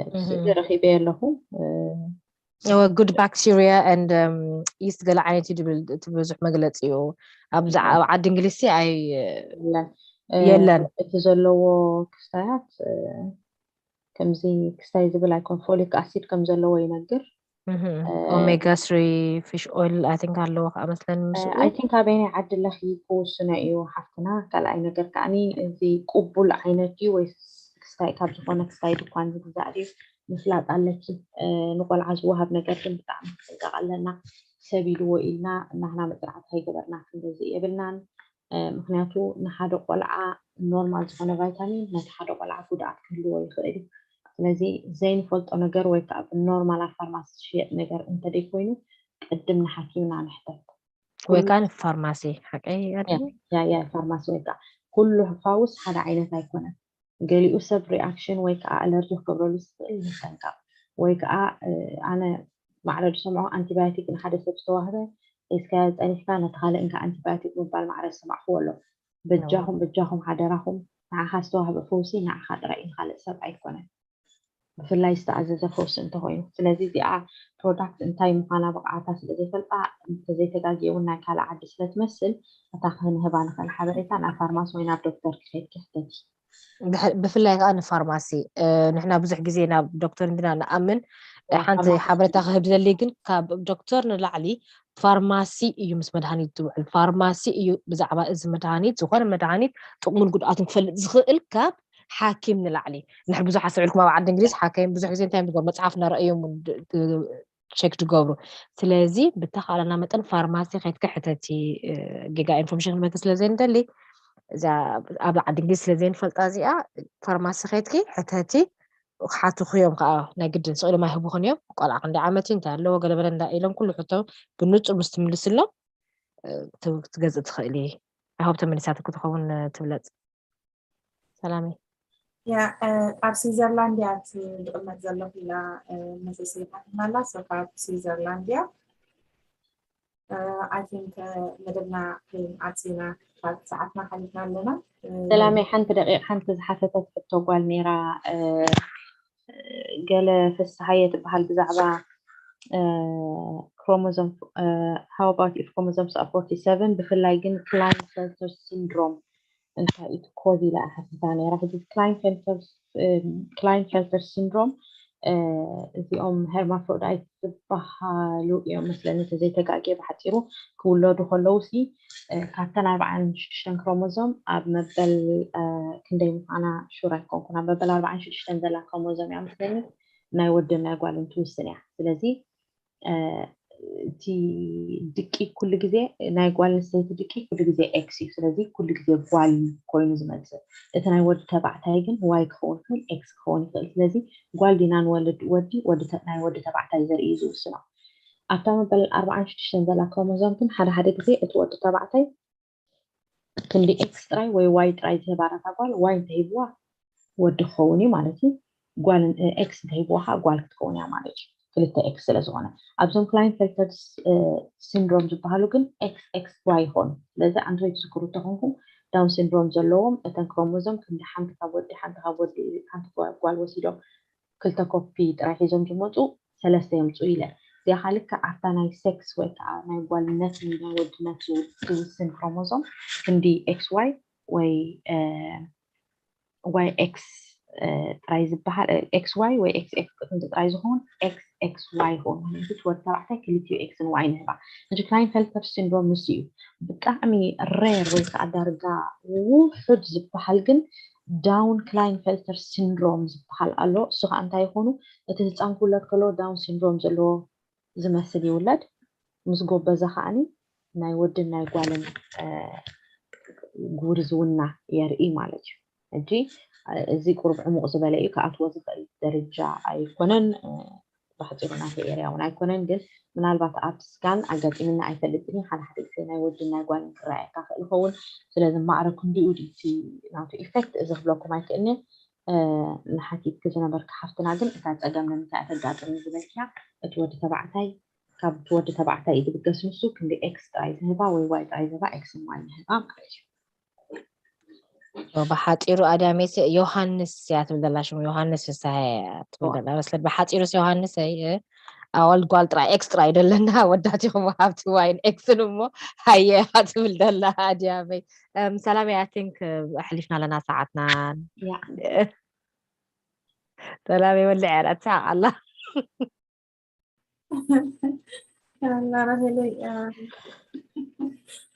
እቲ ስእሊ ረኺበዮ ኣለኹ እወ good bacteria and yeast ገለ ዓይነት እዩ ዝብል እቲ ብዙሕ መግለፂ እዩ ኣብ ዓዲ እንግሊዝ ሲ ኣይ የለን እቲ ዘለዎ ክስታያት ከምዚ ክስታይ ዝብል ኣይኮን ፎሊክ ኣሲድ ከም ዘለዎ ይነግር ኦሜጋ ስሪ ፊሽ ኦይል ኣይ ቲንክ ኣለዎ ከዓ መስለኒ ምስኡ ኣይ ቲንክ ኣበይናይ ዓዲ ኣለኺ ክውስኖ እዩ ሓፍትና ካልኣይ ነገር ከዓኒ እዚ ቅቡል ዓይነት እዩ ወይ ክስታይ ካብ ዝኾነ ክስታይ ድኳን ዝግዛእ ድዩ ምፍላጥ ኣለኪ ንቆልዓ ዝወሃብ ነገር ግን ብጣዕሚ ክጥንቀቕ ኣለና ሰብ ኢልዎ ኢልና ናህና መፅናዕቲ ከይገበርና ክንገዝእ የብልናን ምክንያቱ ንሓደ ቆልዓ ኖርማል ዝኾነ ቫይታሚን ነቲ ሓደ ቆልዓ ጉድኣት ክህልዎ ይኽእል እዩ ስለዚ ዘይንፈልጦ ነገር ወይ ከዓ ብኖርማል ኣብ ፋርማሲ ዝሽየጥ ነገር እንተደይኮይኑ ቅድም ንሓኪምና ንሕተት ወይ ከዓ ንፋርማሲ ሓቀይ ኣድኒ ያ ያ ፋርማሲ ወይ ከዓ ኩሉ ፋውስ ሓደ ዓይነት ኣይኮነን ገሊኡ ሰብ ሪኣክሽን ወይ ከዓ ኣለርጂ ክገብረሉ ዝኽእል ንጠንቀቕ ወይ ከዓ ኣነ ማዕረ ዝሰምዖ ኣንቲባዮቲክ ንሓደ ሰብ ዝተዋህበ ሒዝካዮ ፀኒሕካ ነቲ ካልእ እንካ ኣንቲባዮቲክ ምባል ማዕረ ዝሰማዕክዎ ኣሎ በጃኹም በጃኹም ሓደራኹም ንዓኻ ዝተዋህበ ፈውሲ ንዓኻ ጥራይ እዩ ንካልእ ሰብ ኣይኮነን ብፍላይ ዝተኣዘዘ ፈውሲ እንተኾይኑ ስለዚ እዚኣ ፕሮዳክት እንታይ ምዃና ብቕዓታ ስለ ዘይፈልጣ እንተዘይተጋግየ እውን ናይ ካልእ ዓዲ ስለ ትመስል እታ ክንህባ ንኽእል ሓበሬታ ናብ ፋርማሲ ወይ ናብ ዶክተር ክኸይድ ክሕተት እዩ ብፍላይ ከዓ ንፋርማሲ ንሕና ብዙሕ ግዜ ናብ ዶክተር እንዲና ንኣምን ሓንቲ ሓበሬታ ክህብ ዘሊ ግን ካብ ዶክተር ንላዕሊ ፋርማሲ እዩ ምስ መድሃኒት ዝውዕል ፋርማሲ እዩ ብዛዕባ እዚ መድሃኒት ዝኾነ መድሃኒት ጥቕሙን ጉድኣትን ክፈልጥ ዝኽእል ካብ ሓኪም ንላዕሊ ንሕ ብዙሕ ኣስተውዕልኩም ኣብ ዓዲ እንግሊዝ ሓኪም ብዙሕ ግዜ እንታይ እዮም ዝገብሩ መፅሓፍ እናረኣዮም ቸክ ትገብሩ ስለዚ ብተኻእለና መጠን ፋርማሲ ከይድኪ ሕተቲ ጌጋ ኢንፎርሜሽን ክመልክ ስለ ዘይንደሊ እዛ ኣብ ዓዲ እንግሊዝ ስለ ዘይንፈልጣ እዚኣ ፋርማሲ ከይድኪ ሕተቲ ሓትኹዮም ከዓ ናይ ግድን ስቕ ኢሎም ኣይህቡኽን እዮም ቆልዓ ክንደይ ዓመት እዩ እንታይ ኣለዎ ገለበለ እንዳ ኢሎም ኩሉ ሕቶ ብንፁር ምስ ትምልስሎም ትገዝእ ትኽእል እየ ኣሆብ ተመሊሳትኪ ትኸውን ትብለፅ ሰላመይ ያ ካብ ስዊዘርላንድ እያ ዝቕመጥ ዘለኹ ኢላ መሰሰይታትና ኣላ ካብ ስዊዘርላንድ እያ I think መደብና ከይንዓፅና ካብ ሰዓትና ሓሊፍና ኣለና ሰላመይ ሓንቲ ደቂቕ ሓንቲ ዝሓተተት ሕቶ ጓል ነይራ ገለ ፍስሃየ ትበሃል ብዛዕባ chromosome how about if chromosomes are forty seven ብፍላይ ግን ክላይንፌልተር ሲንድሮም እንታይ እዩ ኮዝ ኢላ ሓቲታ ነይራ ሕጂ ክላይንፌልተር ክላይንፌልተር ሲንድሮም እዚኦም ሄርማፍሮዳይት ዝበሃሉ እዮም መስለኒ ተዘይተጋግየ ብሓፂሩ ክውለዱ ከለዉ ሲ ካብተን ኣርባዓን ሽዱሽተን ክሮሞዞም ኣብ መበል ክንደይ ምዃና ሹር ኣይኮንኩን ኣብ መበል ኣርባዓን ሽዱሽተን ዘላ ክሮሞዞም እያ መስለኒ ናይ ወድን ናይ ጓልን ትውስን እያ ስለዚ እቲ ድቂ ኩሉ ግዜ ናይ ጓል ኣንስተይቲ ድቂ ኩሉ ግዜ ኤክስ እዩ ስለዚ ኩሉ ግዜ ጓል ኮይኑ ዝመፅእ እቲ ናይ ወዲ ተባዕታይ ግን ዋይ ክኸውን ይኽእል ኤክስ ክኸውን ይኽእል ስለዚ ጓል ዲና ንወልድ ወዲ ናይ ወዲ ተባዕታይ ዘርኢ እዩ ዝውስኖ ኣብታ መበል ኣርባዓን ሽዱሽተን ዘላ ክሮሞዞም ግን ሓደ ሓደ ግዜ እቲ ወዲ ተባዕታይ ክንዲ ኤክስ ጥራይ ወይ ዋይ ጥራይ ዝህባ ነታ ጓል ዋይ እንተሂብዋ ወዲ ክኸውን እዩ ማለት እዩ ጓል ኤክስ እንተሂብዋ ከዓ ጓል ክትከውን እያ ማለት እዩ ክልተ ኤክስ ስለ ዝኾነ ኣብዞም ክላይንፌልተር ሲንድሮም ዝበሃሉ ግን ኤክስ ኤክስ ዋይ ይኾኑ ስለዚ ኣንቶይ ትዝክሩ እንተኾንኩም ዳውን ሲንድሮም ዘለዎም እተን ክሮሞዞም ክንዲ ሓንቲ ካብ ወዲ ሓንቲ ካብ ወዲ ሓንቲ ጓል ወሲዶም ክልተ ኮፒ ጥራይ ሒዞም ዝመፁ ሰለስተ የምፅኡ ኢለ እዚኣ ከዓ ልክዕ ኣብታ ናይ ሴክስ ወይ ከዓ ናይ ጓልነት ናይ ወድነት ዝውስን ክሮሞዞም ክንዲ ኤክስ ዋይ ወይ ዋይ ኤክስ ጥራይ ዝበሃል ኤክስ ዋይ ወይ ኤክስ ኤክስ ክንዲ ጥራይ ዝኸውን ኤክስ ኤክስ ዋይ ይኸውን ማለት እቲ ወዲ ተባዕታይ ክልቲኡ ኤክስን ዋይ ንህባ እዚ ክላይንፌልተር ሲንድሮም ንሱ እዩ ብጣዕሚ ሬር ወይ ከዓ ዳርጋ ውሑድ ዝበሃል ግን ዳውን ክላይንፌልተር ሲንድሮም ዝበሃል ኣሎ እሱ ከዓ እንታይ ይኾኑ እቲ ህፃን ክውለድ ከለዎ ዳውን ሲንድሮም ዘለዎ ዝመስል ይውለድ ምስ ጎበዘ ከዓኒ ናይ ወድን ናይ ጓልን ጉርዝውና የርኢ ማለት እዩ ሕጂ እዚ ቁሩብ ዕሙቕ ዝበለ እዩ ክኣትዎ ዝኽእል ደረጃ ኣይኮነን ብሓፂሩ ናተይ ኤርያ እውን ኣይኮነን፣ ግን ምናልባት ኣብቲ ስካን ኣጋጢምና ኣይፈልጥን እዩ። ሓደ ሓደ ግዜ ናይ ወድን ናይ ጓልን ክረኣየካ ክእል ይኸውን። ስለዚ ማዕረ ክንድኡ ድዩ እቲ ናቱ ኢፌክት እዚ ክብለኩም ኣይክእልን። ንሓቲትኪ ዝነበርኪ ሓፍትና ግን እታ ፀገም ንምንታይ እተጋጥም ዝበልኪያ እቲ ወዲ ተባዕታይ ካብ እቲ ወዲ ተባዕታይ እዩ ዝብገስ። ንሱ ክንዲ ኤክስ ጥራይ ዝህባ ወይ ዋይ ጥራይ ዝህባ፣ ኤክስ ዋይ ዝህባ ማለት እዩ። ብሓፂሩ ኣድያሜት ዮሃንስ እያ ትብል ዘላ፣ ሽሙ ዮሃንስ ፍስሃ እያ ትብል ዘላ መስለኒ። ብሓፂሩስ ዮሃንስ ኣይ ኣዋልድ ጓል ጥራይ ኤክስ ጥራይ ደለና ወዳት ይኹም ሃብቲ ዋይን ኤክስን እሞ ሃየ እያ ትብል ዘላ ኣድያመይ። ሰላም፣ ኣይ ቲንክ ኣሕሊፍና ኣለና ሰዓትናን። ሰላም የወልዕ ያላ ትስሓቅ ኣላ። ራሄለይ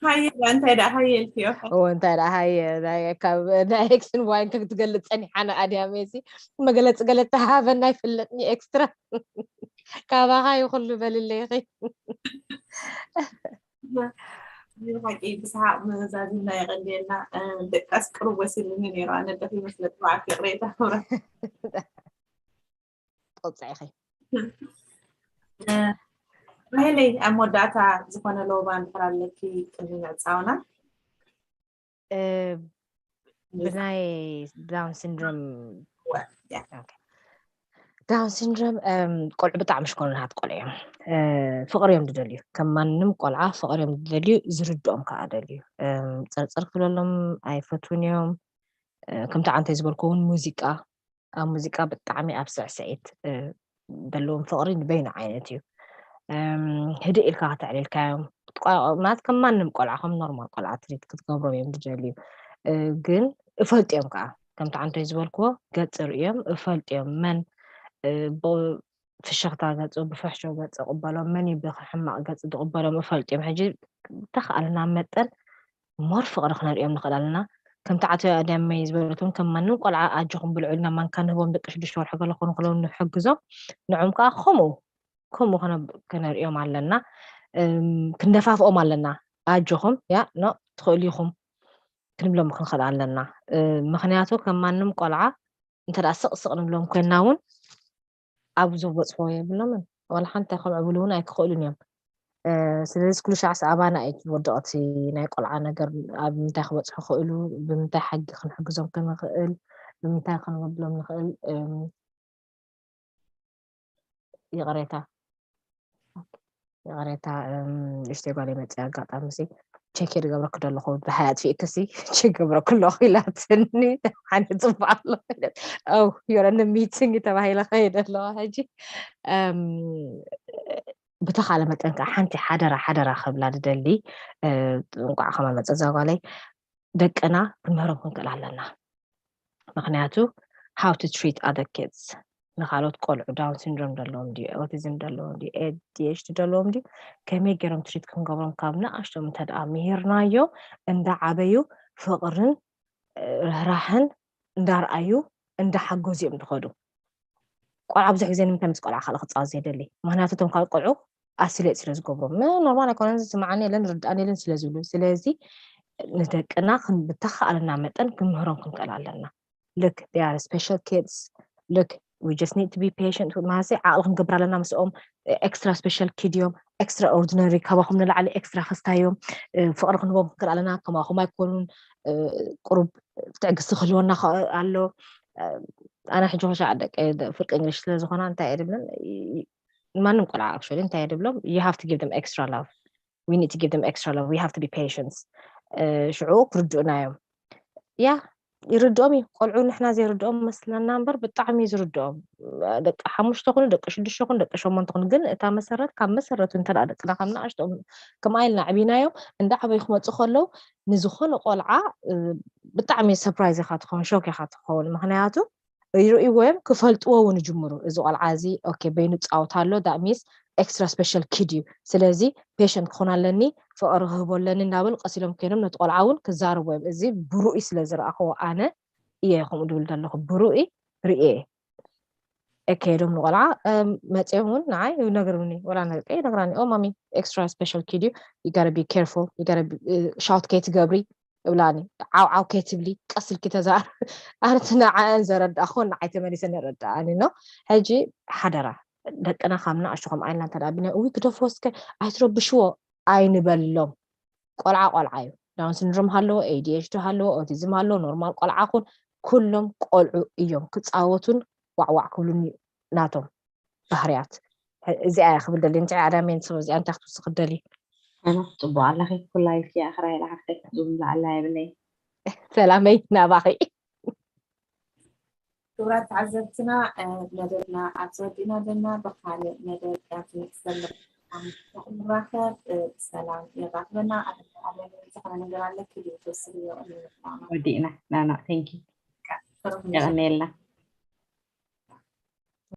ሃየ እንታይ ደኣ ሃየ ኢልክዮ? እዎ እንታይ ደኣ ሃየ፣ ናይ ኤክስን ዋይን ክትገልፅ ፀኒሓ ንኣድያመ ሲ መግለፂ ገለ ተሃበና ይፍለጥኒ ኤክስትራ። ካባኻ ይኹሉ በልለይኺ። ብሓቂ ብሰሓቅ መዛዚምና የቐንየልና። ደቃስ ቅሩብ ወሲድኒ ነይሩ። ኣነ ደኺ መስለጥ በዓልቲ ይቕሬታ ክብረት። ቆብፃ ኢኺ። ራሄለይ ኣብ መወዳእታ ዝኾነ ሎባ እንድሕር ኣለኪ ቅድሚ ምዕፃውና። ብናይ ዳውን ሲንድሮም ዳውን ሲንድሮም ቆልዑ ብጣዕሚ ሽኮንናት ቆልዑ እዮም። ፍቕሪ እዮም ዝደልዩ፣ ከም ማንም ቆልዓ ፍቕሪ እዮም ዝደልዩ፣ ዝርድኦም ከዓ ደልዩ። ፀርፀር ክብለሎም ኣይፈትውን እዮም። ከምቲ ዓንተይ ዝበልኩ እውን ሙዚቃ ኣብ ሙዚቃ ብጣዕሚ ኣብ ስዕስዒት ዘለዎም ፍቕሪ ንበይኑ ዓይነት እዩ። ህድእ ኢልካ ከተዕልልካዮም ማለት ከም ማንም ቆልዓ ከም ኖርማል ቆልዓ ትሪት ክትገብሮም እዮም ዝደልዩ። ግን እፈልጥዮም ከዓ ከምቲ ዓንቶይ ዝበልክዎ ገፂ ርእዮም እፈልጥዮም መን ብፍሽኽታ ገፁ ብፍሕሾ ገፁ ቅበሎም መን እዩ ብሕማቕ ገፁ ዝቕበሎም እፈልጥዮም። ሕጂ ብተኽኣልና መጠን ሞር ፍቕሪ ክነርእዮም ንኽእል ኣለና። ከምቲ ዓቶ ኣድያመይ ዝበለትውን ከም ማንም ቆልዓ ኣጆኹም ብልዑ ኢልና ማንካ ንህቦም ደቂ ሽዱሽተ ወርሒ ገለ ክኾኑ ከለዉ ንሕግዞም ንዖም ከዓ ከምኡ ከምኡ ከነርእዮም ኣለና። ክንደፋፍኦም ኣለና። ኣጆኹም ያ ኖ ትኽእሉ ኢኹም ክንብሎም ክንኽእል ኣለና። ምኽንያቱ ከም ማንም ቆልዓ እንተ ስቕስቕ ንብሎም ኮይና እውን ኣብ ዝበፅሕዎ የብሎምን። ዋላ ሓንቲ ከምዕብሉ እውን ኣይክኽእሉን እዮም። ስለዚ ኩሉ ሻዕስ ኣባና እዩ ወደቕቲ ናይ ቆልዓ ነገር ኣብ ምንታይ ክበፅሑ ክእሉ ብምንታይ ሓጊ ክንሕግዞም ክንኽእል ብምንታይ ክንወብሎም ንኽእል። ይቕሬታ ይቕሬታ ንእሽተይ ጓል መፅእ ኣጋጣሚ ሲ ቼክ የድገብረክ ደለኹ ብሃያ ኣጥፊእክሲ ቼክ ገብረክ ኣለኹ ኢላትኒ። ሓንቲ ፅቡቅ ኣሎ ው ዮረኒ ሚቲንግ ተባሂለ ከይደ ኣለዋ ሕጂ። ብተኻለ መጠን ከዓ ሓንቲ ሓደራ ሓደራ ከብላ ድደሊ። እንቋዕ ከማ መፀ እዛ ጓለይ ደቅና ክንምህሮም ክንክእል ኣለና። ምክንያቱ how to treat other kids ንካልኦት ቆልዑ ዳውን ሲንድሮም ደለዎም ድዩ ኦቲዝም ደለዎም ድዩ ኤዲኤችዲ ደለዎም ድዩ ከመይ ገይሮም ትሪት ክንገብሮም ካብ ንኣሽቶም እንተ ደኣ ምሂርናዮ እንዳዓበዩ ፍቕርን ርህራሕን እንዳርኣዩ እንዳሓገዙ እዮም ዝኸዱ። ቆልዓ ብዙሕ ግዜ ንምንታይ ምስ ቆልዓ ካልእ ክፃወት ዘይደሊ? ምክንያቱ እቶም ካልእ ቆልዑ ኣስሌጥ ስለ ዝገብሮም ኖርማል ኣይኮነን ዝስምዓኒ የለን ርድኣኒ የለን ስለ ዝብሉ ስለዚ ንደቅና ብተኻኣለና መጠን ክምህሮም ክንክእል ኣለና። Look they are special kids. Look we just need to be patient ማለት ዓቕሊ ክንገብር ኣለና ምስኦም። ኤክስትራ ስፔሻል ኪድ እዮም። ኤክስትራ ኦርዲነሪ ካባኹም ንላዕሊ ኤክስትራ ክስታዮም። ፍቕሪ ክንቦም ክንክእል ኣለና። ከማኹም ኣይኮኑን። ቁሩብ ትዕግስቲ ክህልወና ኣሎ። ኣነ ሕጂ ክሻዕ ደቂ ፍርቂ እንግሊሽ ስለ ዝኾና እንታይ እየ ድብለን ማንም ቆልዓ actually እንታይ እየ ድብሎም you have to give them extra love. We need to give them extra love. We have to be patience. ሽዑ ክርድኡና እዮም። ያ ይርድኦም እዩ ቆልዑ ንሕና ዘይርድኦም መስለና እምበር ብጣዕሚ እዩ ዝርድኦም። ደቂ ሓሙሽተ ኩኑ ደቂ ሽዱሽተ ኩኑ ደቂ ሸሞንተ ኩኑ ግን እታ መሰረት ካብ መሰረቱ እንተ ደቅና ካብ ንኣሽቶም ከምኣ ኢልና ዕቢናዮም እንዳ ዓበዩ ክመፁ ከለዉ ንዝኾነ ቆልዓ ብጣዕሚ ሰርፕራይዝ ኢኻ ትኸውን ሾክ ኢኻ ትኸውን ምክንያቱ ይርእይዎ እዮም ክፈልጥዎ እውን ይጅምሩ እዚ ቆልዓ እዚ ኦኬ በይኑ ፃወት ኣሎ that means extra special kid እዩ ስለዚ patient ክኾን ኣለኒ ፍቕሪ ክህቦ ኣለኒ እናበሉ ቀስ ኢሎም ከይዶም ነቲ ቆልዓ እውን ክዛረቡ እዮም እዚ ብሩእይ ስለ ዝረኣኽዎ ኣነ እየ ከምኡ ድብል ዘለኹ ብሩእይ ርእየ ከይዶም ንቆልዓ መፅኦም እውን ንዓይ ይነግርኒ ወላ ነርቀ ይነግራኒ ኦ ማሚ extra special kid እዩ you gotta be careful you gotta shout ከይትገብሪ እብላኒ ዓው ዓው ከይትብሊ ቀስ ኢልኪ ተዛር ኣንቲ ንዓኣን ዘረዳእኽወን ንዓይ ተመሊሰን የረድኣኒ ኖ ሕጂ ሓደራ ደቅና ካብ ንኣሽቱ ከምኣ ኢልና እንተ ደኣ ብና እዊ ግደፍዎ እስከ ኣይትረብሽዎ ኣይንበሎም። ቆልዓ ቆልዓ እዩ። ዳውን ሲንድሮም ሃለዎ፣ ኤ ዲ ኤች ዲ ሃለዎ፣ ኦቲዝም ሃለዎ፣ ኖርማል ቆልዓ ኩን ኩሎም ቆልዑ እዮም። ክጻወቱን ዋዕዋዕ ክብሉን እዩ ናቶም ባህርያት። እዚኣ እያ ክብል ደሊ። እንታይ ኣዳሜን ሰብ እዚኣ እንታይ ክትውስኽ ደሊ? ኣነ ጽቡቅ ኣለኺ። ኩላ ኢልኪ ኣኽራይ ለሓፍተይ ዝብላ ኣላ የብለይ። ሰላመይ ናባኺ። ክቡራት ተዓዘብትና፣ መደብና ኣብዚ ወዲና ዘለና። ብካልእ መደብ ዳግም ንራኸብ። ሰላም የራኽበና። ኣለም ዝኾነ ነገር ኣለኪ ትወስድዮ? ወዲእና ናና ቴንኪ የቐንየልና።